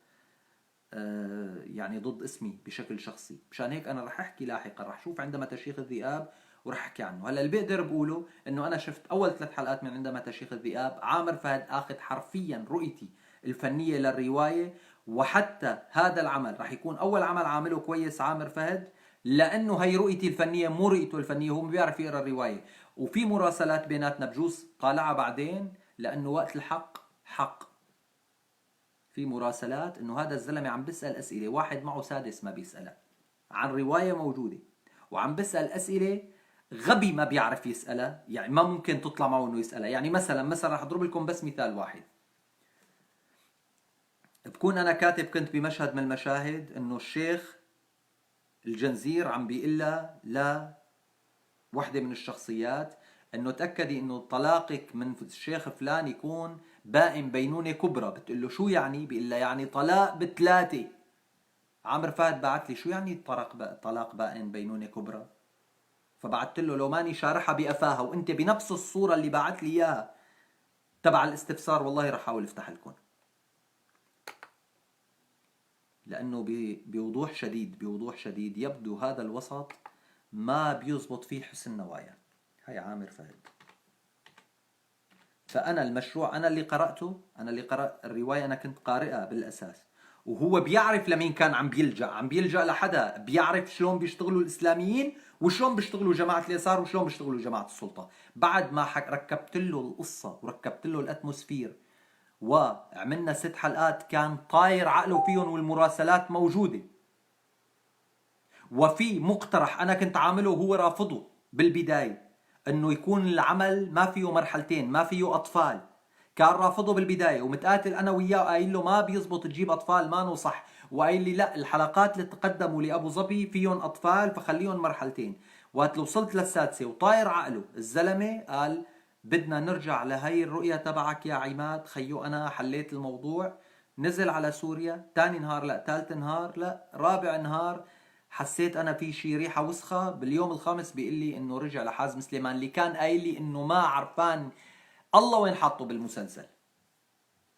يعني ضد اسمي بشكل شخصي. مشان هيك أنا رح أحكي لاحقا، رح شوف عندما تشيخ الذئاب ورح أحكي عنه. هلا اللي بقدر بقوله إنه أنا شفت أول 3 حلقات من عندما تشيخ الذئاب، عامر فهد آخذ حرفيا رؤيتي الفنية للرواية، وحتى هذا العمل رح يكون أول عمل عامله كويس عامر فهد، لأنه هي رؤيتي الفنية مو رؤيته الفنية، هو ما بيعرف يقرأ الرواية. وفي مراسلات بيناتنا بجوز طالعها بعدين، لأنه وقت الحق حق. في مراسلات إنه هذا الزلمة عم بيسأل أسئلة واحد معه سادس ما بيسألها عن رواية موجودة، وعم بيسأل أسئلة غبي ما بيعرف يسألها، يعني ما ممكن تطلع معه إنه يسألها. يعني مثلا رح أضرب لكم بس مثال واحد. بكون أنا كاتب كنت بمشهد من المشاهد إنه الشيخ الجنزير عم بيقول لها لوحدة من الشخصيات إنه تأكدي إنه طلاقك من الشيخ فلان يكون بائن بينونة كبرى. بتقول له شو يعني؟ بيقول لها يعني طلاق ب3. عامر فهد بعت لي شو يعني طلاق بائن بينونة كبرى؟ فبعت له لو ماني شارحها بقفاها وانت بنفس الصورة اللي بعت لي اياها تبع الاستفسار والله رح احاول افتح لكم، لانه بوضوح شديد، بوضوح شديد يبدو هذا الوسط ما بيزبط فيه حسن نوايا. هاي عامر فهد. فأنا المشروع أنا اللي قرأته، أنا اللي قرأ الرواية، أنا كنت قارئها بالأساس، وهو بيعرف لمين كان عم بيلجأ، عم بيلجأ لحدا بيعرف شلون بيشتغلوا الإسلاميين وشلون بيشتغلوا جماعة اليسار وشلون بيشتغلوا جماعة السلطة. بعد ما ركبت له القصة وركبت له الأتموسفير وعملنا 6 حلقات كان طاير عقله فيهم والمراسلات موجودة، وفي مقترح أنا كنت عامله وهو رافضه بالبداية انه يكون العمل ما فيه مرحلتين، ما فيه اطفال. كان رافضه بالبداية ومتقاتل انا وياه، قايل له ما بيزبط تجيب اطفال، ما صح، وقايل لي لا الحلقات اللي تقدموا لابو ظبي فيهم اطفال فخليهم مرحلتين. وقت وصلت للسادسه وطاير عقله الزلمة، قال بدنا نرجع لهي الرؤية تبعك يا عماد خيو، انا حليت الموضوع. نزل على سوريا ثاني نهار، لا ثالث نهار، لا رابع نهار، حسيت انا في شي ريحه وسخة. باليوم الخامس بيقول لي انه رجع لحازم سليمان اللي كان قايل لي انه ما عرفان الله وين حاطه بالمسلسل،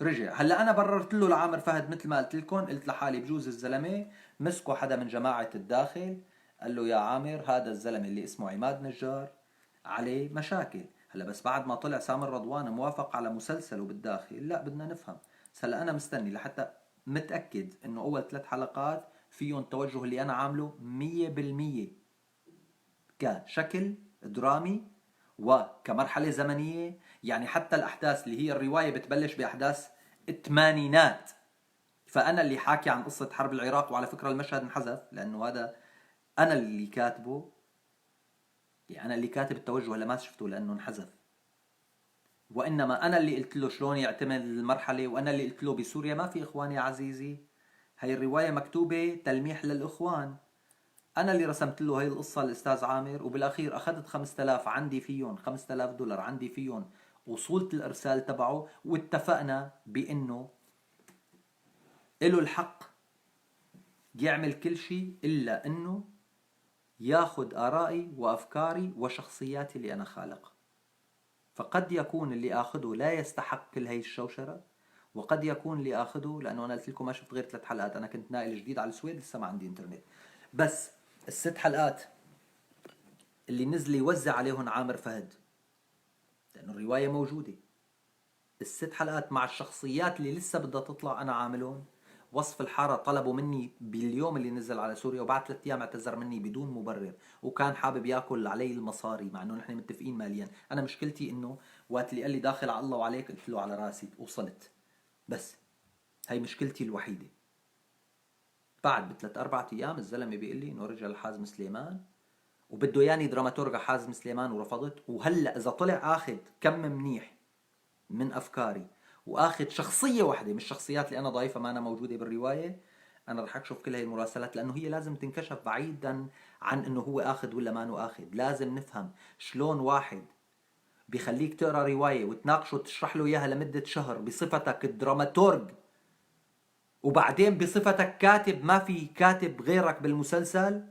رجع. هلا انا بررت له لعامر فهد مثل ما قلت لكم، قلت لحالي بجوز الزلمة مسكوا حدا من جماعة الداخل قال له يا عامر هذا الزلمة اللي اسمه عماد نجار عليه مشاكل. هلا بس بعد ما طلع سامر رضوان موافق على مسلسله بالداخل، لا بدنا نفهم. هلا انا مستني لحتى متاكد انه اول 3 حلقات فيهم التوجه اللي انا عامله 100% كشكل درامي وكمرحلة زمنية. يعني حتى الأحداث اللي هي الرواية بتبلش بأحداث الثمانينات، فأنا اللي حاكي عن قصة حرب العراق، وعلى فكرة المشهد انحذف لأنه هذا أنا اللي كاتبه، يعني أنا اللي كاتب التوجه، هلا ما شفته لأنه انحذف، وإنما أنا اللي قلت له شلون يعتمد المرحلة، وأنا اللي قلت له بسوريا ما في إخوان يا عزيزي، هي الرواية مكتوبة تلميح للإخوان. أنا اللي رسمت له هي القصة الأستاذ عامر، وبالأخير أخذت 5000 عندي فيهم، $5000 عندي فيهم وصولة الإرسال تبعه، واتفقنا بأنه له الحق يعمل كل شيء إلا أنه ياخذ آرائي وأفكاري وشخصياتي اللي أنا خالقها. فقد يكون اللي آخذه لا يستحق كل هي الشوشرة، وقد يكون اللي آخذه، لأنه أنا قلت لكم ما شفت غير 3 حلقات، أنا كنت ناقل جديد على السويد لسه ما عندي إنترنت، بس ال6 حلقات اللي نزل يوزع عليهم عامر فهد لأنه الرواية موجودة، ال6 حلقات مع الشخصيات اللي لسه بدها تطلع أنا عاملهم. وصف الحارة طلبوا مني باليوم اللي نزل على سوريا، وبعد 3 أيام اعتذر مني بدون مبرر، وكان حابب ياكل علي المصاري مع انه نحن متفقين ماليا. انا مشكلتي انه وقت اللي قال لي داخل على الله وعليك قلت له على راسي وصلت، بس هي مشكلتي الوحيدة. بعد بثلاث 4 أيام الزلمة بيقول لي انه رجع لحازم سليمان وبده ياني دراماتورج حازم سليمان، ورفضت. وهلا اذا طلع اخذ كم منيح من افكاري واخذ شخصية واحدة من الشخصيات اللي انا ضايفها ما انا موجودة بالرواية، انا رح اكشف كل هي المراسلات، لانه هي لازم تنكشف بعيدا عن انه هو اخذ ولا ما اخذ. لازم نفهم شلون واحد بخليك تقرا رواية وتناقشه وتشرح له اياها لمدة شهر بصفتك الدراماتورج، وبعدين بصفتك كاتب ما في كاتب غيرك بالمسلسل،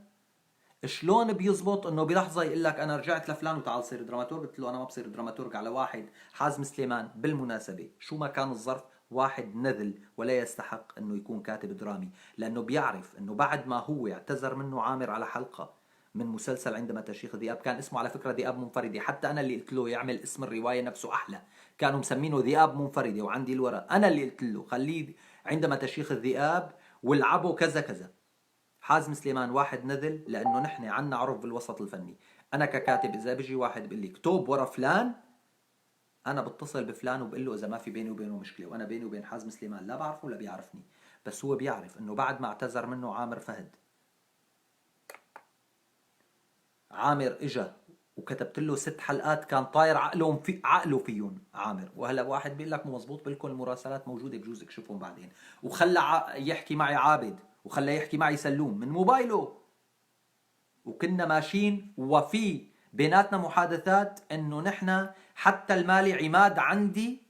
شلون بيزبط انه بلحظة يقول لك انا رجعت لفلان وتعال صير دراماتورج؟ قلت له انا ما بصير دراماتورج على واحد حازم سليمان. بالمناسبة شو ما كان الظرف، واحد نذل ولا يستحق انه يكون كاتب درامي، لانه بيعرف انه بعد ما هو اعتذر منه عامر على حلقة من مسلسل عندما تشيخ ذئاب، كان اسمه على فكرة ذئاب منفردة، حتى انا اللي قلت له يعمل اسم الرواية نفسه احلى، كانوا مسمينه ذئاب منفردة وعندي الورق، انا اللي قلت له خليه عندما تشيخ الذئاب والعبه كذا كذا. حازم سليمان واحد نذل، لانه نحن عنا عرف بالوسط الفني. انا ككاتب اذا بيجي واحد بيقول لي اكتب ورا فلان، انا بتصل بفلان وبقول له اذا ما في بيني وبينه مشكلة، وانا بيني وبين حازم سليمان لا بعرفه ولا بيعرفني، بس هو بيعرف انه بعد ما اعتذر منه عامر فهد، عامر اجا وكتبت له 6 حلقات كان طاير عقلهم في عقله فيهم عامر. وهلا واحد بيقول لك مو مزبوط، بالكم المراسلات موجودة بجوز اكشفهم بعدين. وخلى يحكي معي عابد، وخلى يحكي معي سلوم من موبايله، وكنا ماشيين وفي بيناتنا محادثات انه نحن حتى المالي عماد عندي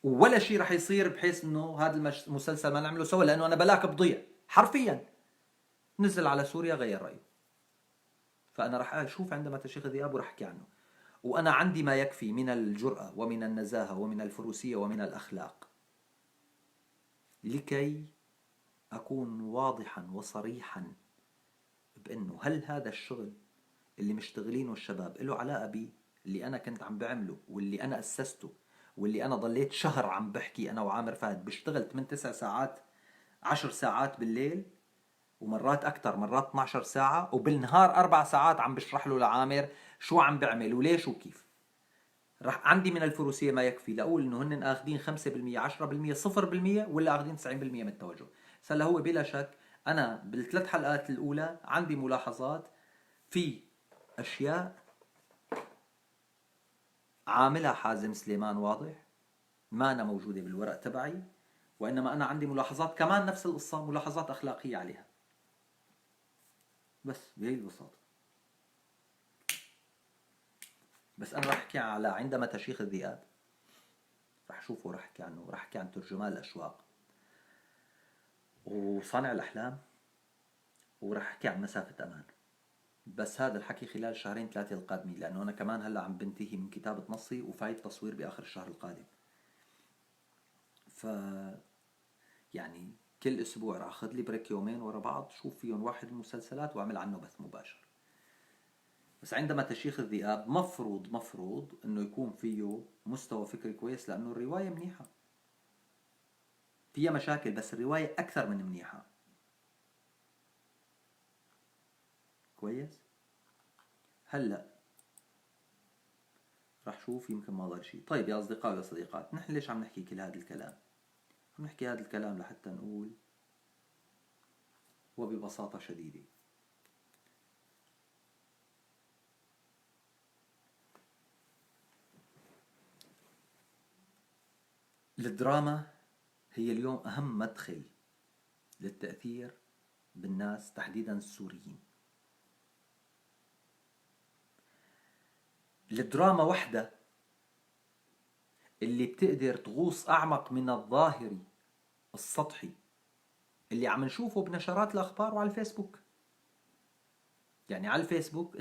ولا شيء رح يصير بحيث انه هذا المسلسل ما نعمله سوا، لانه انا بلاك بضيع حرفيا. نزل على سوريا غير رايه. فانا رح اشوف عندما تشيخ ذئاب ورح احكي عنه، وانا عندي ما يكفي من الجرأة ومن النزاهة ومن الفروسية ومن الاخلاق لكي اكون واضحا وصريحا بانه هل هذا الشغل اللي مشتغلينه الشباب له علاقة بي اللي انا كنت عم بعمله واللي انا اسسته واللي انا ضليت شهر عم بحكي انا وعامر فهد، بشتغل 8 9 ساعات 10 ساعات بالليل ومرات اكثر، مرات 12 ساعة، وبالنهار 4 ساعات عم بشرح له لعامر شو عم بعمل وليش وكيف. رح عندي من الفروسية ما يكفي لأقول انه هن اخذين 5% 10% 0% ولا اخذين 90% من التوجه. هلا هو بلا شك انا بالثلاث حلقات الاولى عندي ملاحظات في أشياء عاملها حازم سليمان واضح ما أنا موجودة بالورق تبعي، وإنما أنا عندي ملاحظات كمان نفس القصة، ملاحظات أخلاقية عليها، بس بهي البساطة. بس أنا رح أحكي على عندما تشيخ الذئاب، رح شوفه، رح أحكي عنه، رح أحكي عن ترجمان الأشواق وصانع الأحلام، ورح أحكي عن مسافة أمان. بس هذا الحكي خلال شهرين ثلاثة القادمين، لأنه أنا كمان هلأ عم بنتهي من كتابة نصي وفايت تصوير بآخر الشهر القادم. ف يعني كل أسبوع رح أخذ لي break يومين ورا بعض، شوف فيهم واحد المسلسلات وأعمل عنه بث مباشر. بس عندما تشيخ الذئاب مفروض إنه يكون فيه مستوى فكري كويس، لأنه الرواية منيحة، فيها مشاكل بس الرواية أكثر من منيحة. كويس؟ هلأ رح شوف يمكن ما ضل شيء. طيب يا أصدقاء ويا صديقات، نحن ليش عم نحكي كل هذا الكلام؟ عم نحكي هذا الكلام لحتى نقول وببساطة شديدة الدراما هي اليوم أهم مدخل للتأثير بالناس، تحديدا السوريين. الدراما وحدة اللي بتقدر تغوص أعمق من الظاهري السطحي اللي عم نشوفه بنشرات الأخبار وعلى الفيسبوك. يعني على الفيسبوك